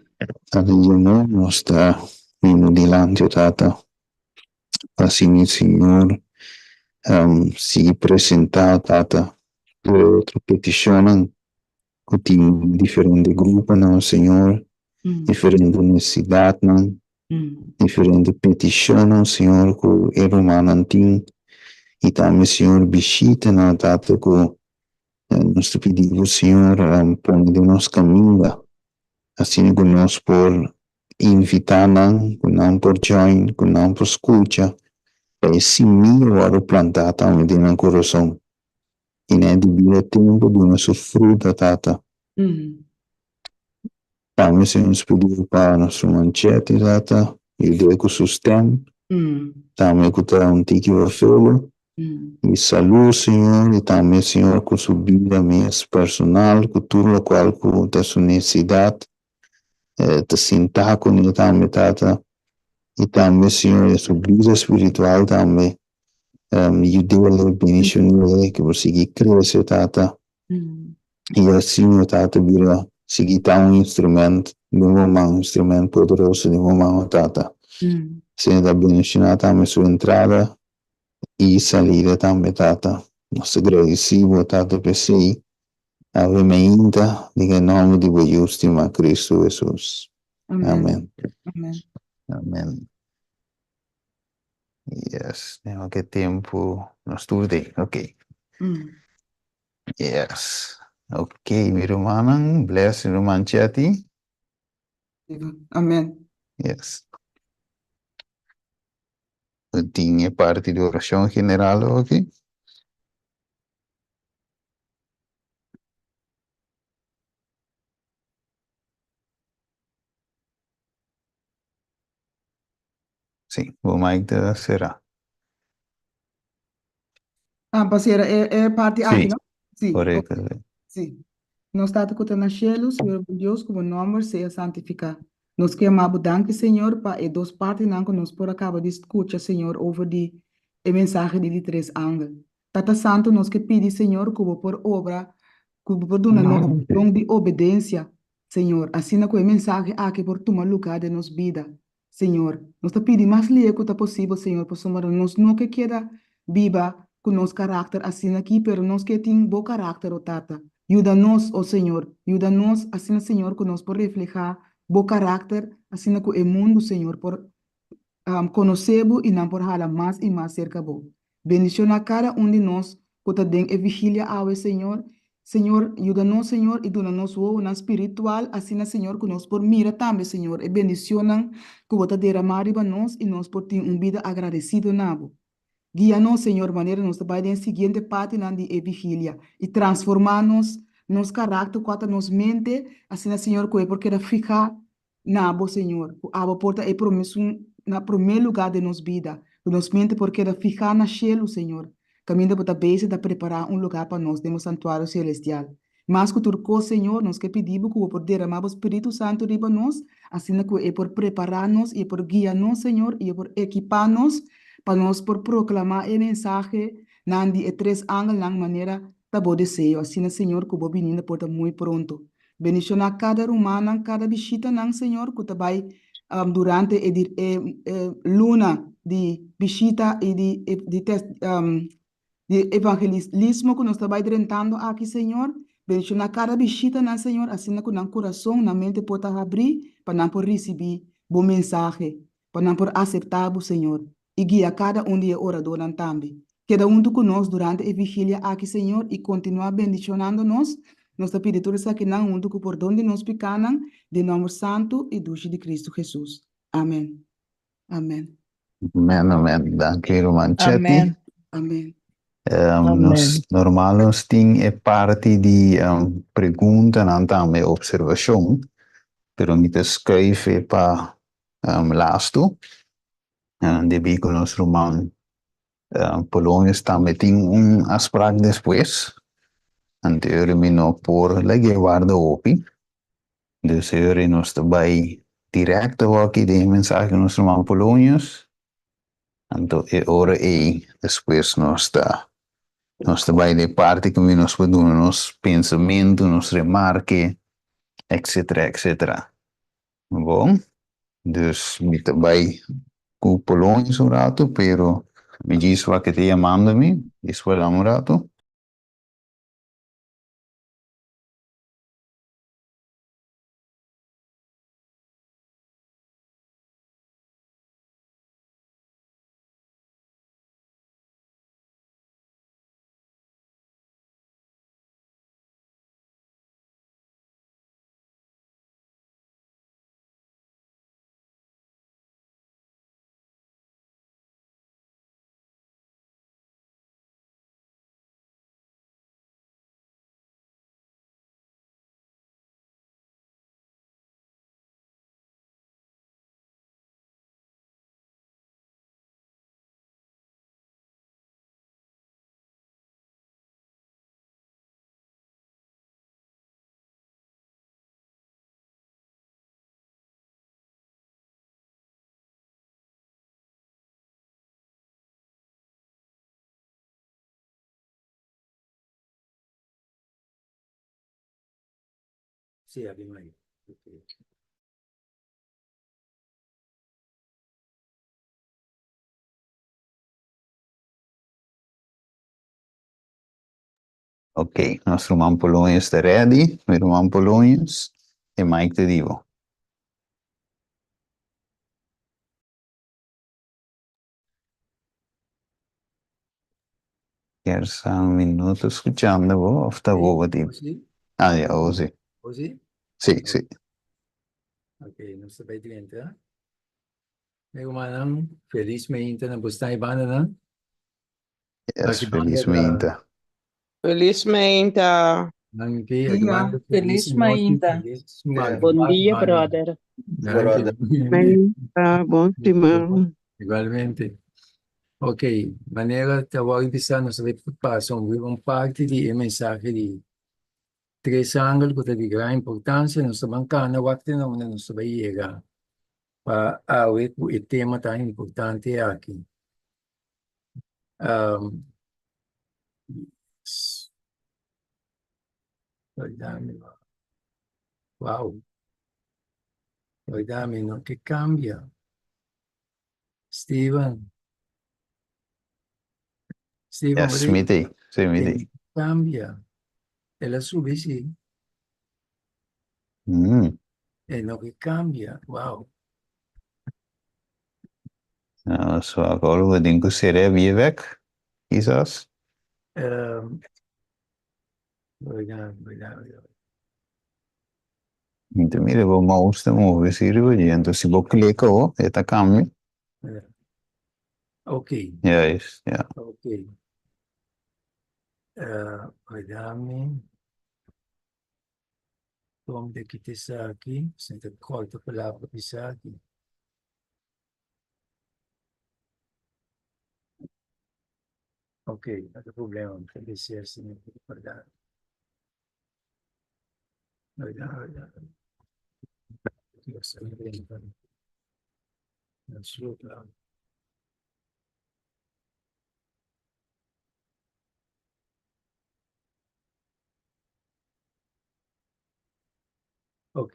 Tata Señor, nos ta bini dilanti o Tata, pa asina Señor sigui presentá o Tata tur e otro petishonnan ku tin diferente gruponan o Señor, diferente nesesidatnan. Diferente petishonnan, Señor, ku e rumannan tin i tambe, Señor, bishitanan, Tata, ku nos ta pidi bo, Señor, pone den nos kaminda, asina ku nos por invitá nan, ku nan por join, ku nan por skucha, pa e simia wòrdu plantá tambe den nan kurason. I na e debido tempu duna su fruta, Tata. Tambe Señor nos pidi pa nos ruman Chetty, Tata, yud'é ku su stem, tambe ku ta un tiki vervelo, i salú, Señor, i tambe, Señor, ku su bida mes personal, ku tur lokual ku ta su nesesidat, ta sintá kuné tambe, Tata, i tambe, Señor, den su bida spiritual tambe, yud'é, bendishon'é, ku por sigui krese, Tata. I asina e Tata bira sigui ta un instrument den bo man, un instrument poderoso den bo man, o Tata. Asina ta bendishoná tambe su entrada i salida tambe, Tata. Nos ta gradisí bo, Tata, p'esei. Awe mainta, den e nòmber di bo Yu stimá, Kristu Hesus. Amen. Amen. Yes, den oke tempu nos tur den, ok. Yes. Ok, mi rumannan, bless mi ruman Chetty. Amen. Yes. Tin e parti di oracion general oki. Sí, bo mic ta cerá. Ah, pa sera e, e parti aki, Sí, no? Sí, correcto. ok. Sí. Nos Tata ku ta na shelu, Señor bon Dios, ku bo nòmber sea santifiká. Nos ke yama bo danki, Señor, pa e dos partinan ku nos por a kaba di skucha, Señor, over di e mensahe di di tres angel. Tata Santu, nos ke pidi, Señor, ku bo por obra, ku bo por duna nos don di obedensia, Señor, asina ku e mensahe aki por tuma lugá den nos bida. Señor, nos ta pidi mas lihe ku ta posibel, Señor, pasobra nos no ke keda biba ku nos karakter asina aki, pero nos ke tin Bo karakter, o Tata. Yuda nos, o Señor, yuda nos asina, Señor, ku nos por reflehá Bo karakter, asina ku e mundu, Señor, por konosé Bo i nan por hala mas i mas serka Bo. Bendishoná kada un di nos ku ta den e vigilia awe, Señor. Señor, yuda nos, Señor, i duna nos wowonan spiritual, asina, Señor, ku nos por mira tambe, Señor, e bendicionnan ku Bo ta deramá riba nos i nos por tin un bida agradesido na Bo. Guia nos, Señor, manera nos ta bai den e siguiente partinan di e vigilia i transformá nos, nos karakter kua ta nos mente, asina, Señor, ku e por keda fihá na bo, Señor, ku abo por ta e promé na promé lugá den nos bida, ku nos mente por keda fihá na shelu, Señor, kaminda bo ta bezig ta prepará un lugá pa nos den bo santuario selestial. Mas ku tur kos, Señor, nos ke pidi Bo ku Bo por derama Bo Spiritu Santu riba nos, asina ku E por prepará nos i E por guia nos, Señor, i E por ekipá nos pa nos por proklamá e mensahenan di e tres angelnan manera ta Bo deseo. Asina, Señor, ku Bo bininda por ta muy pronto. Bendishoná kada rumannan, kada bishitanan, Señor, ku ta bai durante e e luna di bishita i di di di evangelismo ku nos ta bai drentando aki, Señor. Bendishoná kada bishitanan, Señor, asina ku nan kurason, nan mente por ta habrí pa nan por risibí Bo mensahe, pa nan por aseptá Bo, Señor, i guia kada un di e oradónan tambe. Keda huntu ku nos durante e vigilia aki, Señor, i kontinuá bendishonando nos. Nos ta pidi tur esakinan huntu ku pordon di nos pikánan, den nòmber santu i dushi di Kristu Hesus. Amen. Amen. Amen, amen. Danki ruman Chetty. Amen. Amen. Nos normal nos tin e parti di preguntanan tambe, observashon, pero mi ta skuif e pa lastu, debí ku nos ruman Polonius tambe tin un afsprak despues, anto e ora mi no por lag'é warda hopi, dus e ora nos ta bai dirèkto awor aki den e mensahe di nos ruman Polonius, anto e ora ei despues nos ta nos ta bai den e parti ku nos por duna nos pensamentu, nos remarke, etcetera, etcetera. Bon, dus mi ta bai ku Polonius un ratu, pero mi djis wak e ta yamando mi, djis wak un ratu. Sí, Abimael. Ok. Ok, nos ruman Polonius ta ready. Mi ruman Polonius, e mic ta di bo. Kier sa mi no ta skuchando bo of ta Sí, bobo di. o sí? Ah, ya, o sí. O sí? Sí, sí. Ok, nos ta bai drenta. Mi rumannan, felis meinta na bosnan i bandanan. Yes, Aki banda felis ta meinta. Feliz meinta. Danki, aki Dia. banda felis Feliz nochi, mainta. felis madrugada Bon dia, banda. brother. Danki. Mainta, bon siman. Igualmente. Ok, manera ta wòrdu bisa nos ta bai pasa un un parti di e mensahe di tres angel ku ta di gran importansia. Nos ta ban kana wak te na unda nos ta bai yega pa awe ku e tema tan importante aki. Um, yes. Wow. Oigami, no ke kambia. Steven. Steven, Yes, what mi t'ei. Sí, mi t'ei. Kambia. El a subi, sí. E no ke kambia. Wow. Nou, so awor bo tin ku sera e bek, kisas. Um, oiga, oiga, oiga. Anto mira bo mouse ta move así riba dje, anto si bo klik awo, e ta kambia. Ja. Ok. Juist, ja. Ok. Oiga mi. Kom de kita esaki, si ta korta palabra esaki. Ok, no ta problema, mi ta desea si mi por guarda. Ok.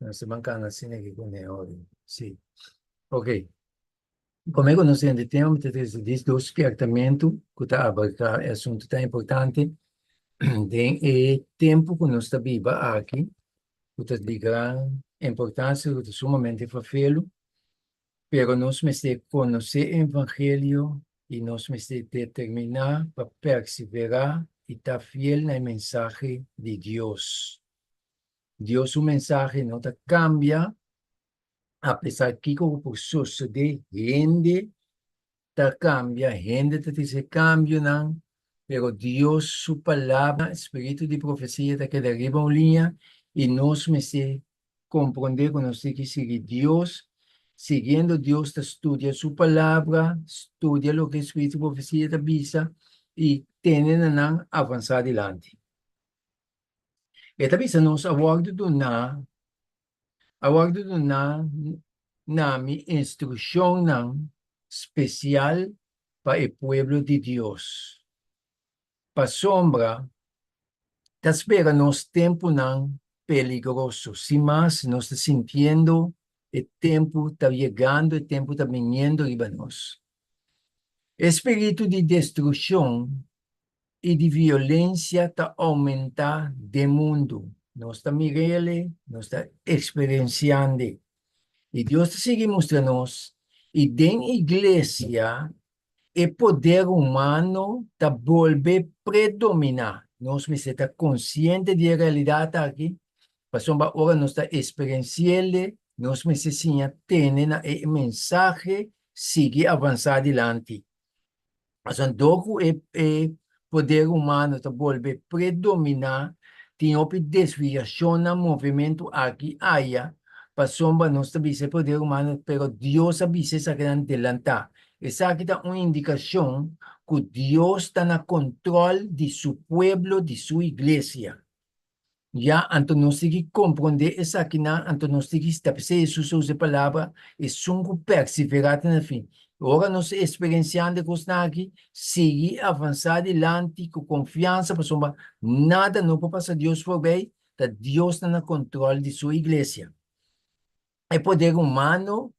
Nos ta bancando asina aki cu ne ori. Si. Ok. Prome cu nos hende tema, mi ta trece dis dos spiertamento cu ta abarca e asunto tan importante den e tempo cu nos ta biba aki, cu ta di gran importancia, cu ta sumamente vervelu, pero nos mester conoce e evangelio y nos mester determina pa persevera y ta fiel na e mensahe di Dios. Dios su mensahe no ta cambia apesar kiko ku por sosodé, hende ta kambia, hende ta trese kambionan, pero Dios su palabra, spiritu di profesia ta keda riba un liña i nos mester komprondé ku nos tin ki sigui Dios, siguiendo Dios ta studia su palabra, studia loke e spiritu di profesia ta bisa i tene na nan avansá dilanti. E ta bisa nos a wòrdu duná A wòrdu duná na mi instrukshonnan spesial pa e pueblo di Dios, pasobra ta spera nos tempunan peligroso. Sin mas, nos ta sintiendo e tempu ta yegando, e tempu ta biniendo riba nos. E spiritu di destrukshon i di violensia ta oumentá den mundu. Nos ta mir'el, nos ta eksperensiand'e. I Dios ta sigui mustra nos, i den iglesia e poder humano ta bolbe predominá. Nos mester ta konsiente di e realidat aki, pasobra ora nos ta eksperensi'el, nos mester siña tene na e mensahe, sigui avansá dilanti. Pasobra dor ku e e poder humano ta bolbe predominá, tin hopi desviashonnan, movementu aki aya, pasobra nos ta bisa e poder humano, pero Dios a bisa esakinan delantá. Esaki ta un indikashon ku Dios ta na kontròl di su pueblo, di su iglesia. Ya, anto nos tin ki komprondé esakinan, anto nos tin ki sta. P'esei Hesus a usa e palabra, Esun ku perseverá te na fin. Ora nos eksperensiando e kosnan aki, sigui avansá dilanti ku konfiansa, pasobra nada no por pasa Dios forbei, ta Dios ta na kontròl di su iglesia. E poder humano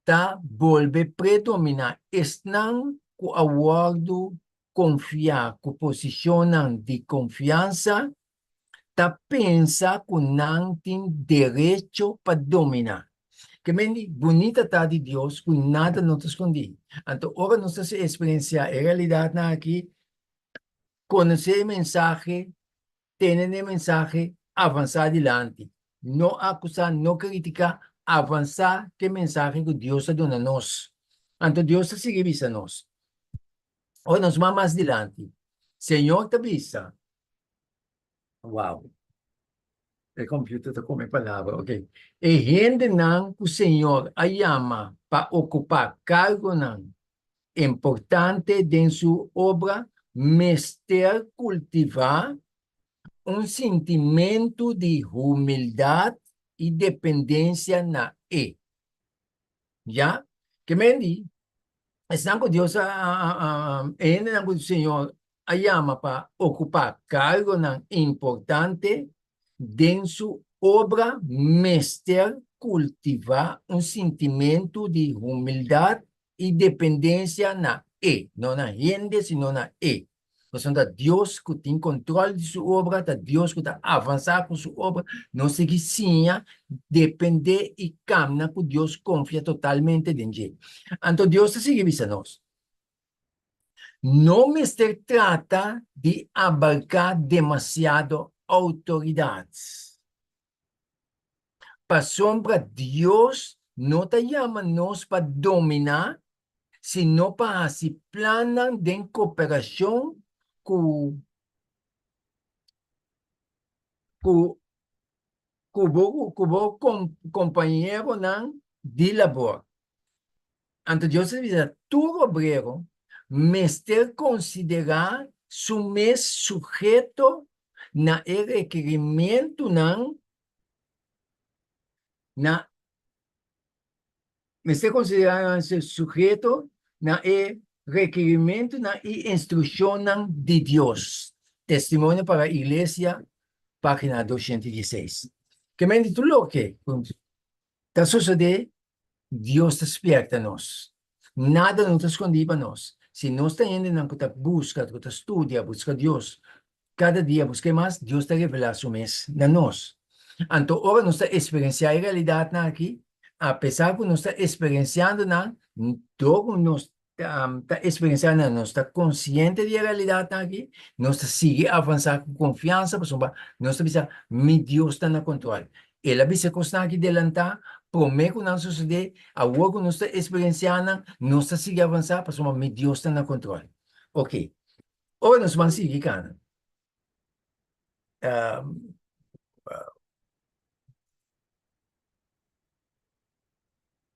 ta bolbe predominá esnan ku a wòrdu konfiá ku posishonnan di konfiansa ta pensa ku nan tin derecho pa dominá. Ke men di bunita ta di Dios ku nada no ta skondí. Anto ora nos ta eksperensiá e realidatnan aki, konosé e mensahe, tene na e mensahe, avansá dilanti. No akusá, no kritiká, avansá ku e mensahe ku Dios a duna nos. Anto Dios ta sigui bisa nos. Ora nos bai mas dilanti, Señor ta bisa, Wow, e computer ta come palabra, ok. E hendenan cu Señor a yama pa ocupa cargonan importante den su obra mester cultiva un sintimento di humildad y dependencia na E. Ya? Ke men di, esnan ku Dios a, a, a, e hendenan ku Señor a yama pa okupá kargonan importante den su obra mester kultivá un sintimentu di humildat i dependensia na E, no na hende, sino na E. Pasobra ta Dios ku tin kontrol di su obra, ta Dios ku ta avansá ku su obra. Nos tin ki siña dependé i kamna ku Dios, konfia totalmente den dje. Anto Dios ta sigui bisa nos, No mester trata di abarká demasiado outoridat. Pasobra Dios no ta yama nos pa dominá, sino pa hasi plannan den koperashon ku ku ku bo ku bo kompañeronan di labor. Anto Dios a bisa, Tur obrero mester konsiderá su mes suheto. na e rekirimentunan na mester konsiderá nan suheto na e rekirimentunan i instrukshonnan di Dios. Testimonio para Iglesia, página 216. Ke men di tur loke ku ta sosodé, Dios ta spièrta nos. Nada no ta skondí pa nos. Si nos ta hendenan ku ta buska, ku ta studia, buska Dios, kada dia buska e mas, Dios ta revelá su mes na nos. Anto ora nos ta eksperensiá e realidatnan aki, apesar ku nos ta eksperensiando nan, dor ku nos ta eksperensiá nan, nos ta konsiente di e realidatnan aki, nos ta sigui avansá ku konfiansa pasobra nos ta bisa, Mi Dios ta na kontrol. El a bisa e kosnan aki delantá, promé ku nan sosodé, awor ku nos ta eksperensiá nan, nos ta sigui avansá pasobra mi Dios ta na kontrol. Oke, ora nos ban sigui kana.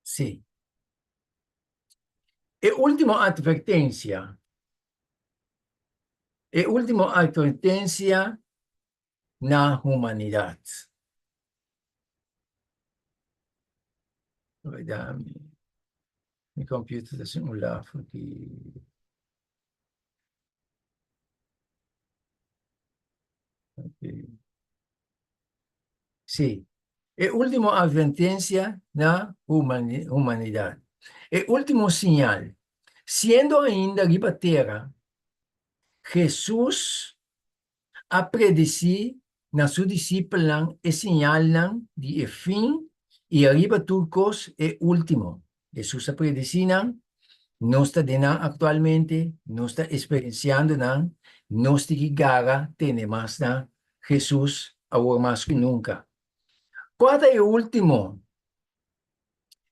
Sí. E último atvertensia, e último atvertensia na humanidat. Mi computer ta sin un laf aki. Sí, e último advertencia na humanidad. E último señal. Siendo ainda riba tera, Jesús a predesí na su disipelnan e señalnan di e fin i ariba tur kos e último. Hesus a predesí nan, nos ta den nan aktualmente, nos ta eksperensiando nan, nos tin ki gara tene mas na Hesus awor mas ku nunka. Kua ta e último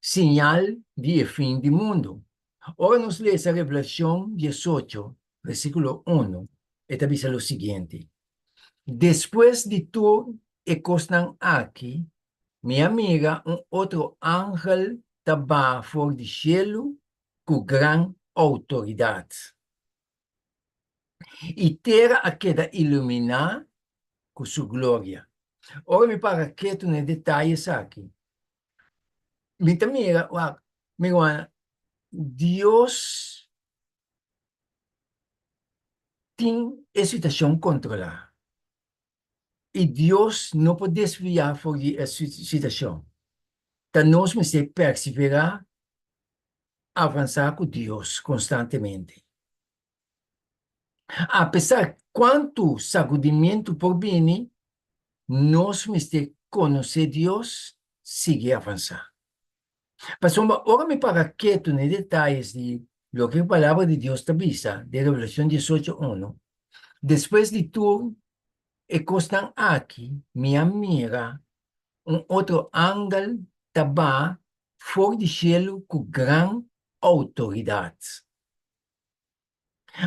señal di e fin di mundu? Ora nos lesa Revelashon diesocho, versíkulo unu, e ta bisa lo siguiente, Despues di tur e kosnan aki, mi a mira un otro angel ta baha for di shelu ku gran outoridat. I tera a keda iluminá ku su gloria. Ora mi para ketu na e detaye esaki, mi ta mira, wak, mi rumannan, Dios tin e situashon kontrolá i Dios no por desviá for di e situashon. Ta nos mester perseverá, avansá ku Dios konstantemente. Apesar kuantu sagudimentu por bini, nos mester konosé Dios, sigui avansá. Pasobra ora mi para ketu na e detayes di loke e Palabra di Dios ta bisa den Revelashon diesocho unu, Despues di tur e kosnan aki mi a mira un otro angel ta baha for di shelu ku gran outoridat.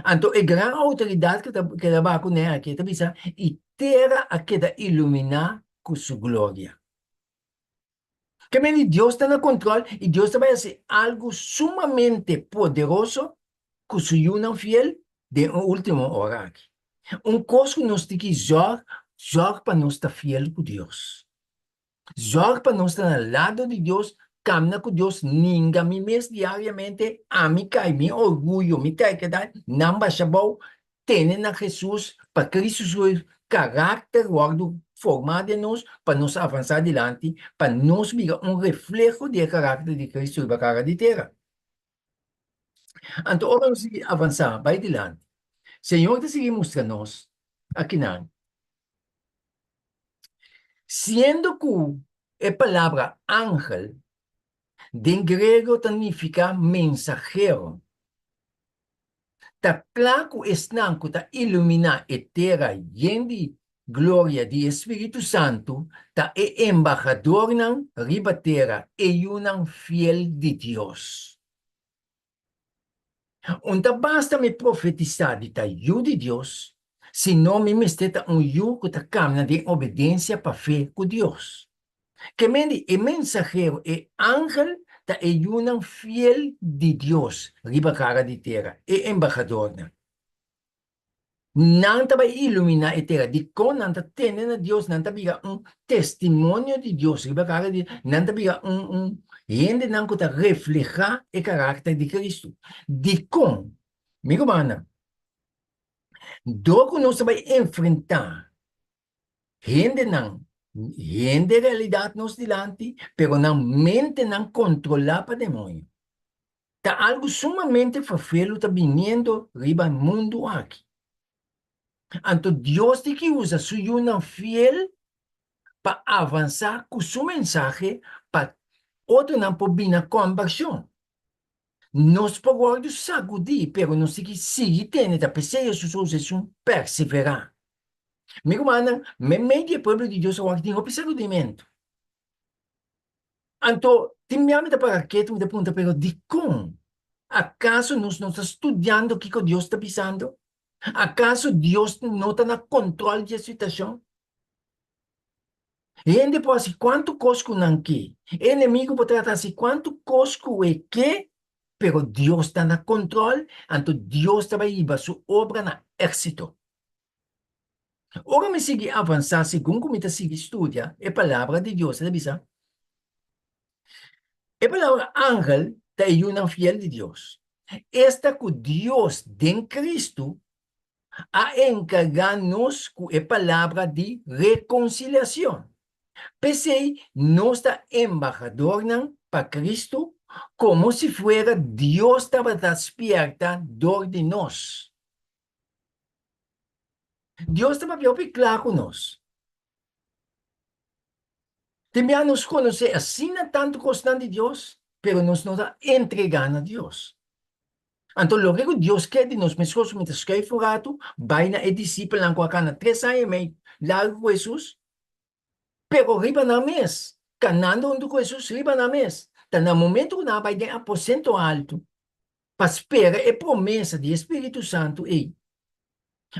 Anto e gran outoridat ku ta keda baha kuné aki e ta bisa, I tera a keda iluminá ku su gloria. Ke mende Dios ta na kontrol i Dios ta bai hasi algu sumamente poderoso ku su yunan fiel den e último ora aki. Un kos ku nos tin ki zòrg, zòrg pa nos ta fiel ku Dios. Zòrg pa nos ta na lado di Dios, kamna ku Dios, ninga mi mes diariamente, ami kai, mi orguyo, mi terkedat, nan basha abou, tene na Hesus pa Cristo su karakter wòrdu formá den nos pa nos avansá dilanti, pa nos bira un refleho di e karakter di Cristo riba kara di tera. Anto ora nos sigui avansá bai dilanti, Señor ta sigui mustra nos akinan, siendo ku e palabra angel den griego ta nifiká mensahero, Ta kla ku esnan ku ta iluminá e tera yen di gloria di e Spiritu Santu ta e embahadornan riba tera, e yunan fiel di Dios. Un ta basta mi profetisá di ta yu di Dios, sino mi mester ta un yu ku ta kamna den obedensia pa fe ku Dios. Ke men di e mensahero, e angel, ta e yunan fiel di Dios riba kara di tera, e embahadornan. Nan ta bai iluminá e tera. Dikon nan ta tene na Dios? Nan ta bira un testimonio di Dios riba kara di nan ta bira un un hendenan ku ta reflehá e karakter di Kristu. Dikon? Mi rumannan, dor ku nos ta bai enfrentá hendenan, hende realidat nos dilanti, pero nan mentenan kontrolá pa demoño. Ta algu sumamente ferfelu ta biniendo riba mundu aki. Anto Dios tin ki usa su yunan fiel pa avansá ku su mensahe pa otronan por bini na kombershon. Nos por wòrdu sagudí, pero nos tin ki sigui tene, ta p'esei Hesus a usa esun perseverá. Mi rumannan, meimei di e pueblo di Dios awor tin hopi sagudimentu. Anto, tin bia mi ta para ketu, mi ta puntra, pero dikon? Akaso nos no ta studiando kiko Dios ta bisando? Akaso Dios no ta na kontròl di e situashon? Hende por hasi kuantu kos ku nan ke, e enemigu por trata hasi kuantu kos ku e ke, pero Dios ta na kontròl, anto Dios ta bai hiba su obra na éksito. Ora mi sigui avansá segun ku mi ta sigui studia e Palabra di Dios, e ta bisa, E palabra angel ta e yunan fiel di Dios, esta ku Dios den Kristu a enkargá nos ku e palabra di rekonsiliashon. P'esei nos ta embahadornan pa Kristu, komo si fuera Dios tabata spièrta dor di nos. Dios ta papia hopi kla ku nos. Tin bia nos konosé asina tantu kosnan di Dios, pero nos no ta entregá na Dios. Anto loke ku Dios ke di nos, meskos ku mi ta skuif un ratu, bai na e disipelnan ku a kana tres aña i mei largu ku Hesus, pero riba nan mes, kanando huntu ku Hesus riba nan mes, ta na momentu ku nan a bai den aposento altu, pa spera e promesa di e Spiritu Santu ei.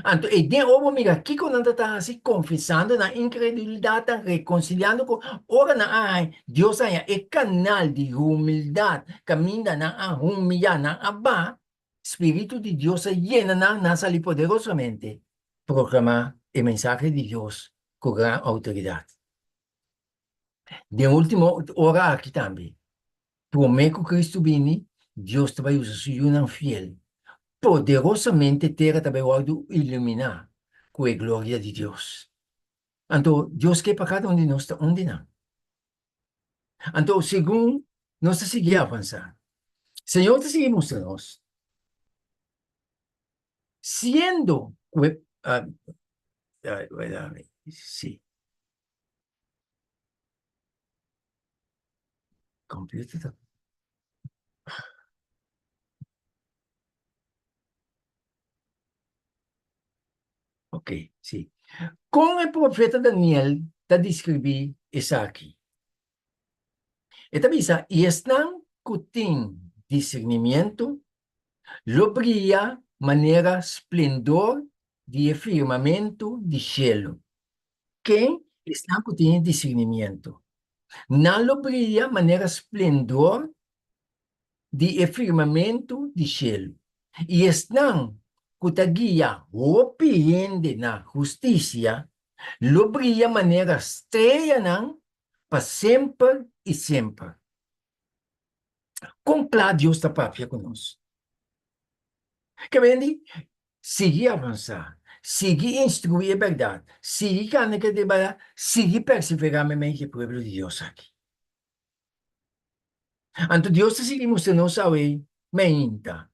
Anto ei den ora bo mira kiko nan ta ta hasi, konfesando nan inkredulidatnan, rekonsiliando ku ora nan a haña, Dios a haña e kanal di humildat kaminda nan a humiyá, nan a baha, Spiritu di Dios a yena nan, nan a sali poderosamente proklamá e mensahe di Dios ku gran outoridat. Den último ora aki tambe, Promé ku Kristu bini, Dios ta bai usa su yunan fiel. Poderosamente tera ta bai wòrdu iluminá ku e gloria di Dios. Anto, Dios ke pa kada un di nos ta un di nan. Anto, segun nos ta sigui avansá, Señor ta sigui mustra nos, siendo ku e, sí. Computer ta. Ok, sí. Kon e profeta Daniel ta deskribí esaki? E ta bisa, I esnan ku tin disernimiento lo bria manera splendor di e firmamentu di shelu. Ken esnan ku tin e disernimiento? Nan lo bria manera splendor di e firmamentu di shelu. I esnan ku ta guia hopi hende na hustisia lo bria manera streanan pa semper i semper. Kon kla Dios ta papia ku nos? Ke bendi? Sigui avansá, sigui instruí e bèrdat, sigui kana ke den bèrdat, sigui perseverá meimei di e pueblo di Dios aki. Anto Dios ta sigui mustra nos awe meinta.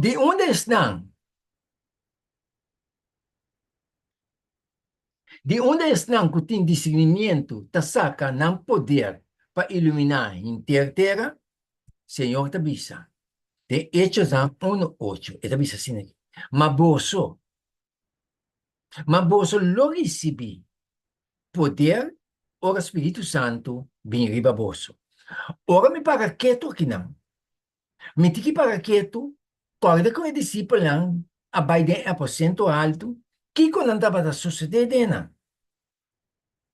Di unda esnan? Di unda esnan ku tin disernimiento ta saka nan poder pa iluminá henter tera? Señor ta bisa den Hechosnan unu ocho, e ta bisa asina aki, Ma boso, ma boso lo risibí poder ora Spiritu Santu bin riba boso. Ora mi para ketu akinan, Mi tin ki para ketu, kòrda ku e disipelnan a bai den e aposento haltu, kiko nan tabata sosodé den nan?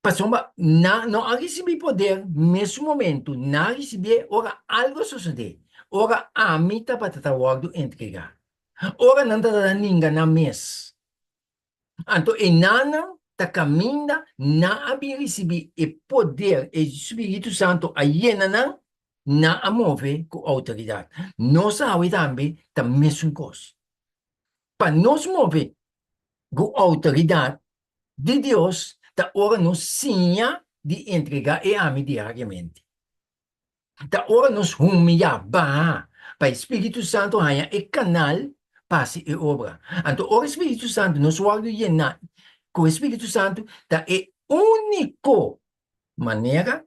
Pasobra nan no a risibí poder mesun momentu, nan a risibié ora algu a sosodé, ora ami tabata ta wòrdu entregá. Ora nan tabata ninga nan mes. Anto e nannan ta kaminda nan a bin risibí e poder, e Spiritu Santu a yena nan, nan a move ku outoridat. Nos awe tambe ta mesun kos. Pa nos move ku outoridat di Dios ta ora nos siña di entregá e ami diariamente. Ta ora nos humiyá, baha, pa e Spiritu Santu haña e kanal pa hasi e obra. Anto ora e Spiritu Santu, nos wòrdu yená ku e Spiritu Santu, ta e úniko manera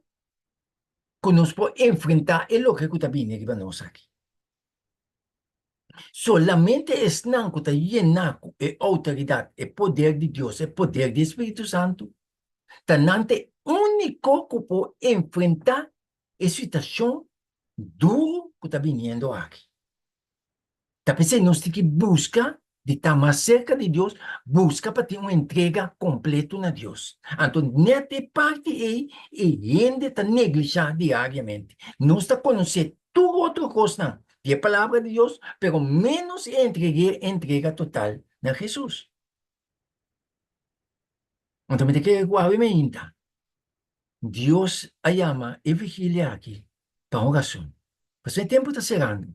ku nos por enfrentá e loke ku ta bini riba nos aki. Solamente esnan ku ta yená ku e outoridat, e poder di Dios, e poder di e Spiritu Santu, ta nan ta e úniko ku por enfrentá e situashon duru ku ta biniendo aki. Ta p'esei nos tin ki buska di ta mas serka di Dios, buska pa tin un entrega kompleto na Dios. Anto nèt e parti ei e hende ta neglishá diariamente. Nos ta konosé tur otro kosnan di e Palabra di Dios, pero ménos e entreg'é entrega total na Hesus. Anto mi ta kere ku awe mainta Dios a yama e vigilia aki pa un rason. Pasobra e tempu ta serando.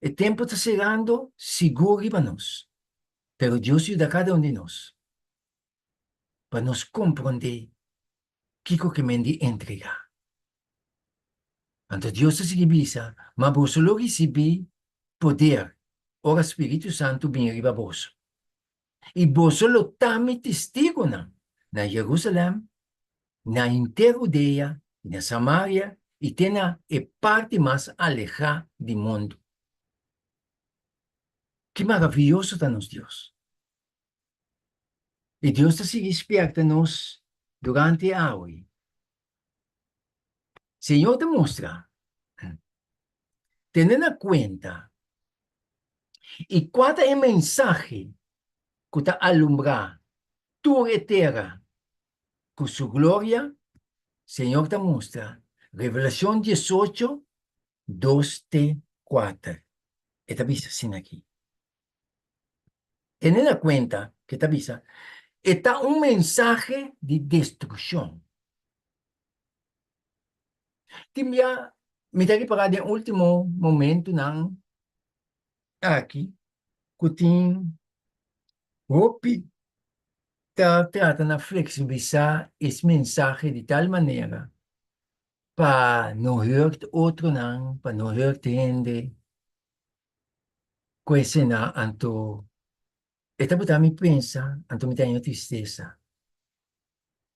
E tempu ta serando sigur riba nos. Pero Dios yuda kada un di nos pa nos komprondé kiko ke men di entregá. Anto Dios ta sigui bisa, Ma boso lo risibí poder ora Spiritu Santu bin riba boso, i boso lo ta mi testigunan na Jerusalèm, na henter Hudea i na Samaria i te na e parti mas alehá di mundu. Ki maravioso ta nos Dios! I Dios ta sigui spièrta nos durante awe. Señor ta mustra, Tene na kuenta i kua ta e mensahe ku ta alumbrá tur e tera ku su gloria, Señor ta mustra, Revelashon diesocho, dos te kuater. E ta bisa asina aki. Tene na kuenta ke ta bisa, e ta un mensahe di destrukshon. Tin bia mi ta ripará den último momentunan aki ku tin hopi ta trata na fleksibilisá es mensahe di tal manera pa no hurt otronan, pa no hurt hende. Ku esena anto e ta buta mi pensa, anto mi ta haña tristesa.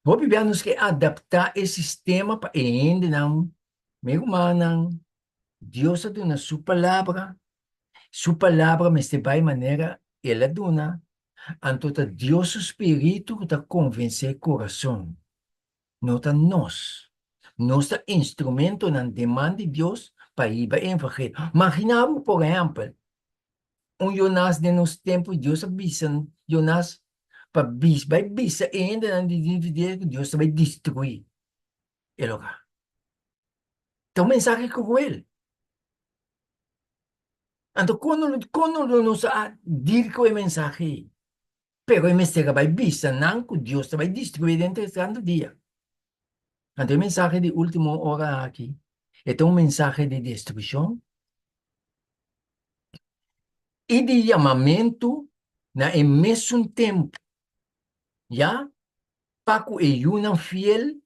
Hopi bia nos ke adaptá e sistema pa e hendenan, mi rumannan, Dios a duna su palabra, su palabra mester bai manera el a duna, anto ta Dios su spiritu ku ta konvensé kurason, no ta nos. Nos ta instrumentonan den man di Dios pa hiba e evangelio. Magina bo, por ehèmpel, un Jonas den nos tempu, Dios a bisa Jonas pa bis bai bisa e hendenan di Ninivie ku Dios ta bai destruí e lugá. Ta un mensahe kruel. Anto kon kon lo nos a dil ku e mensahe ei? Pero e mester a bai bisa nan ku Dios ta bai destruí den tres tantu dia. Anto e mensahe di último ora aki e ta un mensahe di destrukshon i di yamamentu na e mesun tempu, ya pa ku e yunan fiel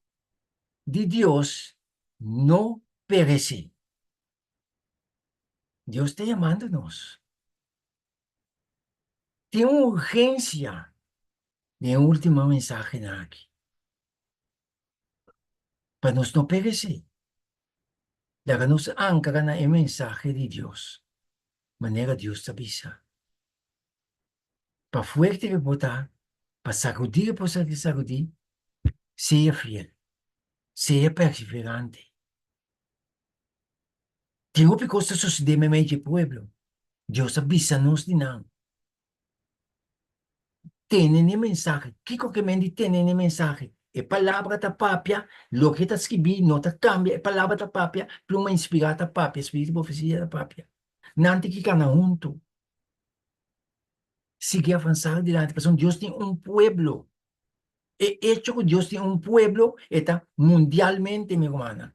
di Dios no peresé. Dios ta yamando nos. Tin un urgensia den e último mensahenan aki pa nos no peresé. Laga nos ankra na e mensahe di Dios, manera Dios ta bisa. Pa fuerte ke bo ta, pa sagudí ke bo sa sagudí, sea fiel, sea perseverante. Tin hopi kos ta sosodé meimei dje pueblo. Dios a bisa nos di nan. Tene n'e mensahe. Kiko ke men di tene n'e mensahe? E palabra ta papia, loke ta skibí no ta kambia, e palabra ta papia, pluma inspirá ta papia, spiritu di profesia ta papia. Nan tin ki kana huntu. Sigui avansá dilanti pasobra Dios tin un pueblo. E echo ku Dios tin un pueblo e ta mundialmente mi rumannan.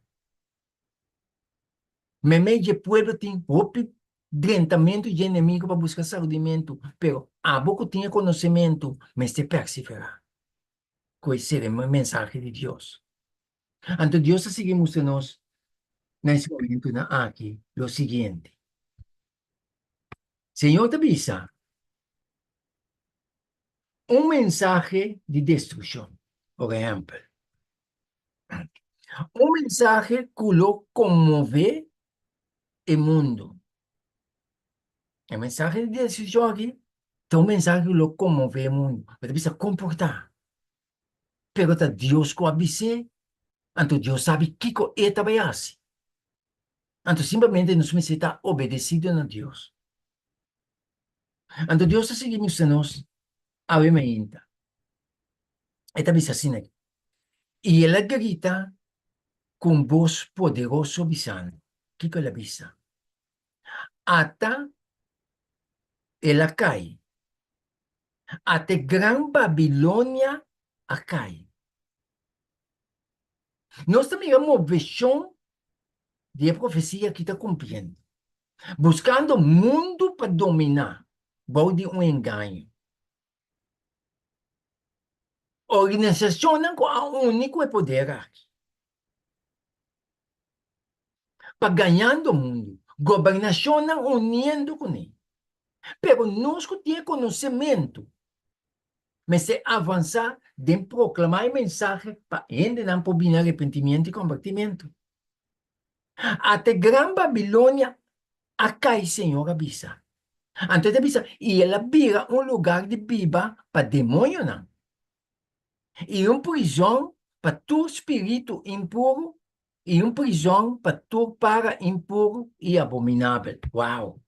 Meimei dje pueblo tin hopi drentamentu dje enemigo pa buska sakudimentu, pero abo ku tin e konosementu mester perseverá ku e ser e mensahe di Dios. Anto Dios ta sigui mustra nos na es momentunan aki lo siguiente. Señor ta bisa, Un mensahe di destrukshon, por ehèmpel, un mensahe ku lo konmové e mundu. E mensahe di destrukshon aki ta un mensahe ku lo konmové e mundu. Bo ta bisa komportá. Pero ta Dios ku a bis'é, anto Dios sabi kiko e ta bai hasi. Anto simplemente nos mester ta obedesido na Dios. Anto Dios ta sigui mustra nos awe mainta. E ta bisa asina aki, I el a grita ku un bos poderoso bisando, kiko el a bisa? Ata el a kai, ata e gran Babilonia a kai. Nos ta mira moveshon di e profesia aki ta kumpliendo, buskando mundu pa dominá bou di un engaño. Organisashonnan ku a uni ku e poder aki pa gañando mundu, gobernashonnan uniendo kuné. Pero nos ku tin e konosementu mester avansá den proklamá e mensahe pa hendenan por bini arepentimiento i kombertimentu. Ata e gran Babilonia a kai, Señor a bisa. Anto e ta bisa, i el a bira un lugar di biba pa demoñonan, i un prizòn pa tur spiritu impuru, i un prizòn pa tur para impuru i abominabel. Wow!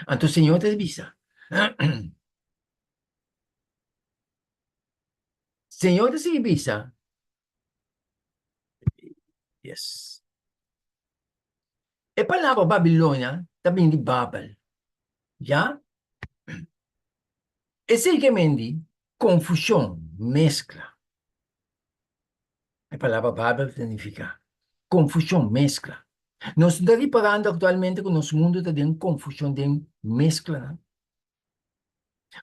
Anto Señor ta bisa, Señor ta sigui bisa, yes. E palabra Babilonia ta bini di Babel, ya? Esei ke men di konfushon, meskla. E palabra Babel ta nifiká konfushon, meskla. Nos ta riparando aktualmente ku nos mundu ta den konfushon, den mesklanan.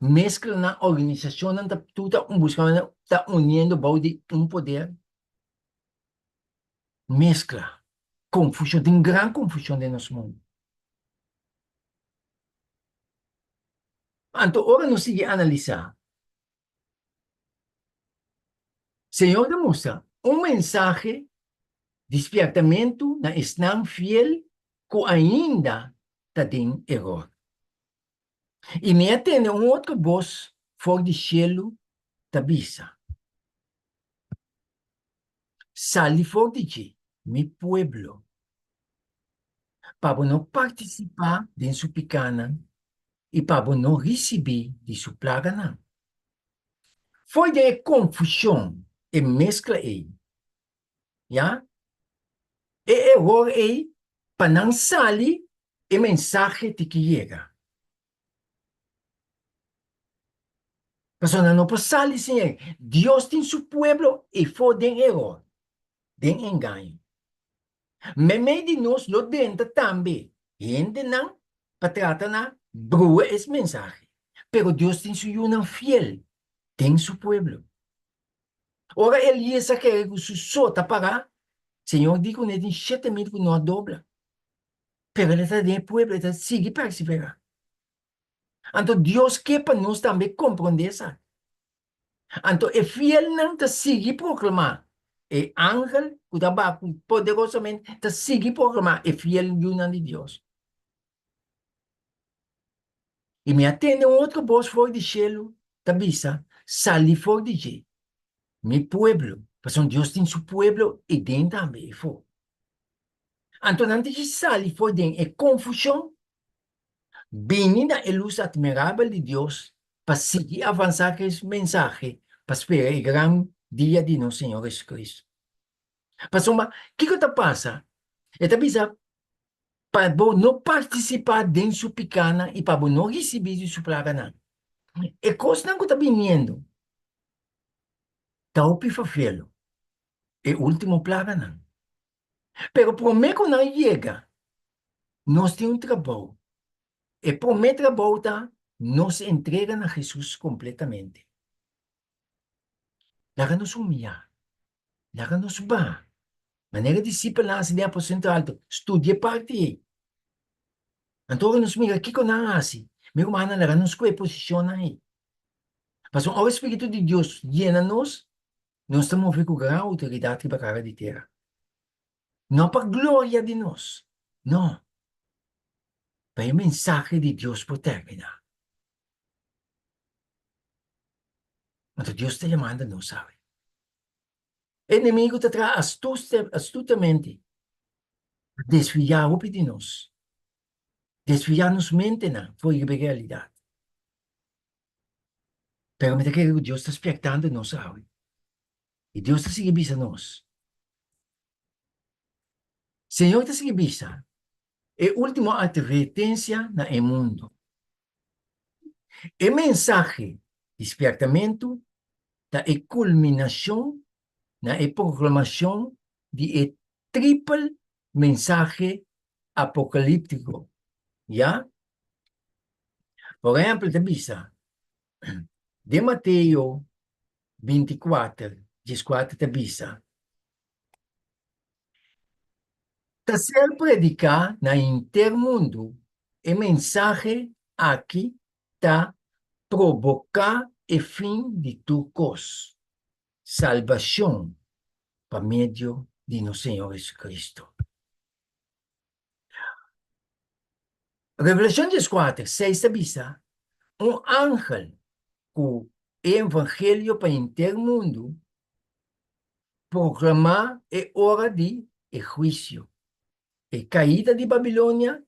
Mesklanan, organisashonnan ta tur ta buskando, ta uniendo bou di un poder. Meskla, konfushon, tin gran konfushon den nos mundu. Anto ora nos sigui analisá, Señor ta mustra un mensahe di spièrtamentu na esnan fiel ku ainda ta den eror. I mi a tende un otro bos for di shelu ta bisa, Sali for di dje, mi pueblo, pa bo no partisipá den su pikánan i pa bo no risibí di su plaganan. Fo'i den e konfushon, e meskla ei, ya, e eror ei, pa nan sali, e mensahe tin ki yega. Pasobra nan no por sali sin e. Dios tin su pueblo efo den eror, den engaño. Meimei di nos lo drenta tambe hendenan pa trata na brua es mensahe. Pero Dios tin su yunan fiel den su pueblo. Ora Elias a kere ku su so ta pará, Señor di kuné tin 7000 ku no a dobla. Pero el ta den e pueblo, el ta sigui perseverá. Anto Dios ke pa nos tambe komprondé esaki. Anto e fielnan ta sigui proklamá, e angel ku ta baha poderosamente ta sigui proklamá e fiel yunan di Dios. I mi a tende un otro bos for di shelu ta bisa, Sali for di dje, mi pueblo, pasobra Dios tin su pueblo ei den tambe, eifó. Anto nan tin ki sali for den e konfushon Bini na e lus admirabel di Dios pa sigui avansá ku es mensahe pa spera e gran dia di nos Señor Jesucristo. Pasobra kiko ta pasa? E ta bisa pa bo no partisipá den su pikánan i pa bo no risibí di su plaganan. E kosnan ku ta biniendo ta hopi fafelo, e último plaganan. Pero promé ku nan yega, nos tin un trabou. E promé trabou ta nos entrega na Hesus kompletamente. Laga nos humiyá, laga nos baha. Manera disipelnan hasi den aposento alto, studia e parti ei. Anto ora nos mira kiko nan a hasi, mi rumannan laga nos ku e posishonnan ei. Pasobra ora e spiritu di Dios yena nos, nos ta move ku gran outoridat riba kara di tera. No pa gloria di nos, no, pa e mensahe di Dios por terminá. Anto Dios ta yamando nos awe. E enemigu ta traha astutamente pa desviá hopi di nos, desviá nos mentenan for riba e realidat. Pero mi ta kere ku Dios ta spiertando nos awe. I Dios ta sigui bisa nos. Señor ta sigui bisa e último atvertensia na e mundu. E mensahe di spiertamentu ta e kulminashon na e proklamashon di e tripel mensahe apokalíptiko, ya? Por ehèmpel, ta bisa den Mateo 24, 14 ta bisa, Ta ser prediká na henter mundu, e mensahe aki ta proboká e fin di tur kos, salbashon pa medio di nos Señor Jesucristo. Revelashon 14, 6 ta bisa, Un angel ku e evangelio pa henter mundu proklamá e ora di e huisio. E kaida di Babilonia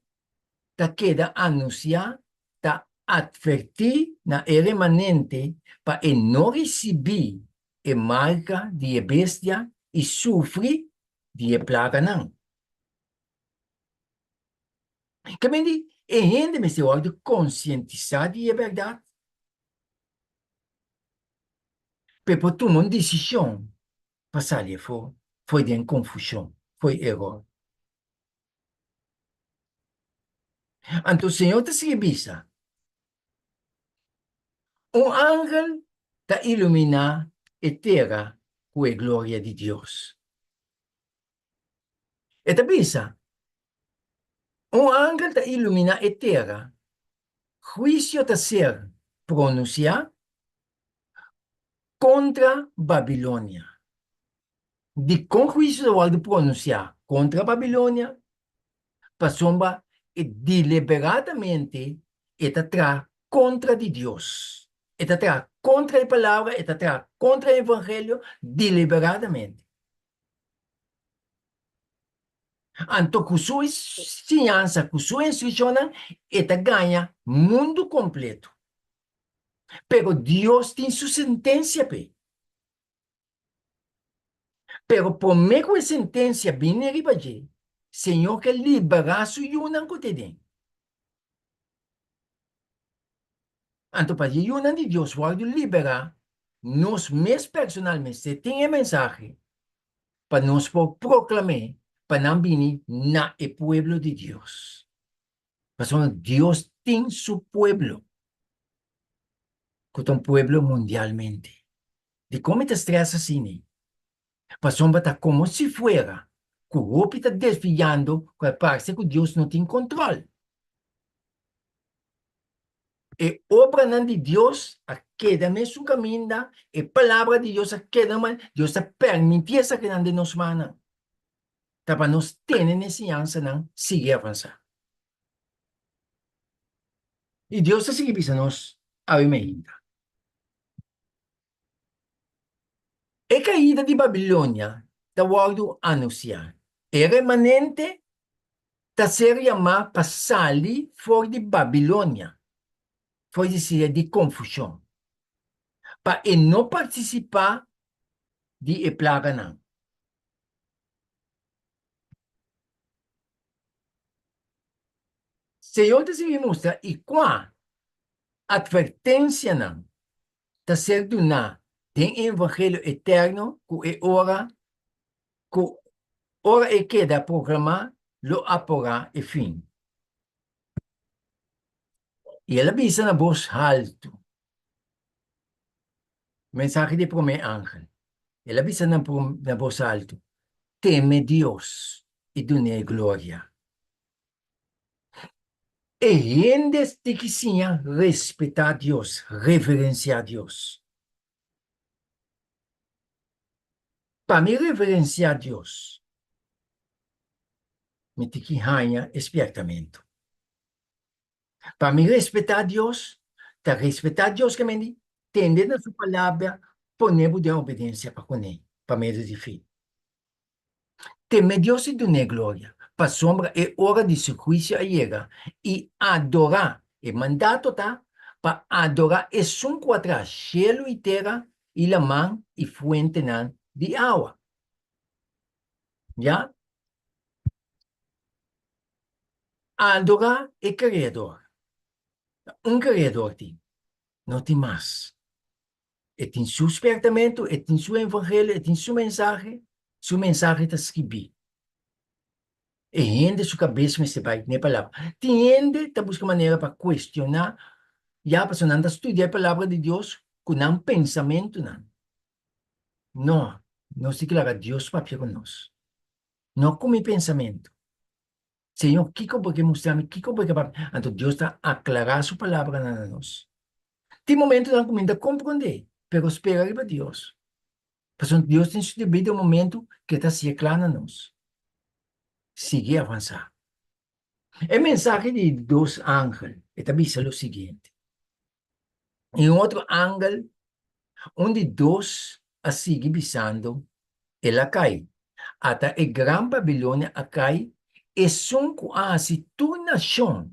ta keda anunsiá, ta atvertí na e remanente pa e no risibí e marka di e bestia i sufri di e plaganan. Ke men di, e hende mester wòrdu konsientisá di e bèrdat pa e por tuma un desishon pa sali afó for den konfushon, for eror. Anto Señor ta sigui bisa, Un angel ta iluminá e tera ku e gloria di Dios. E ta bisa, Un angel ta iluminá e tera, huisio ta ser pronunsiá kontra Babilonia. Dikon huisio ta wòrdu pronunsiá kontra Babilonia? Pasobra e deliberadamente e ta traha kontra di Dios. E ta traha kontra e Palabra, e ta traha kontra e Evangelio deliberadamente. Anto ku su siñansa, ku su instrukshonnan, e ta gaña mundu kompleto. Pero Dios tin su sentensia p'e. Pero promé ku e sentensia bini riba dje, Señor ke liberá su yunan ku ta den. Anto pa e yunan di Dios wòrdu liberá, nos mes personal mester tin e mensahe pa nos por proklam'é pa nan bini na e pueblo di Dios. Pasobra Dios tin su pueblo, ku ta un pueblo mundialmente. Dikon mi ta strès asina? Pasobra ta komo si fuera ku hopi ta desviando ku a parse ku Dios no tin kontrol. E obranan di Dios a keda mesun kaminda, e palabra di Dios a keda man, Dios ta permití esakinan den nos mannan. Ta pa nos tene na e siñansanan sigui avansá. I Dios ta sigui bisa nos awe mainta. E kaida di Babilonia ta wòrdu anunsiá. E remanente ta ser yamá pa sali for di Babilonia, for di sidat di konfushon, pa e no partisipá di e plaganan. Señor ta sigui mustra i kua. atvertensianan ta ser duná den e evangelio eterno ku e ora ku ora e keda proklamá lo aporá e fin. I el a bisa na bos haltu, Mensahe di e promé angel. El a bisa na na bos haltu, Teme Dios i dun'é gloria. E hende tin ki siña respetá Dios, reverensiá Dios. Pa mi reverensiá Dios, mi tin ki haña e spièrtamentu. Pa mi respetá Dios, ta respetá Dios ke men di tende na su palabra, pone bo den obedensia pa kuné pa medio di fe. Teme Dios i dun'é gloria, pasobra e ora di su huisio a yega, i adorá, e mandato ta pa adorá esun ku a traha shelu i tera i laman i fuentenan di awa. Ya? Adorá e Kreador. Ta un Kreador tin, no tin mas. E tin su spiertamentu, e tin su evangelio, e tin su mensahe, su mensahe ta skibí. E hende su kabes mester bai n'e palabra. Tin hende ta buska manera pa kuestioná, ya pasobra nan ta studia e palabra di Dios ku nan pensamentunan. No, nos tin ku laga Dios papia ku nos, no ku mi pensamentu. Señor, kiko bo ke mustra mi? Kiko bo ke papia? Anto Dios ta aklará su palabranan na nos. Tin momentunan ku mi no ta komprondé, pero spera riba Dios. Pasobra Dios tin su debido momentu ku e ta hasié kla na nos. Sigui avansá. E mensahe di dos angel, e ta bisa lo siguiente, I un otro angel, un di dos a sigui bisando, El a kai, ata e gran Babilonia a kai, esun ku a hasi tur nashon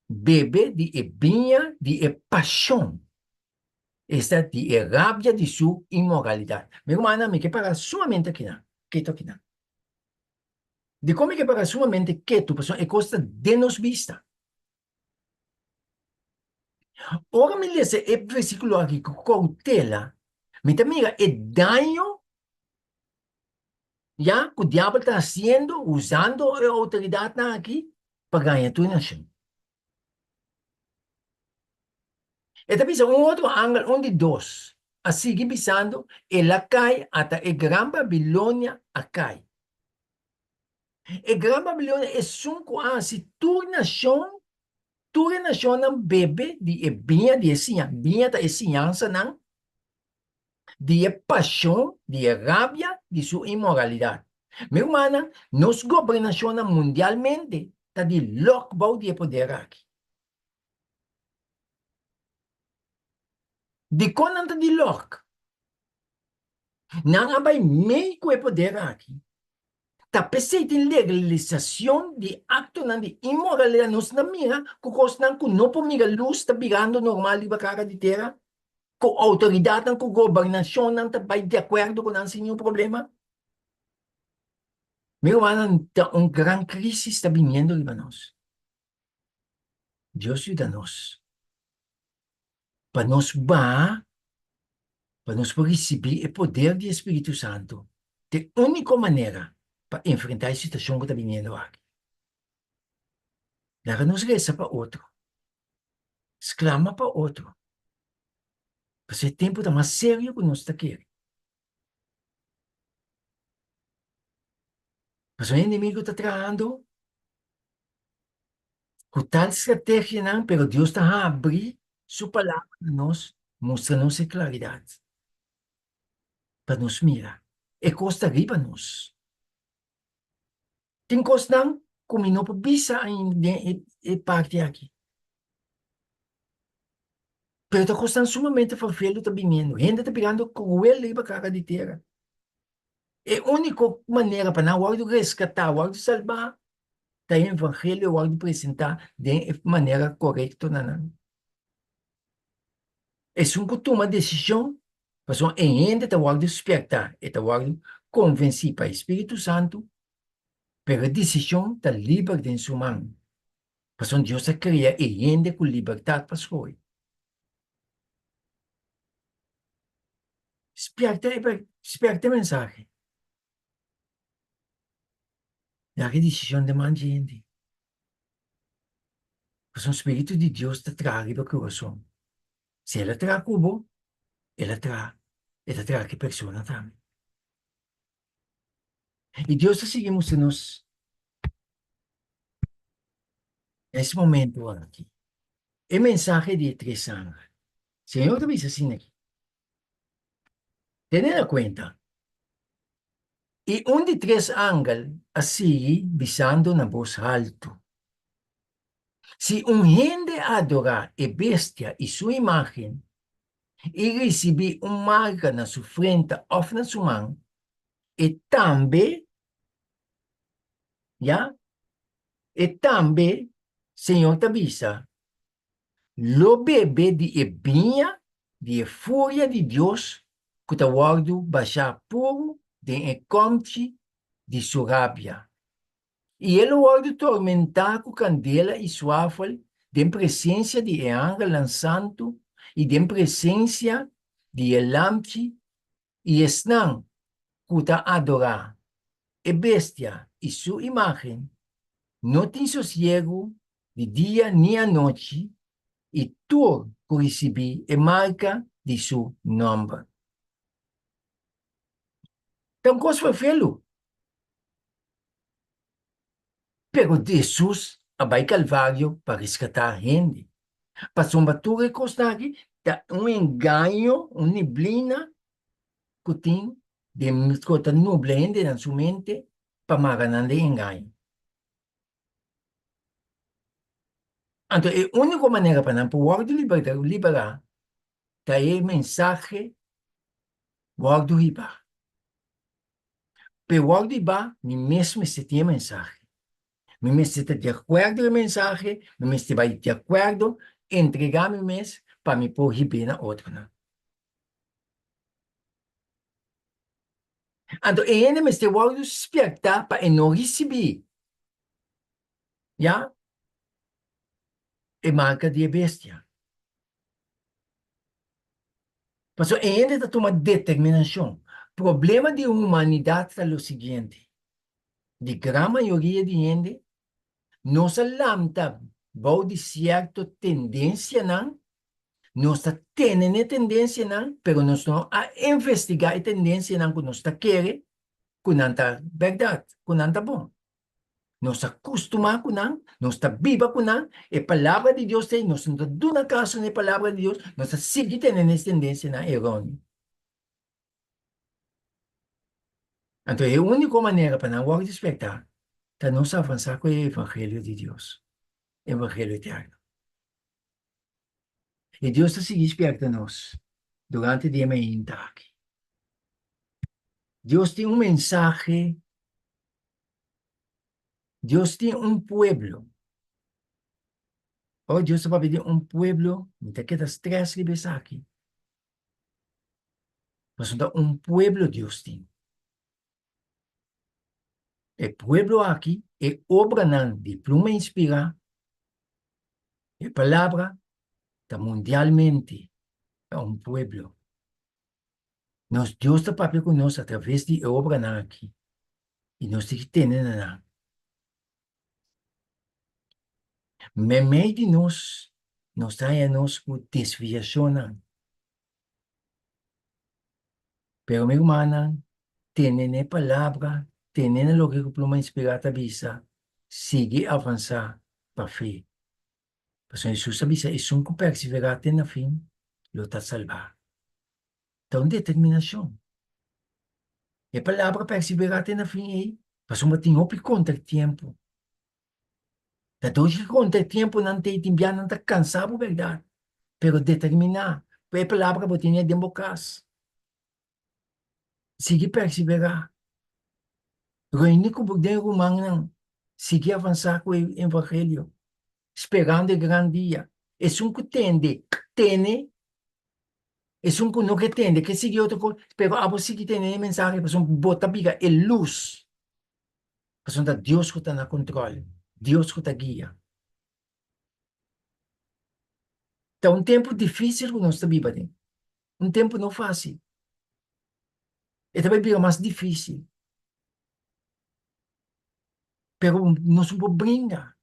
bebe di e biña di e pashon, esta di e rabia di su inmoralidat. Mi rumannan, mi ke para sumamente akinan, ketu akinan. Dikon mi ke para sumamente ketu? Pasobra e kos ta den nos bista. Ora mi lesa e versíkulo aki ku koutela, mi ta mira e daño ya ku diabel ta hasiendo usando e outoridatnan aki pa gaña tur nashon. E ta bisa un otro angel, un di dos, a sigui bisando, El a kai, ata e gran Babilonia a kai. E gran Babilonia esun ku a hasi tur nashon, tur e nashonnan bebe di e biña di e siña, biña ta e siñansanan di e pashon, di e rabia di su inmoralidat. Mi rumannan, nos gobernashonnan mundialmente ta di lòk bou di e poder aki. Dikon nan ta di lòk? Nan a bai mei ku e poder aki. Ta p'esei tin legalisacion di actonan di inmoralidad. Nos ta mira cu cosnan cu no por mira luz ta birando normal riba cara di tera, cu autoridadnan, cu gobernacionnan ta bay di acuerdo cu nan sin niun problema. Mi rumannan, ta un gran crisis ta biniendo riba nos. Dios yuda nos pa nos baha, pa nos por risibí e poder di e Spiritu Santu. Ta e úniko manera pa enfrentá e situashon ku ta biniendo aki. Laga nos resa pa otro, sklama pa otro, pasobra e tempu ta mas serio ku nos ta kere. Pasobra e enemigu ta trahando ku tal strategianan, pero Dios ta habri su palabra na nos, mustra nos e klaridat pa nos mira. E kos ta riba nos. Tin kosnan ku mi no por bisa ainda den e parti aki. Pero ta kosnan sumamente fervelo ta biniendo. Hende ta birando kruel riba kara di tera. E úniko manera pa nan wòrdu reskatá, wòrdu salbá, ta e evangelio wòrdu presentá den e manera korekto na nan. Esun ku tuma desishon, pasobra e hende ta wòrdu spièrtá, e ta wòrdu konvensí pa e Spiritu Santu, pero e desishon ta liber den su man. Pasobra Dios a krea e hende ku libertat pa skohe. Spièrta e spièrta e mensahe. Laga e desishon den man dje hende. Pasobra spiritu di Dios ta traha riba kurason. Si el a traha ku bo, el a traha, e ta traha ku e persona tambe. I Dios ta sigui mustra nos na es momento aki e mensahe di e tres angel. Señor ta bisa asina aki, Tene na kuenta, i un di tres angel a sigui bisando na bos haltu, Si un hende adorá e bestia i su imágen i risibí un marka na su frenta òf na su man, e tambe, ya, e tambe, Señor ta bisa, lo bebe di e biña di e furia di Dios ku ta wòrdu bashá puru den e kòmchi di su rabia. I e lo wòrdu tormentá ku kandela i suafel den presensia di e angelnan santu i den presensia di e Lamchi i esnan ku ta adorá e bestia i su imágen no tin sosiegu di dia ni anochi i tur ku risibí e marka di su nòmber. Ta un kos ferfelu. Pero Jesus a bai Calvario pa rescatá hende. Pasobra tur e cosnan aki ta un engaño, un neblina cu tin den cu ta nubla hendenan su mente pa mara nan den engaño. Anto e único manera pa nan por wòrdu liberá ta e mensahe wòrdu hibá. P'e wòrdu hibá, mi mes mester tin e mensahe. Mi mester ta di akuerdo ku e mensahe, mi mester bai di akuerdo, entregá mi mes pa mi por hib'é na otronan. Anto e hende mester wòrdu spièrtá pa e no risibí, ya, e marka di e bestia. Pasobra e hende ta tuma determinashon. Problema di humanidat ta lo siguiente, di gran mayoria di hende, nos a lanta bou di sierto tendensianan, nos ta tene n'e tendensianan, pero nos no a investigá e tendensianan ku nos ta kere ku nan ta bèrdat, ku nan ta bon. Nos a kustumá ku nan, nos ta biba ku nan, e Palabra di Dios ta ei, nos no ta duna kaso na e Palabra di Dios, nos ta sigui tene nes tendensianan eróneo. Anto e úniko manera pa nan wòrdu despertá ta nos avansá ku e evangelio di Dios, evangelio eterno. I Dios ta sigui spièrta nos durante di e mainta aki. Dios tin un mensahe Dios tin un pueblo. Ora Dios ta papia di un pueblo, mi ta keda stress riba esaki. Pasobra ta un pueblo Dios tin. E pueblo aki, e obranan di pluma inspirá, e palabra ta mundialmente ta un pueblo. Nos Dios ta papia ku nos a traves di e obranan aki i nos tin ki tene na nan. Meimei di nos, nos ta haña nos ku desviashonnan. Pero mi rumannan, tene na e palabra, tene na loke ku pluma inspirá ta bisa, sigui avansá pa fe. Pasobra Hesus a bisa, Esun ku perseverá te na fin lo ta salbá. Ta un determinashon. E palabra perseverá te na fin ei, pasobra tin hopi kontratiempo. Ta dor ki kontratiemponan t'ei tin bia nan ta kansa bo bèrdat, pero determiná ku e palabra bo tene den bo kas. Sigui perseverá. Reuní ku bo den rumannan. Sigui avansá ku e evangelio, sperando e gran dia. Esun ku tende, tene. Esun ku no ke tende, ke sigui otro kos, pero abo sigui tene e mensahe pasobra bo ta bira e lus. Pasobra ta Dios ku ta na kontrol, Dios ku ta guia. Ta un tempu difísil ku nos ta biba den. Un tempu no fásil. E ta bai bira mas difísil. Pero nos no por bringa.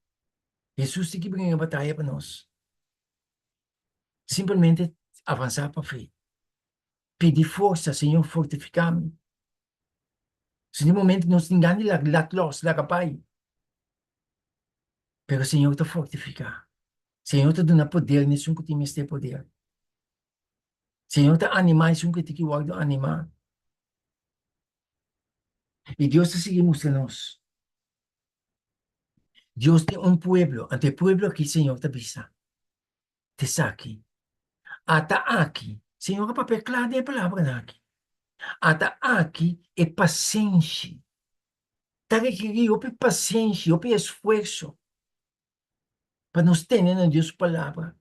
Hesus tin ki bringa e bataya pa nos. Simplemente avansá pa fe. Pidi forsa, Señor fortifiká mi. Si den momento nos tin gana di lat lòs, laga bai. Pero Señor ta fortifiká. Señor ta duna poder na esun ku tin mester poder. Señor ta animá esun ku tin ki wòrdu animá. I Dios ta sigui mustra nos. Dios tin un pueblo, anto e pueblo aki Señor ta bisa, ta esaki. Ata aki, Señor a papia kla den e palabranan aki. Ata aki e pasenshi. Ta rekerí hopi pasenshi, hopi esfuerso pa nos tene na Dios su palabra.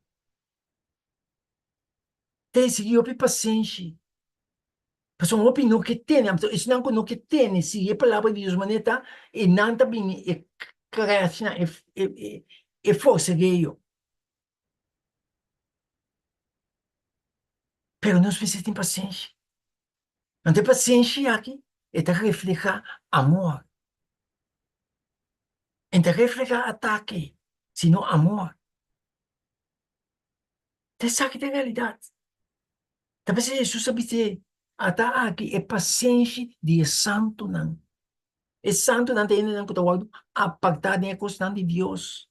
Ta exigí hopi pasenshi. Pasobra hopi no ke tene, anto esnan ku no ke tene sigui e palabra di Dios manera ta, e nan ta bini e crashnan, e forsegueo. Pero nos mester tin pasenshi. Anto e pasenshi aki e ta reflehá amor. E ta reflehá atake, sino amor. Ta esaki ta e realidat. Ta p'esei Hesus a bis'é, Ata aki e pasenshi di e santunan. E santunan ta hendenan ku ta wòrdu apartá den e kosnan di Dios.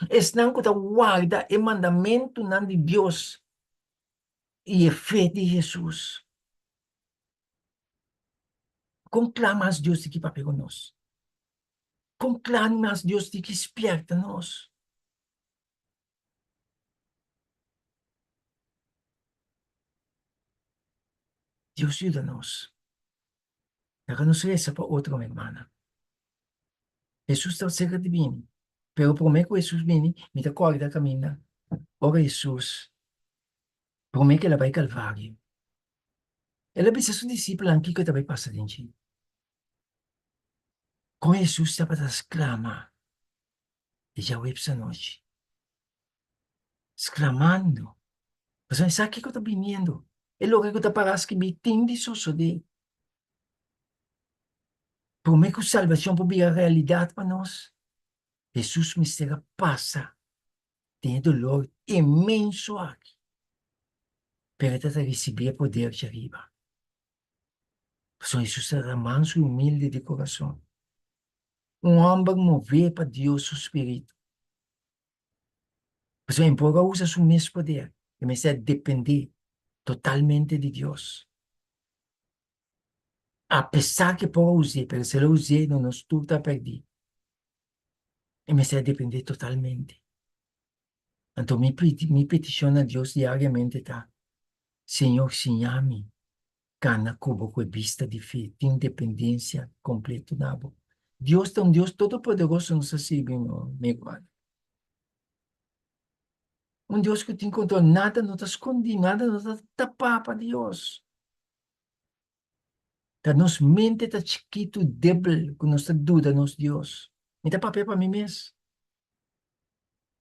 Esnan ku ta warda e mandamentunan di Dios i e fe di Hesus. Kon kla mas Dios tin ki papia ku nos? Kon kla mas Dios tin ki spièrta nos? Dios yuda nos. Laga nos resa pa otro, mi hermana. Hesus ta serka di bini, pero promé ku Hesus bini, mi ta kòrda kaminda ora Hesus, promé ku el a bai Kalvario, el a bisa su disipelnan kiko ta bai pasa den dje. Kon Hesus tabata sklama e djaweps anochi, sklamando, pasobra e sa kiko ta biniendo, e loke ku ta para skibí tin di sosodé. Promé ku salbashon por bira realidat pa nos, Hesus mester a pasa den e dolor inmenso aki, pero e ta ta risibí e poder djariba. Pasobra Hesus ta mansu i humilde di kurason, un hòmber mové pa Dios su spiritu. Pasobra e por a usa su mes poder, e mester a dependé totalmente di Dios. Apesar ku e por a us'é, pero si el a us'é, no nos tur ta pèrdí. E mester a dependé totalmente. Anto mi mi petishon na Dios diariamente ta, Señor, siña mi kana ku bo ku e bista di fe, tin dependensia kompleto na bo. Dios ta un Dios todopoderoso nos ta sirbi, mi hermano. Un Dios ku tin kontrol, nada no ta skondí, nada no ta tapá pa Dios. Ta nos mente ta chikitu, debel, ku nos ta duda nos Dios. Mi ta papia pa mi mes.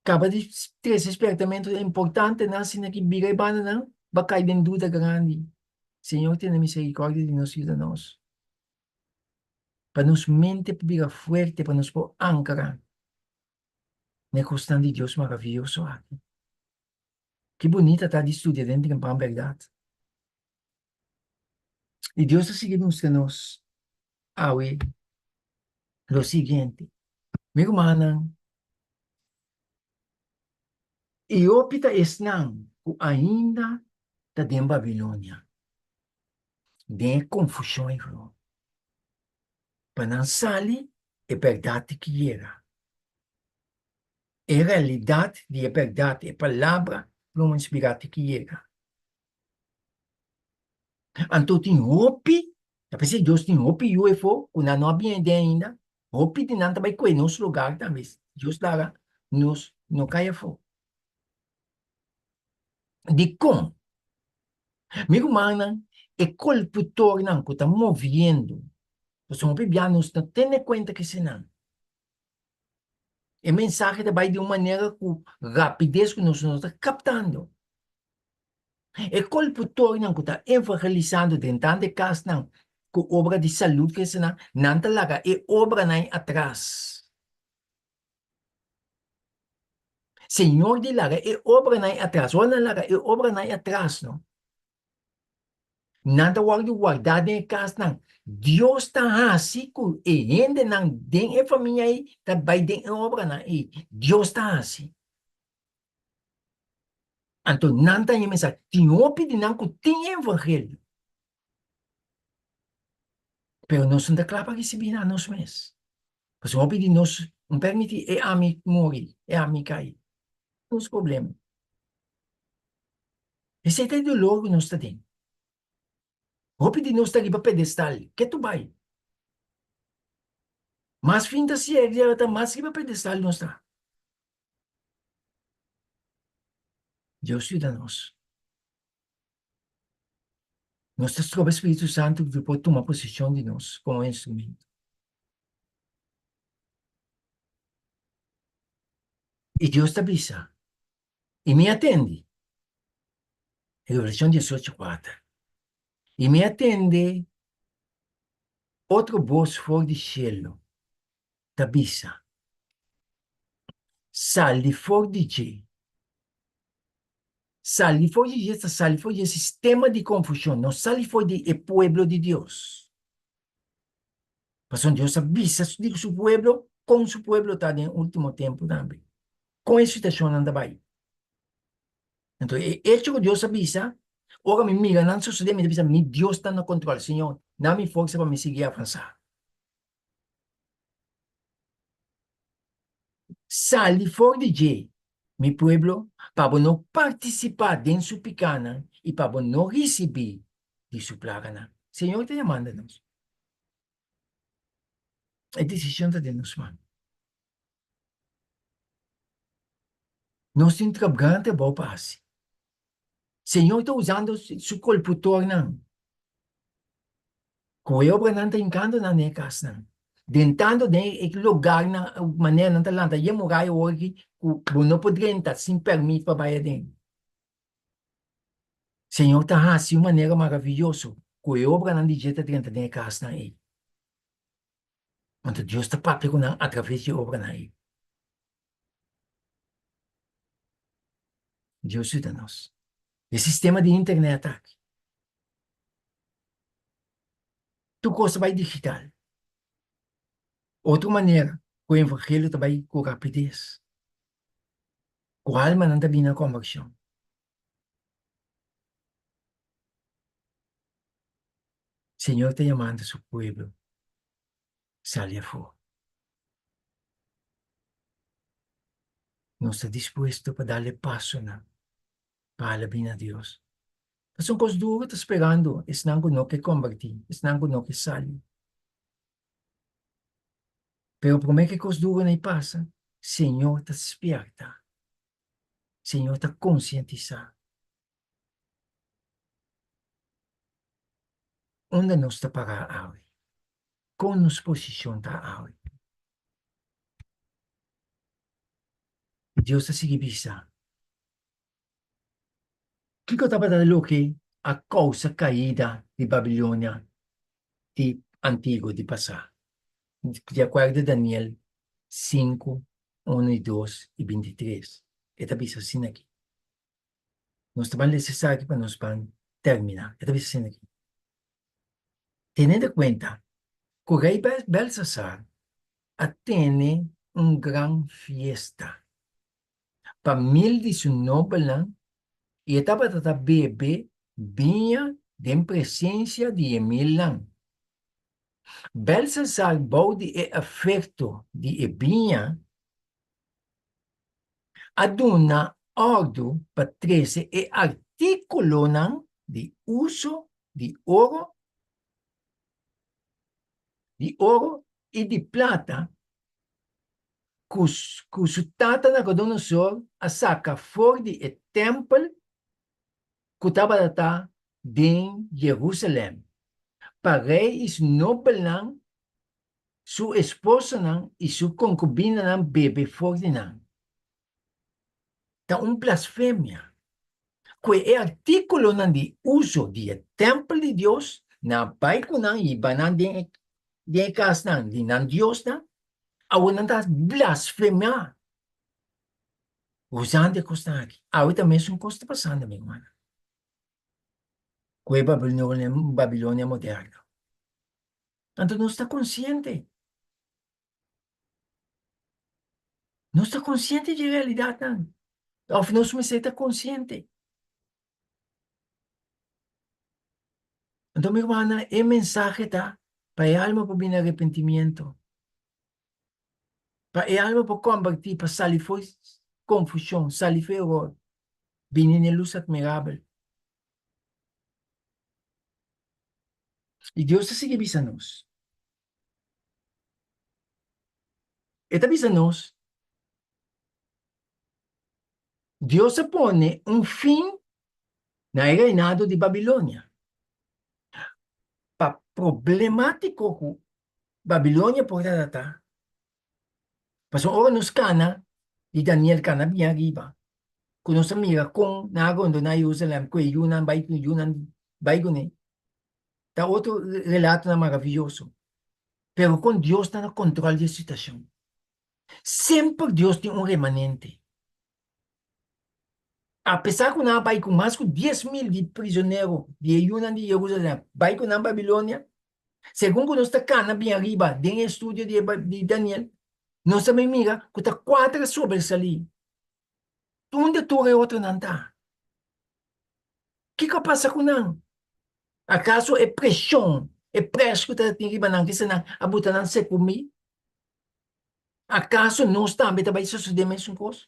Kaba di trese spertamentu importantenan asina ki bira e bandanan, bo a kai den duda grandi. Señor tene misericordia di nos, yuda nos. Pa nos mente por bira fuerte, pa nos por ankra na e kosnan di Dios maraviyoso aki. Ki bunita ta di studia den trempan bèrdat. I Dios ta sigui mustra nos awe lo siguiente. Mi rumannan, i hopi ta esnan ku ainda ta den Babilonia, den e konfushon ei rònt, pa nan sali e bèrdat di ki yega. E realidat di e bèrdat, e palabra lo inspirá di ki yega. Anto tin hopi, ta p'esei Dios tin hopi yu efo ku nan no a bini den ainda, hopi di nan ta bai kue nos lugar tambe, Dios laga nos no kai afó. Dikon? Mi rumannan, e kolputornan ku ta moviendo, pasobra hopi bia nos no tene kuenta ku esenan. E mensahe ta bai di un manera ku rapides ku nos no ta kaptando. E kolputornan ku ta evangelisando den tantu e kasnan ku obra di salud ku esanan, nan ta laga e obranan atras. Señor di laga e obranan atras. Ora nan laga e obranan atras, no, nan ta wòrdu wardá den e kasnan. Dios ta hasi ku e hendenan den e famia ei ta bai den e obranan ei. Dios ta hasi. Anto nan ta haña mensahe. Tin hopi di nan ku tin e evangelio. Pero nos no ta kla pa risibí nan nos mes. Pasobra hopi di nos no permití e ami muri, e ami kai. Nos problema. Esei ta e dolor ku nos ta den. Hopi di nos ta riba pedestal. Ke tu bai? Mas fin ta siega ta mas riba pedestal nos ta. Dios yuda nos. Nos ta stroba Spiritu Santu di por tuma posishon di nos komo instrumento. I Dios ta bisa, I mi a tende, Revelashon 18, 4, I mi a tende otro bos for di shelu ta bisa, Sali for di dje. Sali for di dje ta sali for di e sistema di konfushon, no sali for di e pueblo di Dios. Pasobra Dios a bisa di su pueblo kon su pueblo ta den ultimo tempu tambe, kon e situashonnan ta bai. Anto e echo ku Dios a bisa, ora mi mira nan sosodé, mi ta bisa, mi Dios ta na kontrol. Señor, na mi forsa pa mi sigui avansá. Sali for di dje, mi pueblo, pa bo no partisipá den su pikánan i pa bo no risibí di su plaganan. Señor ta yamando nos. E desishon ta den nos man. Nos tin trabou gran trabou pa hasi. Señor ta usando su kolputornan. Ku e obranan ta hinkando nan den e kasnan, drentando den e logarnan manera nan ta lanta e muraya awor aki ku bo no por drenta sin pèrmit pa bai aden. Señor ta hasi un manera maraviyoso ku e obranan di dje ta drenta den e kasnan ei. Anto Dios ta papia ku nan atraves di e obranan ei. Dios yuda nos. E sistema di internet aki. Tur kos ta bai digital. Otro manera ku e evangelio ta bai ku rapides. Ku almanan ta bini na konvershon. Señor ta yamando su pueblo sali afó. Nos ta dispuesto pa dal e pasonan pa hala bini na Dios. Pasobra un kos duru ta sperando esnan ku no ke kombertí, esnan ku no ke sali. Pero promé ku e kos durunan ei pasa, Señor ta spièrta, Señor ta konsientisá. Unda nos ta pará awe? Kon nos posishon ta awe? Dios ta sigui bisa, Kiko tabata loke a kousa kaida di Babilonia di antiguo, di pasá? Di akuerdo Daniel sinku, unu i dos i bintitres, e ta bisa asina aki. Nos ta ban lesa esaki pa nos ban terminá. E ta bisa asina aki, Teniendo kuenta ku rei Belsasar a tene un gran fiesta pa mil di su nobelnan i e tabata ta bebe biña den presensia di e milnan. Belsasar bou di e efekto di e biña a duna òrdu pa trese e artíkulonan di uso di oro, di oro i di plata ku ku su tata Nabucodonosor a saka for di e tèmpel ku tabata ta den Jerusalèm, pa rei i su nobelnan. Su esposanan i su konkubinanan bebe for di nan. Ta un blasfemia ku e artíkulonan di uso di e tèmpel di Dios nan a bai ku nan i hiba nan den e den e kasnan di nan diosnan, awor nan ta blasfemá usando e kosnan aki. Awe ta mesun kos ta pasando, mi rumannan, ku e Babilonia moderno. Anto nos ta konsiente. Nos ta konsiente di e realidatnan. Òf nos mester ta konsiente. Anto mi rumannan, e mensahe ta pa e alma por bini arepentimiento. Pa e alma por kombertí, pa sali for konfushon, sali for eror, bini na e lus atmirabel. I Dios ta sigui bisa nos. E ta bisa nos, Dios a pone un fin na e reinado di Babilonia. Pa problemátiko ku Babilonia por tabata, pasobra ora nos kana di Daniel kana bien ariba, ku nos a mira kon nan a rondoná Jerusalèm ku e yunan bai ku yunan bai kuné, ta otro relatonan maravioso. Pero kon Dios ta na kontrol di e situashon. Semper Dios tin un remanente. Apesar ku nan a bai ku mas ku 10,000 di prizonero di e yunan di Jerusalèm bai ku nan Babilonia, segun ku nos ta kana bin ariba den e estudio di di Daniel, nos ta bin mira ku ta kuater a sobresalí. Unda tur e otronan ta? Kiko a pasa ku nan? Akaso e preshon, e près ku ta tin riba nan kisa nan a buta nan sekumí? Akaso nos tambe ta bai sosodé mesun kos?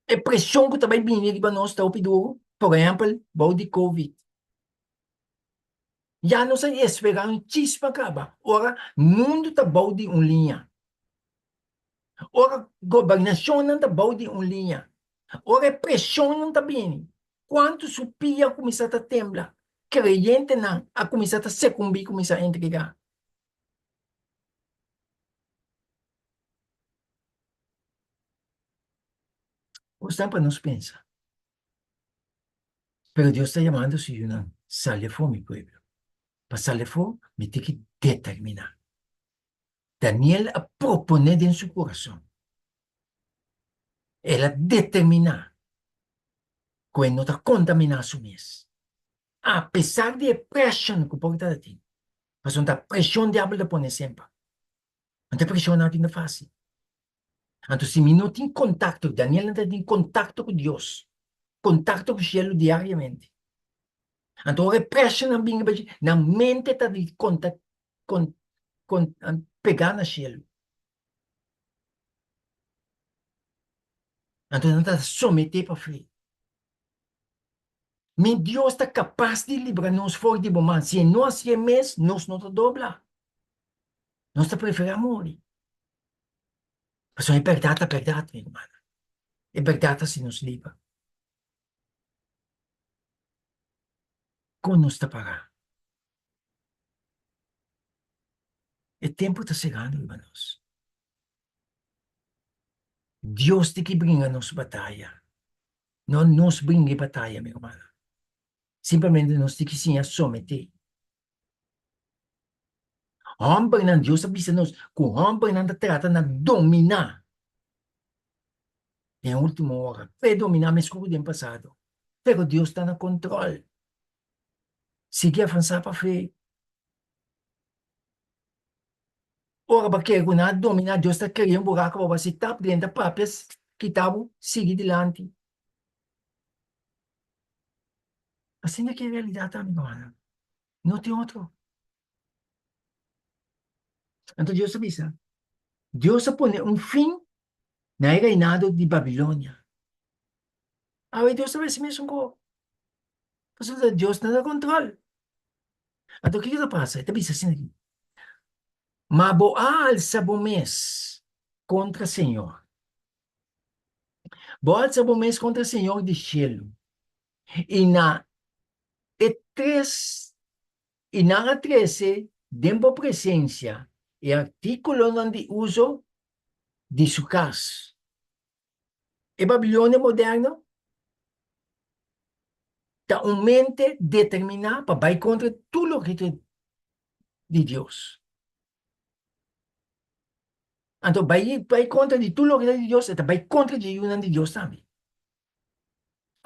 E preshon ku ta bai bini riba nos ta hopi duru, por ehèmpel, bou di covid. Ya nos a esperá un chispa kaba ora mundu ta bou di un liña. Ora gobernashonnan ta bou di un liña, ora e preshonnan ta bini, kuantu su pia a kuminsá ta tembla, kreyentenan a kuminsá ta sekumbí, kuminsá entregá. Kosnan pa nos pensa. Pero Dios ta yamando su yunan, Sali afó, mi pueblo. Pa sali afó, mi tin ki determiná. Daniel a proponé den su kurason. El a determiná ku e no ta kontaminá su mes, apesar di e preshon ku por tabatin. Pasobra ta preshon diabel ta pone semper. Anto e preshonnan aki no ta fásil. Anto si mi no tin kontakto, Daniel no ta tin kontakto ku Dios, kontakto ku shelu diariamente. Anto ora e preshonnan bin riba dje, nan mente ta di konta kon kon pegá na shelu. Anto nan ta someté pa fe. Mi Dios ta kapas di libra nos for di bo man. Si e no hasié mes, nos no ta dobla. Nos ta preferá muri. Pasobra e bèrdat ta bèrdat, mi rumannan. E bèrdat ta hasi nos liber. Kon nos ta pará? E tempu ta serando riba nos. Dios tin ki bringa nos bataya. No nos bringa e bataya, mi rumannan. Simplemente nos tin ki siña someté. Hòmbernan, Dios a bisa nos ku hòmbernan ta trata na dominá den último ora, predominá meskos ku den pasado. Pero Dios ta na kontròl. Sigui avansá pa fe. Ora bo a kere ku nan a dominá, Dios ta kria un buraku pa bo hasi tap drenta papia kita bo, sigui dilanti. Asina ki e realidat ta, amigo Ana. No tin otro. Anto Dios a bisa, Dios a pone un fin na e reinado di Babilonia. Awe Dios ta hasi mesun ko. Pasobra Dios ta na kontrol. Anto kiko ta pasa? E ta bisa asina aki, Ma bo a alsa bo mes kontra Señor. Bo a alsa bo mes kontra Señor di shelu, i na e tres, i nan a trese. den bo presensia e artíkulonan di uso di su kas. E Babilonia moderno ta un mente determiná pa bai kontra tur loke ta di Dios. Anto bai bai kontra di tur loke ta di Dios, e ta bai kontra di e yunan di Dios tambe.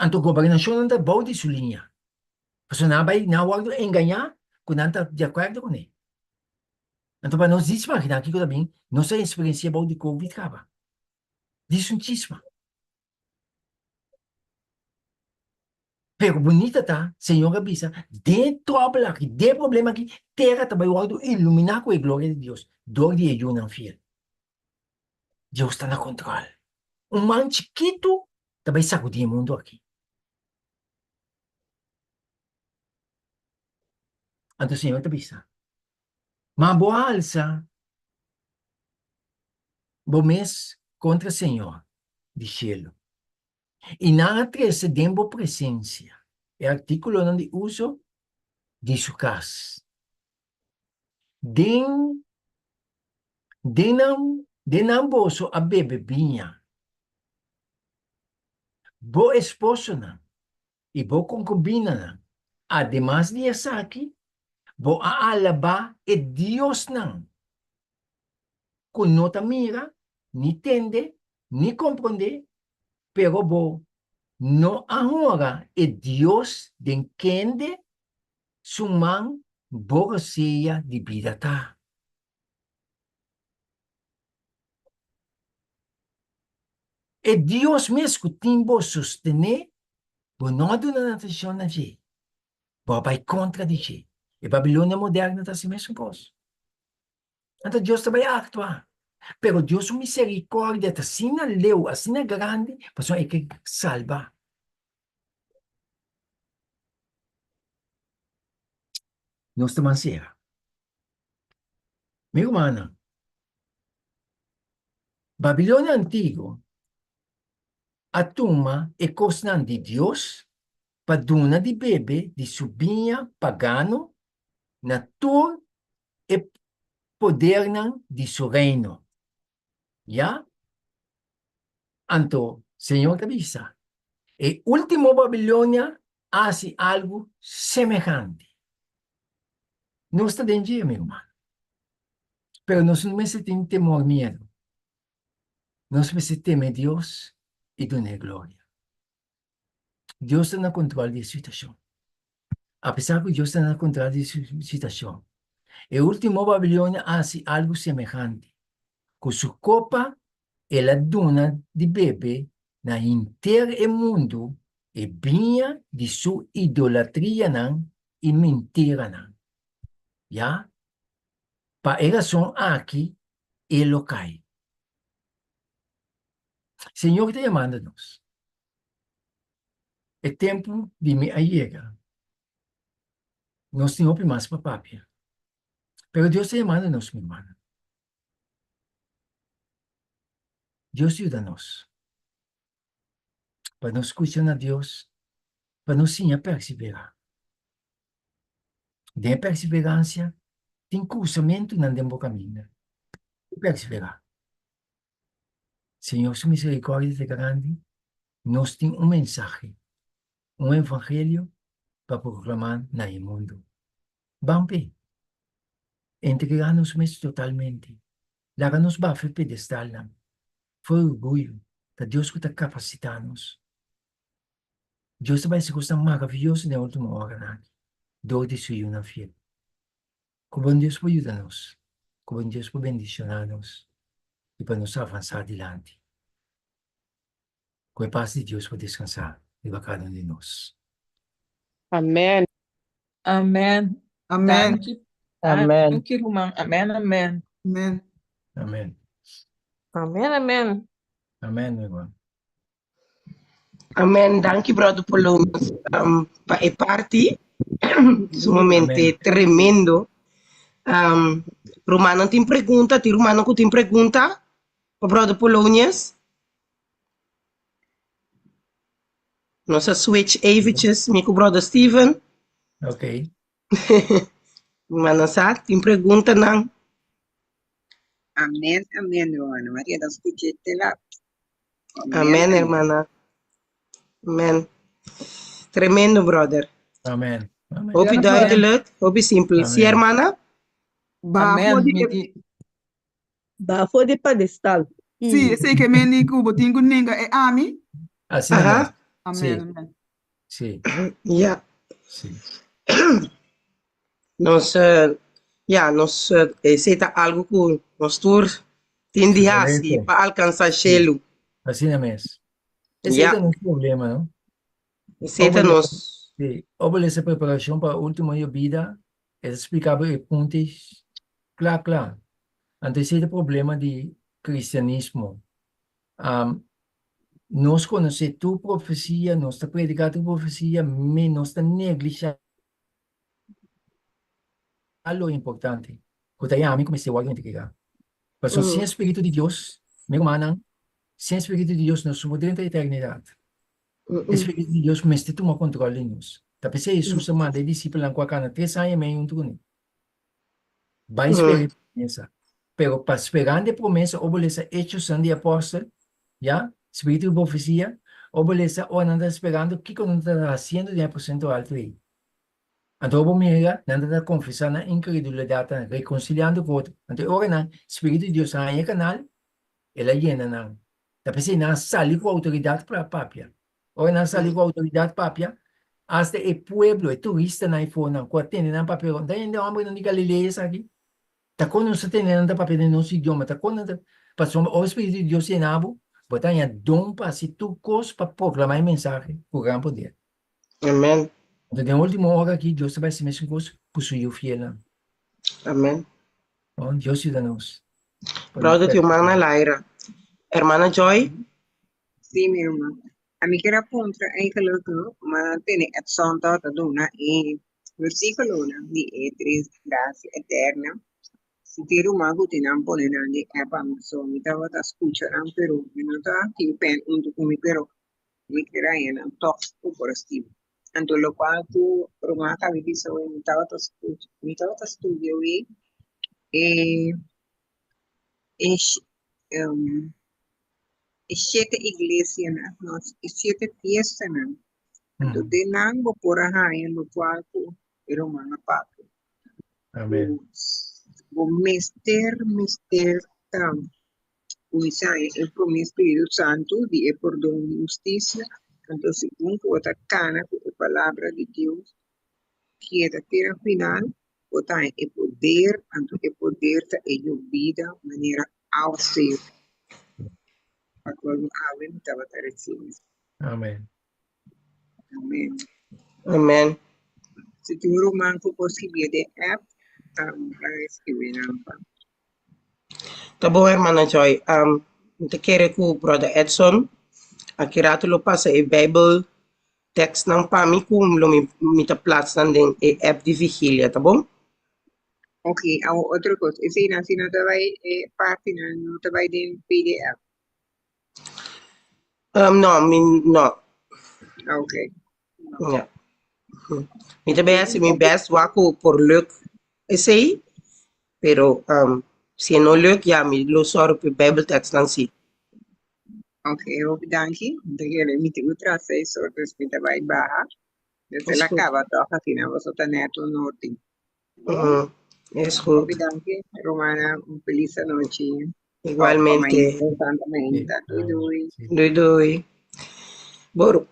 Anto gobernashonnan ta bou di su liña. Pasobra nan a bai, nan a wòrdu engañá ku nan ta di akuerdo kuné. Anto pa nos dici maginá kiko ta bin, nos a eksperensiá bou di covid kaba. Dis un chisma. Pero bunita ta, Señor a bisa, den e tròbel aki, den e problema aki, tera ta bai wòrdu iluminá ku e gloria di Dios dor di e yunan fiel. Dios ta na kontròl. Un man chikitu ta bai sakudí e mundu aki. Anto Señor ta bisa, Ma bo a alsa bo mes kontra Señor di shelu, i nan a trese den bo presensia e artíkulonan di uso di su kas. Den den nan den nan boso a bebe biña, bo esposonan i bo konkubinanan. Ademas di esaki, bo a alabá e diosnan ku no ta mira, ni tende, ni komprondé, pero bo no a honra e Dios den kende su man bo rosea di bida ta. E Dios mes ku tin bo sostené, bo no a duna nan atenshon na dje. Bo a bai kontra di dje. E Babilonia moderno ta hasi mesun kos. Anto Dios ta bai aktua. Pero Dios su miserikòrdia ta asina leu, asina grandi, pasobra e ke salba. Nos ta mansera. Mi rumannan, Babilonia antiguo a tuma e kosnan di Dios pa duna di bebe di su biña pagano na tur e podernan di su reino. Ya? Anto Señor ta bisa, E último Babilonia a hasi algu semehante. Nos ta den dje, mi ruman. Pero nos no mester tin temor miedu. Nos mester teme Dios i dun'é gloria. Dios ta na control di e situacion. Apesar cu Dios ta na control di e situacion, e ultimo Babilonia a haci algu semehante. Cu su copa el a duna di bebe na henter e mundu e biña di su idolatrianan i mintiranan. Ya, pa e rason aki e lo kai. Señor ta yamando nos. E tempu di mi a yega. Nos tin hopi mas pa papia. Pero Dios ta yamando nos, mi hermano. Dios yuda nos. Pa nos skucha na Dios, pa nos siña perseverá. Den e perseveransia tin krusamentunan den bo kaminda. Perseverá. Señor su misericordia ta grandi, nos tin un mensahe, un evangelio pa proclama na e mundo. Ban p'e. Entrega nos mes totalmente. Laga nos bafa e pedestalnan. For orguyo, ta Dios cu ta capacita nos. Dios ta bay haci cosnan maraviyoso den e ultimo oranan aki, door di su Yunan fiel. Ku bon Dios por yuda nos, ku bon Dios por bendishoná nos i pa nos avansá dilanti. Ku e pas di Dios por deskansá riba kada un di nos. Amen. Amen. Amen. Danki. Amen. Danki ruman. Amen amen. Amen. Amen. Amen amen. Amen mi ruman. Amen. Danki brother Polonius um, pa e parti. Sumamente Amen. tremendo. Um, rumannan tin pregunta, tin rumannan ku tin pregunta pa brother Polonius? Nos a switch eventjes, mi ku brother Steven. Ok. Rumannan sa tin preguntanan? Amen, amen, hermana Maria ta skucha te lat. Amen, hermana. Amen. Tremendo, brother. Amen. Amen. Hopi duidelijk, hopi simpel. Si, hermana? Bafo Amen. di Mi ti- Bafo di pedestal. Sí, esei ke men di ku bo tin ku nenga e ami. Asina Aha. mes. Amen, Sí, amen. sí, Ja. sí. Nos, eh, ja, nos, eh, esei ta algo ku nos tur tin di hasi Correcto. pa alkansá Sí. shelu. Asina mes. Esei Ja, ta nos problema, no? esei ta Obele, nos. sí, obele esa preparacion pa último año bida, e ta splica bo e punto kla kla. Anto esei ta problema di cristianismo. Um, nos conoce tur profecia, nos ta predica tur profecia, me nos ta neglisha lo importante, cu ta yami cu mester wòrdu entregá. Pasobra sin e Spiritu di Dios, mi rumannan, sin e Spiritu di Dios nos no por drenta eternidad. E Spiritu di Dios mester tuma control di nos. Ta p'esei Hesus a manda e disipelnan cu a cana tres aña i mei huntu cu ne, Bai spera e promesa. Pero pa sperando e promesa, o bo lesa Hechosnan di Apostel, ya, Spiritu di profesia, o bo lesa ora nan ta sperando kico nan ta haciendo den e aposento alto ei. Anto bo mira, nan ta konfesá nan inkredulidatnan, rekonsiliando ku otro. Anto e ora nan, Spiritu di Dios a haña e kanal, el a yena nan. Ta p'esei nan a sali ku outoridat pa papia. Ora nan a sali ku outoridat papia, asta e pueblo, e turistanan eifonan ku a tende nan papia, ta hende hòmbernan di Galilea esaki? Ta kon nos ta tende nan ta papia den nos idioma? Ta kon nan ta. Pasobra ora Spiritu di Dios yena bo, bo ta haña don pa hasi tur kos pa proklamá e mensahe ku gran poder. Amen. Anto den ultimo ora aki Dios ta bai hasi mesun kos ku su yu fielnan. Amen. Oh, Dios yuda nos. Brother tin un man na laira. Hermana Joy? Sí, mi hermano. A mi kier a puntra eigenlijk, no, ma tene Edson tabata duna e versículonan di e tres gracia eterna. Si tin ruman ku tin nan pone nan den app ami so mi tabata skucha nan pero mi no ta tin pen huntu ku mi pero mi kier haña nan tòg ku por a skibi. Anto lokual ku ruman a kaba bisa awe mi tabata skucha mi tabata studia awe e e e shete iglesianan no e shete fiestanan. Anto den nan bo por a haña lokual ku e ruman a papia. Amen. Bo mester mester ta Kuminsá haña e promé Spiritu Santu di e pordon di hustisia, anto segun ku bo ta kana ku e Palabra di Dios keda te na final, bo ta haña e poder, anto e poder ta e yobida manera awaseru, pa kual bo awe mi tabata risibi. Amen. Amen. Amen. Si tin un ruman ku por skibié den app, laga e skibi nan pa. Ta bon hermana Joy. Um, mi ta kere ku brother Edson aki rato lo pasa e Bijbel tekstnan pa mi ku lo mi, mi ta plats nan den e app di vigilia, ta bon? Ok, awo otro kos. Eseinan si no ta bai e partinan no ta bai den PDF. Um, no, mi no. Ok. Ja. Mi ta bay hasi mi best wak ku por luk esei, pero um, si e no luk, ja, mi lo sòru pa e Bijbeltekstnan si. Ok, hopi danki. Mi ta kere mi tin ku tras seis or, dus mi ta bai baha. Dus Is el a goed. kaba tòg asina, boso ta nèt un norti. Mm, is goed. Hopi danki, Romana. Un feliz anochi. Igualmente. Santa mainta. Doei doei. Doei doei. Bo,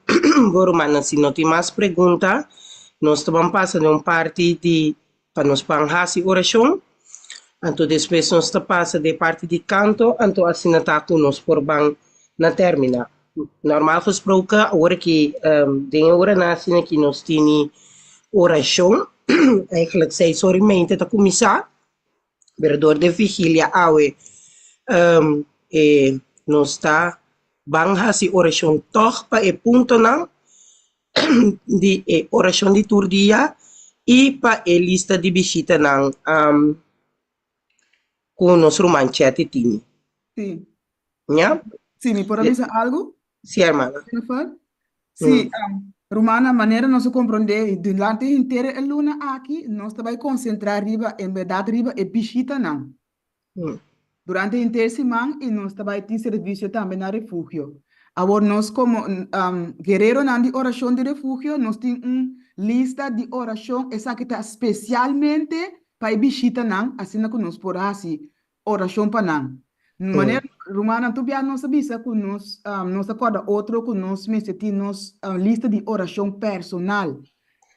bo rumannan, si no tin mas pregunta, nos ta ban pasa den un parti di pa nos ban hasi orashon. Anto despues nos ta pasa den parti di kanto, anto asina ta ku nos por ban na termina. Normal gesproken, awor ki den e oranan asina ki nos tini orashon, eigenlijk seis ora i meinte ta kuminsá, pero dor di e vigilia awe e nos ta ban hasi orashon tòg pa e puntonan di e orashon di tur dia i pa e lista di bishitanan ku nos ruman Chetty tini. Sí. Ña? Sí, mi por a bisa algu? Sí, hermana. Jennifer? Sí, um, Rumannan, manera nos a komprondé durante henter e luna aki, nos ta bai konsentrá riba, en bèrdat riba e bishitanan. Durante henter siman i nos ta bai tin servisio tambe na refugio. Awor nos komo guereronan di orashon di refugio nos tin un lista di orashon, esaki ta spesialmente pa e bishitanan asina ku nos por hasi orashon pa nan. Manera rumannan tur bia nos a bisa ku nos nos ta kòrda otro ku nos mester tin nos lista di orashon personal.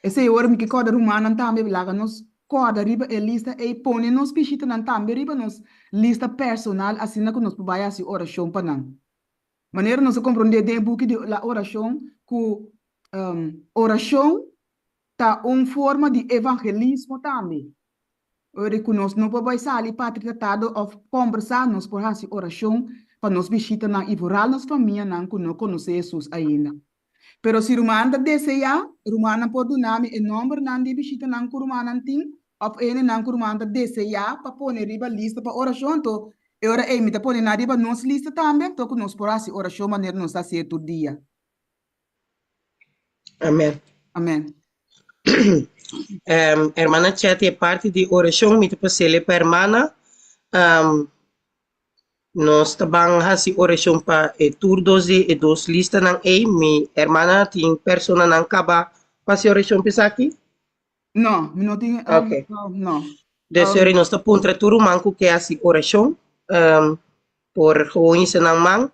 Esei ora mi ke kòrda rumannan tambe laga nos kòrda riba e lista ei, pone nos bishitanan tambe riba nos lista personal asina ku nos por bai hasi orashon pa nan. Manera nos a komprondé den e buki di la orashon ku orashon ta un forma di evangelismo tambe. Ora ku nos no por bai sali pa tratado òf kòmbersá, nos por hasi orashon pa nos bishitanan i vooral nos famianan ku no konosé Hesus ainda. Pero si rumannan ta deseá, rumannan por duna mi e nòmbernan di e bishitanan ku rumannan tin òf e hendenan ku rumannan ta deseá pa pone riba lista pa orashon. Anto e ora ei mi ta pone nan riba nos lista tambe, anto ku nos por hasi orashon manera nos ta hasié tur dia. Amen. Amen. Um, hermana Chetty, e parti di orashon mi ta pasele pa hermana. Um, nos ta ban hasi orashon pa e tur dos di e dos listanan ei. Mi hermana tin personanan kaba pa hasi orashon pa esaki? No, mi no tin, um, Ok. no, no. Dus Um, sorry, nos ta puntra tur ruman ku ke hasi orashon. Um, por gewoon hisa nan man,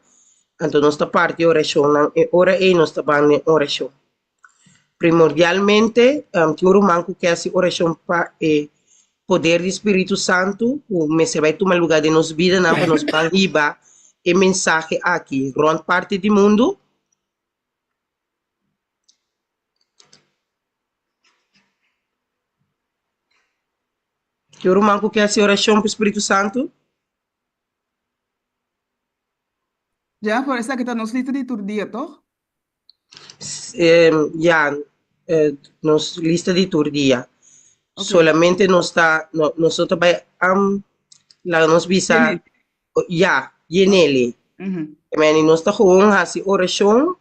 anto nos ta parti orashonnan. E ora ei nos ta ban den orashon. Primordialmente, tin un ruman ku ke hasi orashon pa e poder di Spiritu Santu ku mester bai tuma lugá den nos bidanan pa nos ban hiba e mensahe aki rònt parti di mundu. Tin un ruman ku ke hasi orashon pa Spiritu Santu? Jennifer, esaki ta nos lista di tur dia, toch? Ya, nos lista di tur dia. Ok. Solamente nos ta, no, nos no ta bai, laga nos bisa, Yen'é. ya, yen'é. Mhm. I nos ta gewoon hasi orashon,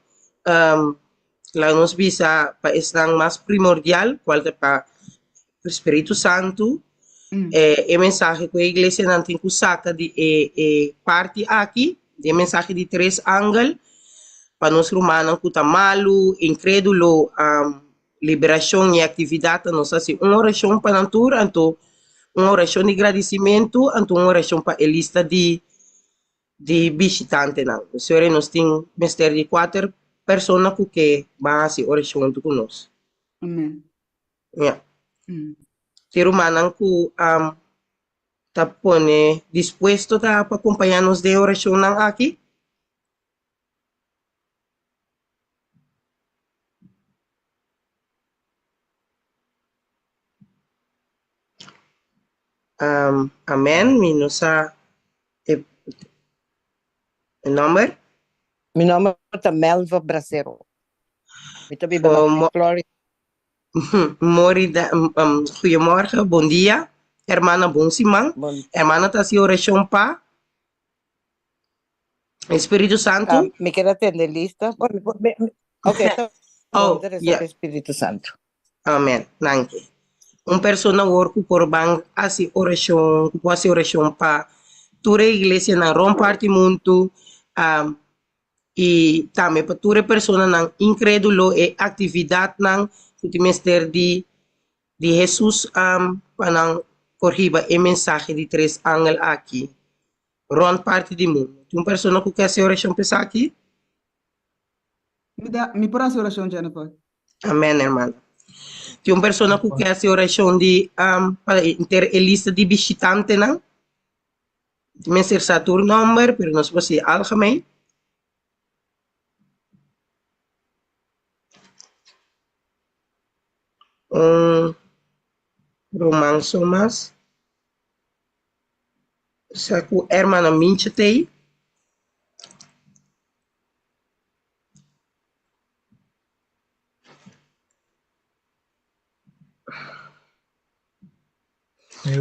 laga nos bisa pa esnan mas primordial, kual ta pa Spiritu Santu, e e mensahe ku e iglesianan tin ku saka di e e parti aki, di e mensahe di tres angel, pa nos rumannan ku ta malu, inkrédulo, liberashon i aktividat, nos hasi un orashon pa nan tur, anto un orashon di gradisimentu, anto un orashon pa e lista di di bishitantenan. Sore nos tin mester di kuater persona ku ke ban hasi orashon huntu ku nos. Amen. Ya. Tin rumannan ku ta pone dispuesto ta pa kompañá nos den e orashonnan aki? Amen. Mi no sa e nòmber. Mi nòmber ta Melva Bracero. Mi ta biba na Florida. Mori goeiemorgen, bon dia. Hermana, bon siman. Hermana ta hasi orashon pa Espíritu Santu. Mi kier a tende lista. Ok, ta Oh, bon, ta resa ya. pa Espíritu Santu. Amen. Danki. Un persona awor ku por ban hasi orashon, ku por hasi orashon pa tur e iglesianan rònt parti mundu, i tambe pa tur e personanan inkrédulo, e aktividatnan ku tin mester di di Hesus pa nan por hiba e mensahe di tres angel aki rònt parti di mundu. Tin un persona ku ke hasi orashon pa esaki? Mi ta, mi por hasi orashon, Jennifer. Amen, hermana. Tin un persona ku ke hasi orashon di pa henter e lista di bishitantenan? Mester sa tur nomber, pero nos por si algemeen. Un ruman so mas. Sa ku hermana Mincha t'ei.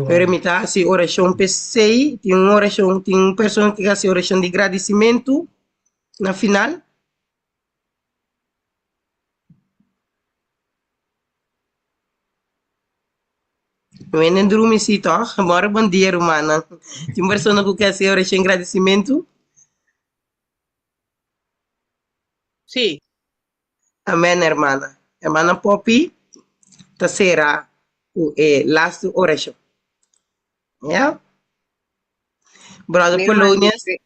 Pero mi ta hasi orashon p'esei, tin un orashon, tin un persona ki hasi orashon di gradisimentu na final. Mi menen drumi si tòg. Mòrè bon dia rumannan. Tin un persona ku ke hasi orashon gradisimentu? Sí. Amen hermana. Hermana Poppy ta sera ku e lastu orashon. Ya. Brother Mi ruman Polonius. dice,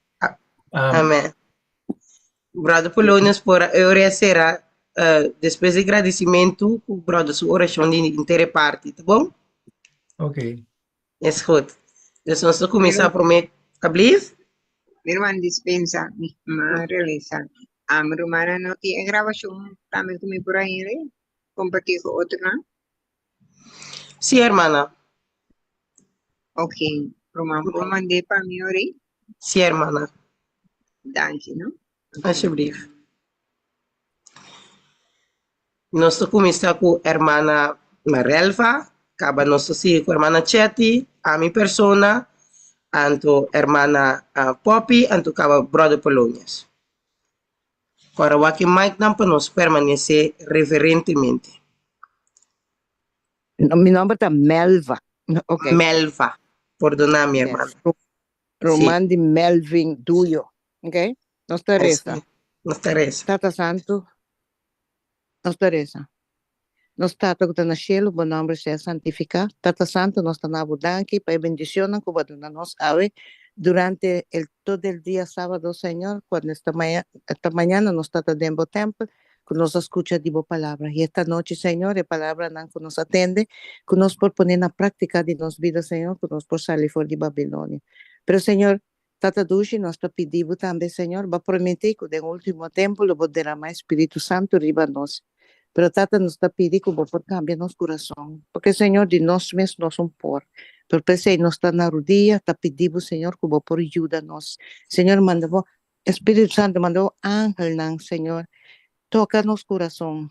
Amen. Brother Polonius por a ora sera eh, despues di gradisimentu ku brother su orashon di intere parti, ta bon? Ok. Is goed. Dus nos ta kuminsá promé, alblief? Mi ruman dispensa, mi ma realisa. A mi rumannan no tin e grabashon tambe ku mi por a hende kompartí ku otronan? Sí, hermana. Ok, ruman por mand'é pa mi ori? Sí, hermana. Danki, no? Alsjeblieft. Nos ta kuminsá ku hermana Marelva, kaba nos ta sigui ku hermana Chetty, ami persona, anto hermana Poppy, anto kaba brother Polonius. Ora wak e micnan pa nos permanesé reverentemente. No, mi nomber ta Melva. Ok. Melva. Pordona mi, Yes. hermana. Ruman di Melvin Duyo. Ok. Nos ta resa. Nos ta resa. Tata Santu, nos ta resa. Nos Tata ku ta na shelu, bo nomber sea santifiká. Tata Santu, nos ta na bo danki pa e bendicionnan ku bo a duna nos awe durante el todo el dia sábado, Señor, cuando esta mañana, esta mañana nos tata den bo tempel, ku nos a skucha di bo palabra. I esta nochi, Señor, e palabranan ku nos a tende, ku nos por pone na práktika di nos bida, Señor, ku nos por sali for di Babilonia. Pero, Señor, Tata dushi, nos ta pidi bo tambe, Señor, bo a prometí ku den último tempu lo bo derama e Spiritu Santu riba nos. Pero, Tata, nos ta pidi ku bo por kambia nos kurason, porque, Señor, di nos mes nos un por. Pero p'esei nos ta na rudia, ta pidi bo, Señor, ku bo por yuda nos. Señor, manda bo Spiritu Santu, manda bo angelnan, Señor, toka nos kurason.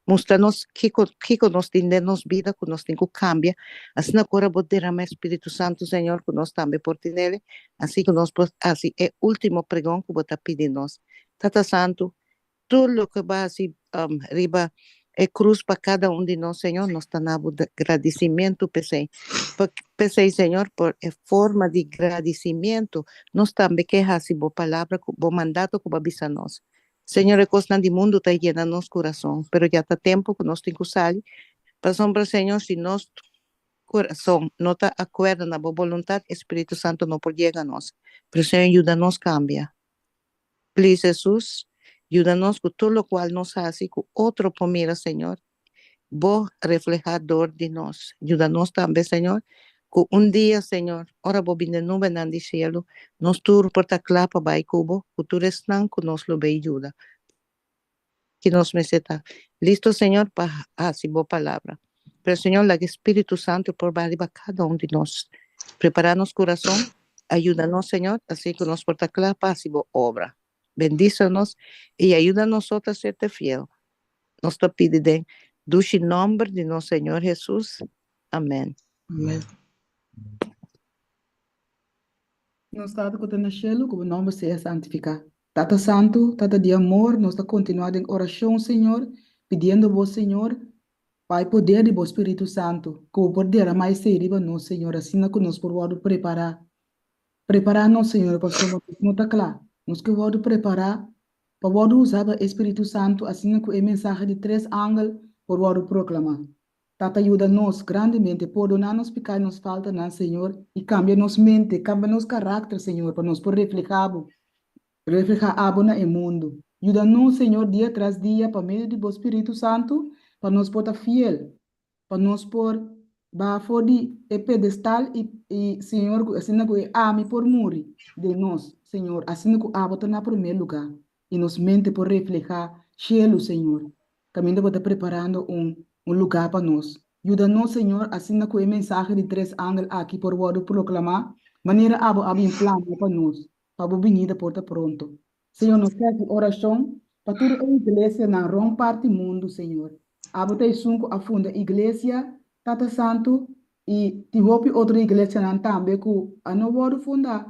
Mustra nos kiko kiko nos tin den nos bida ku nos tin ku kambia, asina ku ora bo derama e Spiritu Santu, Señor, ku nos tambe por tinele, asi ku nos por hasi e ultimo pregon ku bo ta pidi nos. Tata Santu, tur loke bo a hasi riba e krus pa kada un di nos, Señor, nos ta na bo gradisimentu p'esei. P'esei, Señor, por e forma di gradisimentu, nos tambe ke hasi bo palabra ku bo mandato ku bo a bisa nos. Señor, e kosnan di mundu ta yena nos kurason, pero ya ta tempu ku nos tin ku sali, pasobra, Señor, si nos kurason no ta akuerdo na bo boluntat, e Spiritu Santu no por yega nos. Pero, Señor, yuda nos kambia. Please, Hesus, yuda nos ku tur lokual nos hasi ku otro por mira, Señor, Bo reflehá dor di nos. Yuda nos tambe, Señor, ku un dia, Señor, ora Bo bin den nubenan di shelu, nos tur por ta kla pa bai ku Bo, ku tur esnan ku nos lo bei yuda. Ki nos mester ta listo, Señor, pa hasi Bo palabra. Pero, Señor, laga e Spiritu Santu por bai riba kada un di nos. Prepará nos kurason, ayuda nos, Señor, asina ku nos por ta kla pa hasi Bo obra. Bendisa nos i ayuda nos otro a serte fiel. Nos ta pidi den dushi nomber di nos Señor Jesus. Amen. Amen. Nos Tata ku ta na shelu, ku bo nomber sea santifiká. Tata Santu, Tata di amor, nos ta kontinuá den orashon, Señor, pidiendo bo, Señor, pa e poder di bo Spiritu Santu, ku bo por derama esei riba nos, Señor, asina ku nos por wòrdu prepará. Prepará nos, Señor, pasobra nos no ta kla. Nos ke wòrdu prepará pa wòrdu usá pa e Spiritu Santu asina ku e mensahe di tres angel por wòrdu proklamá. Tata yuda nos grandemente, pordoná nos piká i nos faltanan, Señor, i kambia nos mente, kambia nos karakter, Señor, pa nos por reflehá Bo, reflehá Abo na e mundu. Yuda nos, Señor, dia tras dia, pa medio di Bo Spiritu Santu, pa nos por ta fiel pa nos por baha for di e pedestal i i Señor ku asina ku e ami por muri den nos, Señor, asina ku abo ta na promé lugá i nos mente por reflehá shelu, Señor, kaminda bo ta preparando un un lugá pa nos. Yuda nos, Señor, asina ku e mensahe di tres angel aki por wòrdu proklamá manera abo a bin plania pa nos, pa bo binida por ta pronto. Señor, nos ta hasi orashon pa tur e iglesianan rònt parti mundu, Señor. Abo ta esun ku a funda iglesia, Tata Santu, i tin hopi otro iglesianan tambe ku a no wòrdu fundá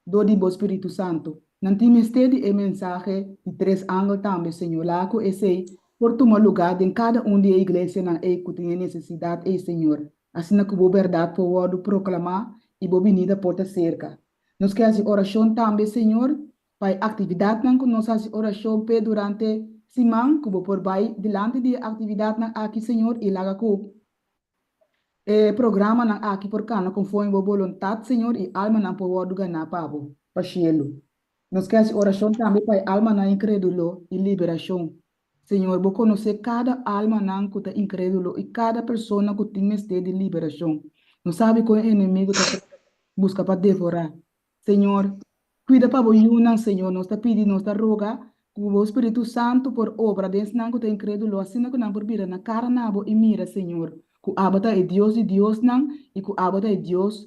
dor di Bo Spiritu Santu. Nan tin mester di e mensahe di tres angel tambe, Señor. Laga ku esei por tuma lugá den kada un di e iglesianan ei ku tin e nesesidat ei, Señor. asina ku bo bèrdat por wòrdu proklamá i bo binida por ta serka. Nos ke hasi orashon tambe, Señor, pa e aktividatnan ku nos hasi orashon p'e durante siman, ku bo por bai dilanti di e aktividatnan aki, Señor, i laga ku e programanan aki por kana konforme bo boluntat, Señor, i almanan por wòrdu ganá pa bo, pa shelu. Nos ke hasi orashon tambe pa e almanan inkrédulo i liberashon. Señor, bo konosé kada almanan ku ta inkrédulo i kada persona ku tin mester di liberashon. Nos sabi kon e enemigu ta buska pa devorá. Señor, kuida pa bo yunan, Señor, nos ta pidi, nos ta roga ku bo Spiritu Santu por obra den esnan ku ta inkrédulo asina ku nan por bira na kara na bo i mira, Señor, ku abo ta e Dios di diosnan i ku abo ta e Dios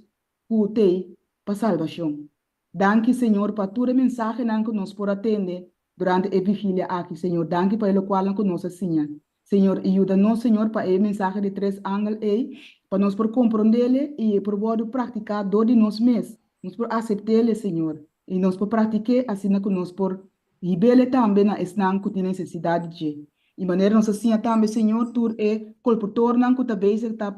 ku t'ei pa salbashon. Danki Señor pa tur e mensahenan ku nos por a tende durante e vigilia aki Señor danki pa e lokualnan ku nos a siña Señor i yuda nos Señor pa e mensahe di tres angel ei pa nos por komprondele i e por wòrdu praktiká dor di nos mes nos por aseptele Señor i nos por praktik'é asina ku nos por hibele tambe na esnan ku tin nesesidat di dje i manera nos a siña tambe Señor tur e kolportornan ku ta bezig ta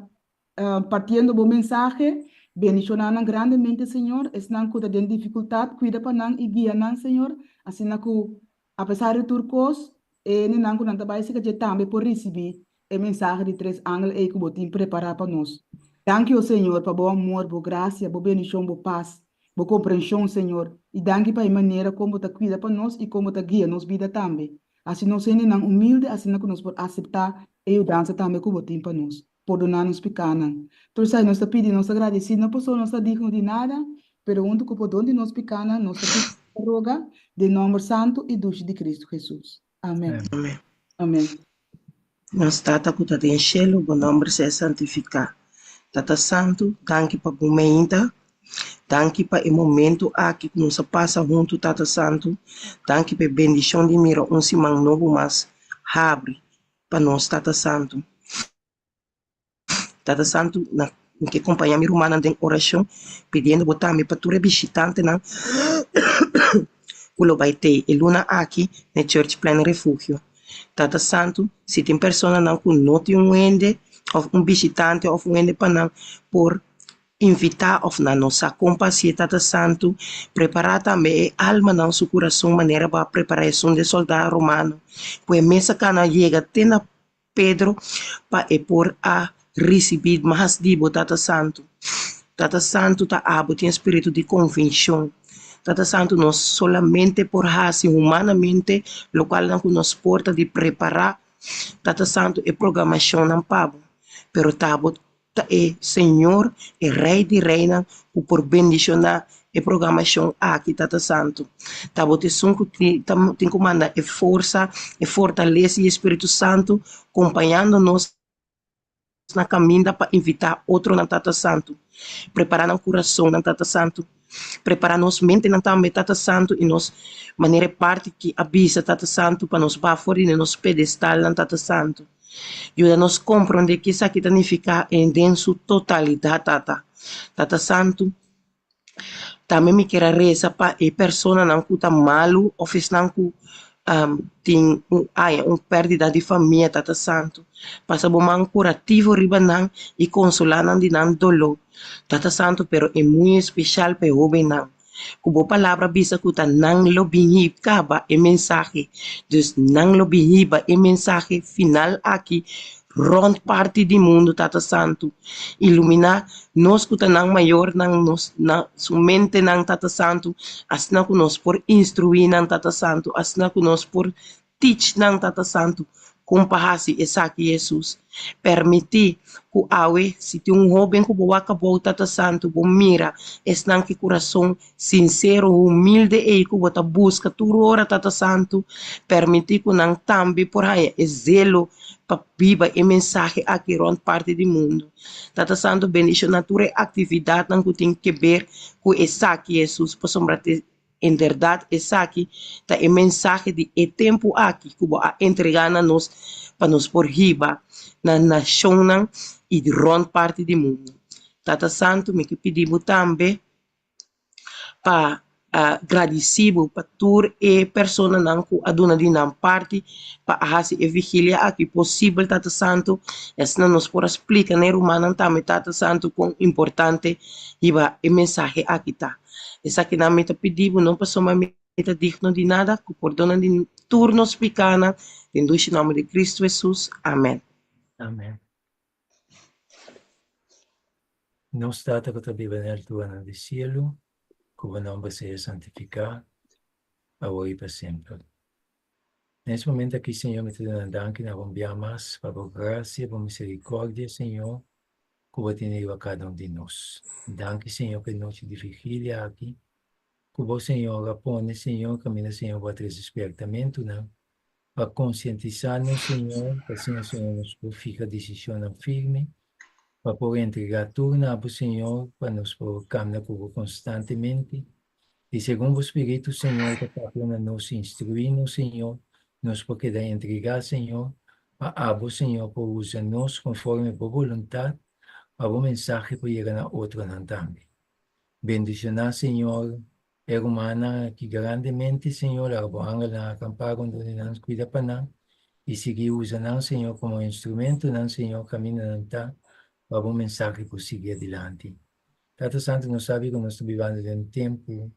Partiendo bo mensahe, bendiciona nan grandemente, Señor. Esnan cu ta den dificultad, cuida pa nan y guia nan, Señor, asina cu, apesar di tur cos, e hendenan cu nan ta bay cerca dje tambe por ricibi e mensahe di tres angel ey cu bo tin prepara pa nos. Danki, o Señor, pa bo amor, bo gracia, bo bendicion, bo paz, bo comprension, Señor, y danki pa e manera con bo ta cuida pa nos y con bo ta guia nos bida tambe. Haci nos hendenan humilde asina cu nos por acepta e yudansa tambe cu bo tin pa nos. Pordoná nos pikánan. Tur esei nos ta pidi, nos ta gradisí, no pasobra nos ta digno di nada, pero huntu ku pordon di nos pikánan nos ta pidi i ta roga den nòmber santu i dushi di Kristu Hesus. Amèn. Amèn. Amèn. Nos Tata ku ta den shelu, bo nòmber sea santifiká. Tata Santu, danki pa bo meinta. Danki pa e momentu aki ku nos a pasa huntu, Tata Santu. Danki pa e bendishon di mira un siman nobo mas habri. pa nos Tata Santu. Tata Santu, na mi ke kompañá mi rumannan den orashon, pidiendo bo tambe pa tur e bishitantenan ku lo bai tei e luna aki na e Church Plan Refugio. Tata Santu, si tin personanan ku no tin un hende òf un bishitante òf un hende pa nan por invitá òf nan no sa kon pa hasié Tata Santu, prepará tambe e almanan su kurason manera bo a prepará esun di e sòldá romano ku e mes a kana yega te na Pedro pa e por a risibí mas di bo Tata Santu. Tata Santu ta abo tin e spiritu di konvenshon. Tata Santu nos solamente por hasi humanamente lokualnan ku nos por ta di prepará Tata Santu e programashonnan pa bo, pero ta bo Ta e Señor, e Rey di Reynan, ku por bendishoná e programashon aki, Tata Santu. Ta bo ta esun ku tin ku manda e forsa, e fortalesa di e Spiritu Santu kompañando nos na kaminda pa invitá otronan, Tata Santu. Prepará nan kurasonnan, Tata Santu. Prepará nos mentenan tambe, Tata Santu, i nos manera e parti ki a bisa, Tata Santu, pa nos baha for di nos pedestalnan, Tata Santu. Yuda nos komprondé ke esaki ta nifiká en den su totalidat, Tata. Tata Santu, tambe mi kier a resa pa e personanan ku ta malu òf esnan ku tin un haña un pèrdida di famia, Tata Santu. Pasa bo man kurativo riba nan i konsolá nan di nan doló, Tata Santu, pero e muy espeshal pa e hóbennan. Ku bo palabra bisa ku ta nan lo bin kaba e mensahe. Dus nan lo bin hiba e mensahe final aki rònt parti di mundu, Tata Santu. Iluminá nos ku ta nan mayornan, nos na su mentenan, Tata Santu, asina ku nos por instruí nan, Tata Santu, asina ku nos por Teach nan, Tata Santu, kon pa hasi esaki, Hesus. Permití ku awe, si tin un hóben ku bo wak abou, Tata Santu, bo mira esnan ki kurason sinsero, humilde ei ku bo ta buska tur ora, Tata Santu. Permití ku nan tambe por haña e zelo pa biba e mensahe aki rònt parti di mundu. Tata Santu, bendishoná tur e aktividatnan ku tin keber ku esaki, Hesus, pasobra te. En bèrdat esaki ta e mensahe di e tempu aki ku bo a entregá na nos pa nos por hiba na nashonnan i rònt parti di mundu. Tata Santu, mi ke pidi bo tambe pa Gradisí bo pa tur e personanan ku a duna di nan parti pa a hasi e vigilia aki posibel, Tata Santu. I asina nos por a splika na e rumannan tambe, Tata Santu, kon importante hiba e mensahe aki ta. Esakinan mi ta pidi bo, no pasobra mi ta digno di nada, ku pordona di tur nos pikánan, den dushi nòmber di Kristu Hesus. Amèn. Amèn. Nos Tata ku ta biba na e alturanan di sielu, ku bo nòmber sea santifiká, awor i pa semper. Na es momento aki, Señor, mi ta duna danki na bo un bia mas pa bo grasia, bo miserikòrdia, Señor, ku bo tene riba kada un di nos. Danki, Señor, pa e nochi di vigilia aki, ku bo, Señor, a pone, Señor, kaminda, Señor, bo a trese spièrtamentunan pa konsientisá nos, Señor, pa asina, Señor, nos por fija desishonnan firme, pa por entregá tur na Bo, Señor, pa nos por kamna ku Bo konstantemente. I segun Bo Spiritu, Señor, ta papia na nos i instruí nos, Señor, nos por keda entregá, Señor, pa Abo, Señor, por usa nos konforme Bo boluntat, pa Bo mensahe por yega na otronan tambe. Bendishoná, Señor, E rumannan aki grandemente, Señor, laga bo angelnan akampá rondó di nan, kuida pa nan, i sigui usa nan, Señor, komo instrumentonan, Señor, kaminda nan ta, pa bo mensahe por sigui adilanti. Tata Santu, nos sabi ku nos ta bibando den un tempu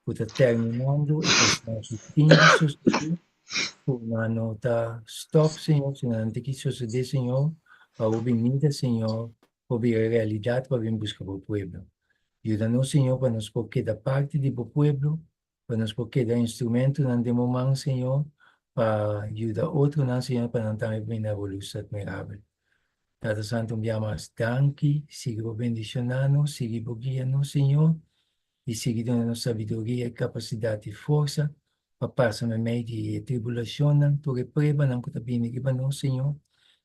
ku ta terminando i kosnan ku tin di sosodé, ku nan no ta stòp, Señor, sino nan tin ki sosodé, Señor, pa bo binida, Señor, por bira realidat pa bin buska bo pueblo. Yuda nos, Señor, pa nos por keda parti di bo pueblo, pa nos por keda instrumentonan den bo man, Señor, pa yuda otronan, Señor, pa nan tambe bini na bo lus admirabel. Tata Santu, un bia mas danki, sigui bo bendiciona nos, sigui bo guia nos, Señor, i sigui duna nos sabiduria i kapasidat i forsa pa pasa meimei di e tribulashonnan, tur e pruebanan ku ta bini riba nos, Señor,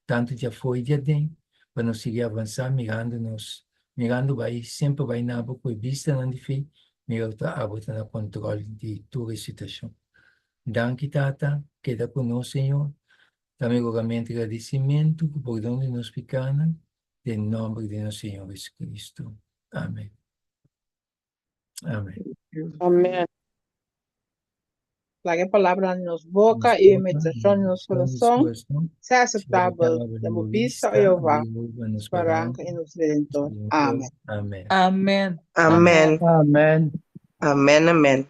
tantu di afó i di aden, pa nos sigui avansá mirando nos, mirando bai, semper bai na Bo ku e bistanan di fe, mira ku ta Abo ta na kòntròl di tur e situashon. Danki, Tata, keda ku nos, Señor. Ta mi rogamentu i gradisimentu ku pordon di nos pikánan, den nòmber di nos Señor Jesucristo. Amèn. Amèn. Amèn. Laga e palabranan di nos boka i e meditashon di nos kurason sea aseptabel den bo bista, o Jehová, nos Baranka i nos Redentor. Amèn. Amèn. Amèn. Amèn. Amèn. Amèn, amèn.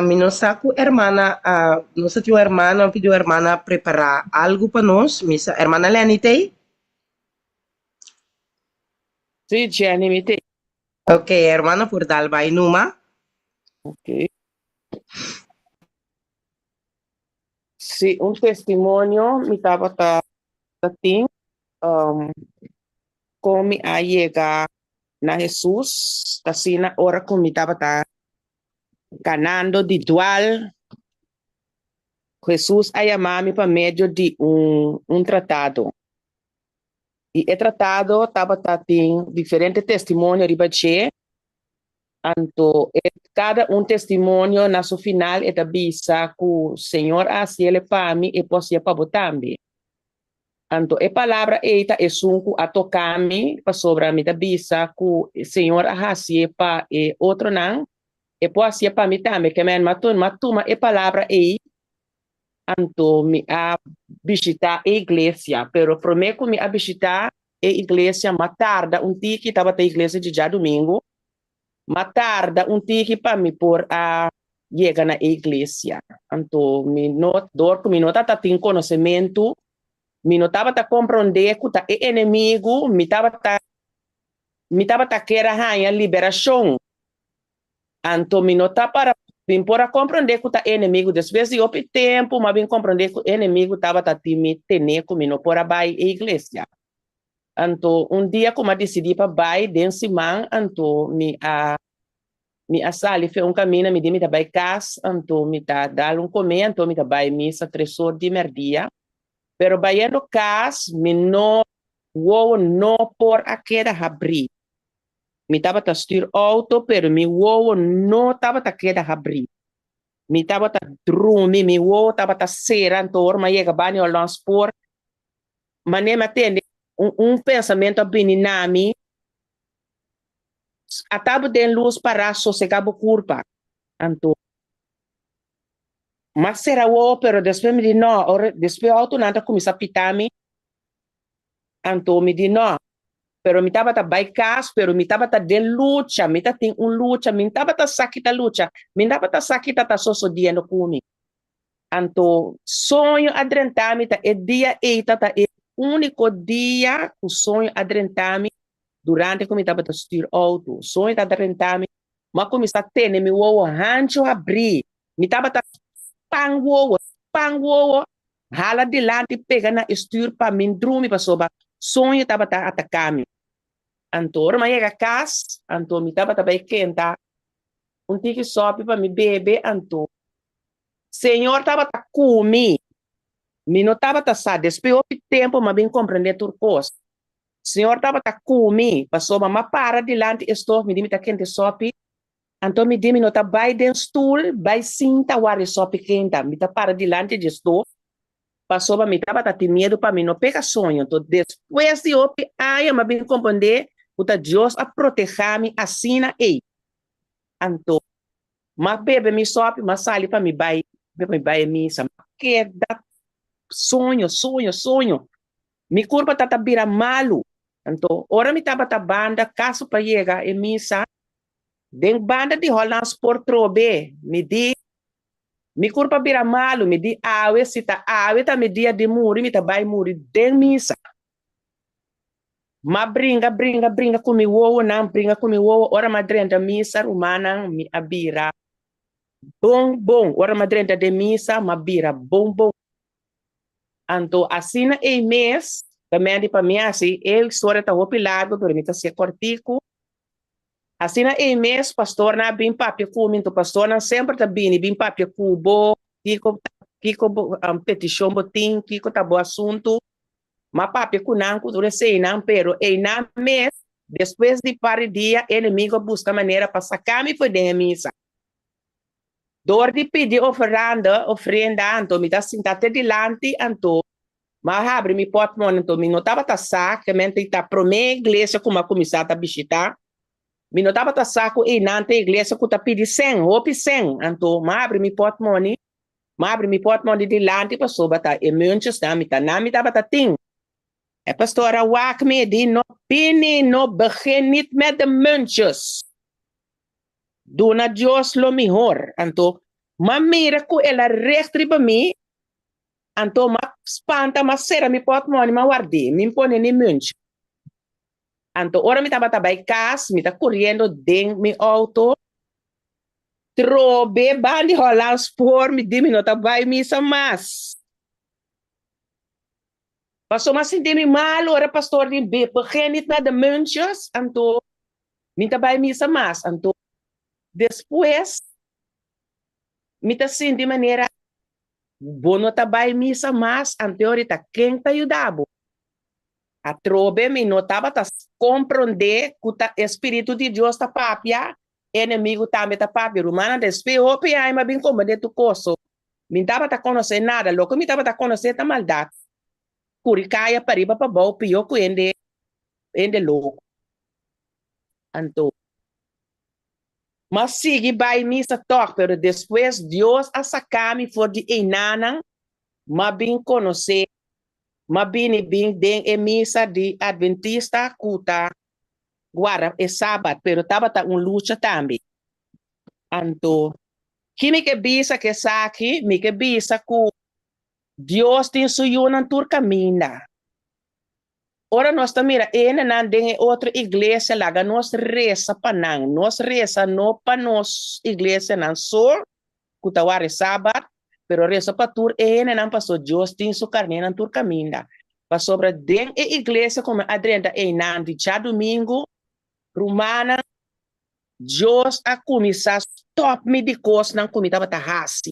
Mi no sa ku hermana, no sa tin un hermana, mi pidi un hermana prepará algu pa nos. Mi sa, hermana Lenny t'ei? Sí, Jenny, mi t'ei. Ok, hermana por dal bai numa. Ok. Sí, un testimonio mi tabata tin um, kon mi a yega na Hesus, asina ora ku mi tabata kanando di dual, Hesus a yama mi pa medio di un, un tratado. I e tratado tabata tin diferente testimonio riba dje, anto e kada un testimonio na su final e ta bisa ku Señor a hasiel pa mi, e por hasié pa bo tambe. Anto e palabra ei ta esun ku a toka mi, pasobra mi ta bisa ku Señor a hasié pa e otronan, e por hasié pa mi tambe. Ke men, m'a tuma e palabra ei Anto mi a bishitá e iglesia, pero promé ku mi a bishitá e iglesia m'a tarda un tiki, tabata e iglesia di djadumingu, m'a tarda un tiki pa mi por a yega na e iglesia. Anto mi no, dor ku mi no tabata tin konosementu, mi no tabata komprondé ku ta e enemigu, mi tabata mi tabata kier a haña liberashon. Anto mi no ta para bin por a komprondé ku ta e enemigu. Despues di hopi tempu mi a bin komprondé ku e enemigu tabata tin mi tené ku mi no por a bai e iglesia. Anto un dia ku mi a disidí pa bai den siman anto mi a mi a sali fe un kaminda mi di mi ta bai kas anto mi ta dal un komé anto mi ta bai misa tres or di mèrdia. Pero bayendo kas mi no wowo no por a keda habrí. Mi tabata stuur auto, pero mi wowo no tabata keda habrí. Mi tabata drumi, mi wowo tabata sera, anto ora mi a yega bani Hollandspoort, manera mi a tende un, un pensamentu a bini na mi. Ata bo den lus pará sosegá bo kurpa. Anto m'a sera wowo pero despues mi di no, ora despues outonan ta kuminsá pita mi, anto mi di no. Pero mi tabata bai kas pero mi tabata den lucha, mi ta tin un lucha, mi tabata sa ki ta lucha, mi tabata sa ki ta ta sosodiendo ku mi. Anto soño a drenta mi ta e dia ei ta ta e úniko dia ku soño a drenta mi durante ku mi tabata stuur outo. Soño ta drenta mi, mi a kuminsá tene mi wowo hanchu habrí, mi tabata span wowo, span wowo, hala dilanti pega na e stuur pa mi drumi pasobra soño tabata ataká mi. Anto ora mi a yega kas, anto mi tabata bai kenta un tiki sòpi pa mi bebe, anto Señor tabata ku mi. Mi no tabata sa. Despues hopi tempu mi a bin komprendé tur kos. Señor tabata ku mi, pasobra mi a para dilanti e stof, mi di mi ta kente sòpi, anto mi di mi no ta bai den stul bai sinta wak e sòpi kenta, mi ta para dilanti dje stof, pasobra mi tabata tin miedu pa mi no pega soño. Anto despues di hopi aña mi a bin komprendé ku ta Dios a protehá mi asina ei. Anto M'a bebe mi sòpi, m'a sali pa mi bai, pa mi bai e misa. M'a keda soño, soño, soño. Mi kurpa ta ta bira malu. Anto, ora mi tabata banda kaso pa yega e misa, den banda di Hollands Poort trobe, mi di, Mi kurpa bira malu, mi di awe, si ta awe ta mi dia di muri, mi ta bai muri den misa. M'a bringa, bringa, bringa ku mi wowonan, bringa ku mi wowo. Ora m'a drenta misa, rumannan, mi a bira bon, bon. Ora m'a drenta den misa, m'a bira bon, bon. Anto asina ei mes, ta mende pa mi hasi, e historia ta hopi largu, pero mi ta hasié kòrtiku. Asina ei mes, pastornan a bin papia ku mi. Anto pastornan semper ta bini bin papia ku bo, kiko, kiko bo petishon bo tin, kiko ta bo asuntu. M'a papia ku nan ku tur eseinan, pero einan mes, despues di par di dia, e enemigo a buska manera pa saka mi for den e misa. Dor di pidi oferanda, ofrenda, anto mi ta sinta te dilanti, anto m'a habri mi pòtmòne, anto mi no tabata sa ke men ta promé iglesia ku m'a kuminsá ta bishitá. Mi no tabata sa ku einan ta e iglesia ku ta pidi sèn, hopi sèn. Anto m'a habri mi pòtmòne, M'a abri mi portmon di dilanti pasobra ta e muntjesnan mi ta nan mi tabata tin. E pastor a wak mi e di, No bini, no begin niet met de muntjes. Duna Dios lo mihor. Anto m'a mira ku el a richt riba mi, anto m'a spanta, m'a sera mi portmon i m'a ward'é. Mi n'pone ni muntje. Anto ora mi tabata bai kas, mi ta kuriendo den mi outo, Trobe ban di Hollands Spoor mi di mi no ta bai misa mas. Paso m'a sinti mi malu ora pastor di begin niet met de muntjes, anto mi ta bai misa mas. Anto despues mi ta sinti manera bo no ta bai misa mas, anto ahorita ken ta yuda bo? Atrobe mi no tabata comprende cu ta e Spiritu di Dios ta papia, e enemigo tambe ta papia. Rumannan, despues hopi aña mi a bin comprende tur cos. So, mi tabata conoce nada. Loke mi tabata conoce ta maldad. Curi caya pariba pabou pio cu hende, hende loco. Anto, m'a sigui bay misa toch, pero despues Dios a saca mi for di einanan, m'a bin conoce M'a bini bin den e misa di Adventista ku ta guarda e Sabat, pero tabata un lucha tambe. Anto, ki mi ke bisa ku esaki? Mi ke bisa ku Dios tin su yunan tur kaminda. Ora nos ta mira hendenan den e otro iglesia, laga nos resa pa nan. Nos resa no pa nos iglesianan so, ku ta wak e Sabat, pero resa pa tur e hendenan paso Dios tin su karnénan tur kaminda. Pasobra den e iglesia ku mi a drenta einan di djadumingu, rumannan, Dios a kuminsá stòp mi di kosnan ku mi tabata hasi,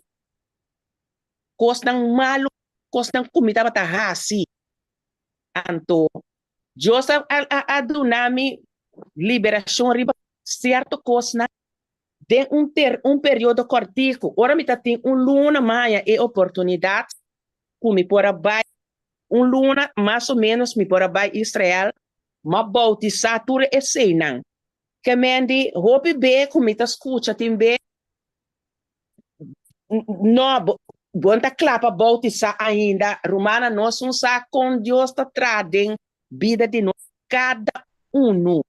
kosnan malu, kosnan ku mi tabata hasi. Anto Dios a a duna mi liberashon riba sierto kosnan Den un ter un periodo kòrtiku, ora mi ta tin un luna mi haña e oportunidat ku mi por a bai un luna mas o ménos mi por a bai Israel, mi a boutisá tur eseinan. Ke men di hopi be ku mi ta skucha tin be no bo bo no ta kla pa boutisá ainda. Rumannan nos un sa kon Dios ta traha den bida di nos kada unu.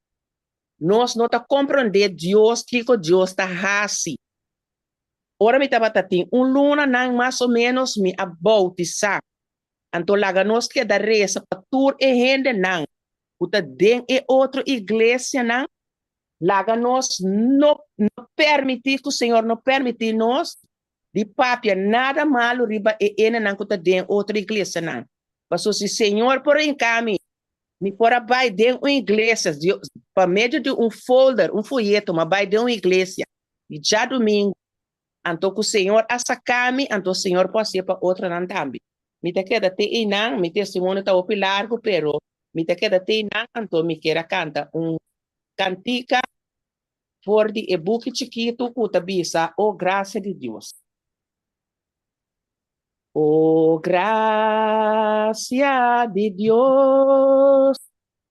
Nos no ta komprondé Dios kiko Dios ta hasi. Ora mi tabata tin un luna nan mas o ménos mi a boutisá. Anto laga nos keda resa pa tur e hendenan ku ta den e otro iglesianan. Laga nos no no permití ku Señor no permití nos di papia nada malu riba e hendenan ku ta den otro iglesianan. Pasobra si Señor por hinka mi, mi por a bai den un iglesia, pa medio di un folder, un foyeto, mi a bai den un iglesia di djadumingu, anto ku Señor a saka mi, anto Señor por hasié pa otronan tambe. Mi ta keda te einan, mi testimonio ta hopi largu, pero mi ta keda te einan, anto mi kier a kanta un kantika for di e buki chikitu ku ta bisa, O grasia di Dios. O grasia di Dios,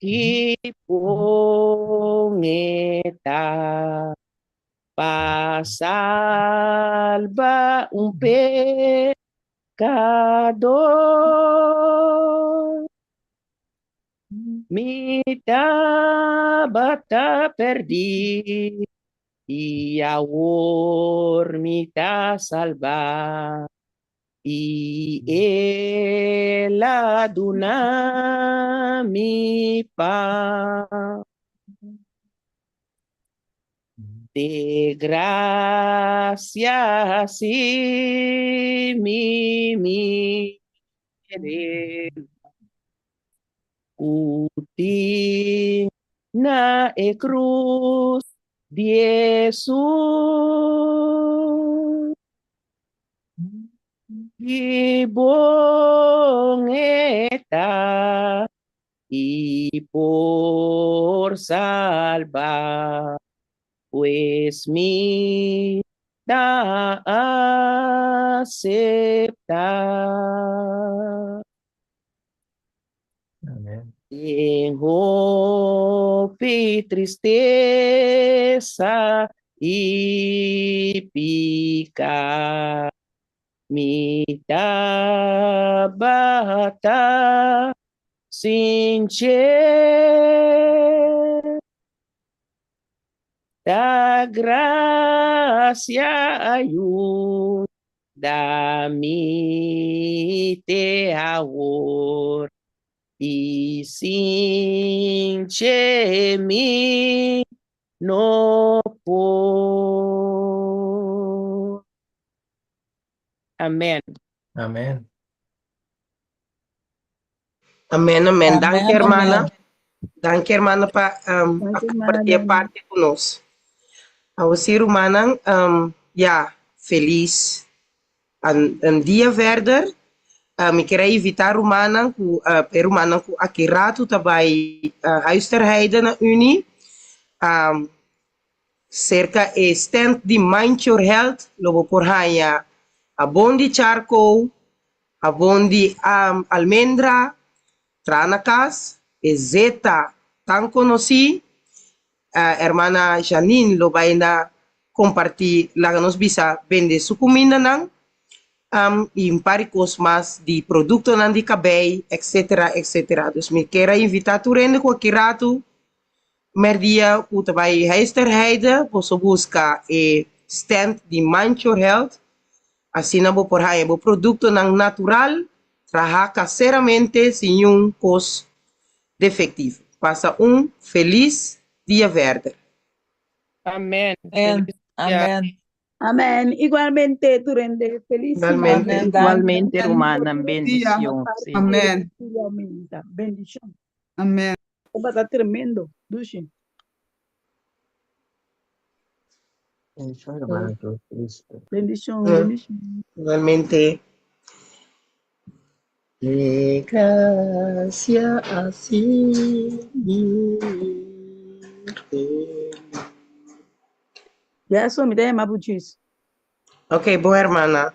ki bon e ta, pa salba un pekador. Mi tabata perdí i awor mi ta salbá, i el a duna mi pas. De gracia si mi mire ku tin na e krus di Hesus. Ki bon e ta i por salba, pues mi ta aseptá. Amen. Den hopi tristesa i piká, mi tabata sin dje. Ta grasia ayuda mi te awor, i sin dje mi no por. Amen. Amen. Amen, amen. Danki, Amen, hermana. amen. Danki, hermana, pa um, Danki, a compartir hermana. parte ku nos. Awo sí, rumannan, um, ja, felis an, un dia verder. Uh, mi quier invita rumannan ku uh, e rumannan ku aki ratu ta bai uh, Huis ter Heide na Unie. Um, Serka e stand di Mind Your Health lo bo por haña habon di charcoal, habon di almendra, traha na kas, e zeta tan konosí. Hermana Janine lo bai na kompartí, laga nos bisa bende su kumindanan i un par di kos mas di produktonan di kabei, etcetera, etcetera. Dus mi kier a invitá tur hende ku aki ratu Merdia ku ta bai Huisterheide boso buska e stand di Mind Your Health, asina bo por haña bo produktonan natural traha kaseramente sin niun kos defektivo. Pasa un felis dia verder. Amen. Amen. Felis dia. Amen. Amen. Igualmente tur hende. Felis siman. Amen. Danki. Igualmente, Amen. rumannan, Dia. bendicion. Sí. Amen. Bendicion. Amen. Tabata tremendo. Dushi. Bendicion, hermano Cristo. Bendicion, bendicion. Igualmente. De gracia así Ya eso mi ta yama Buchis. Ok, bon hermana.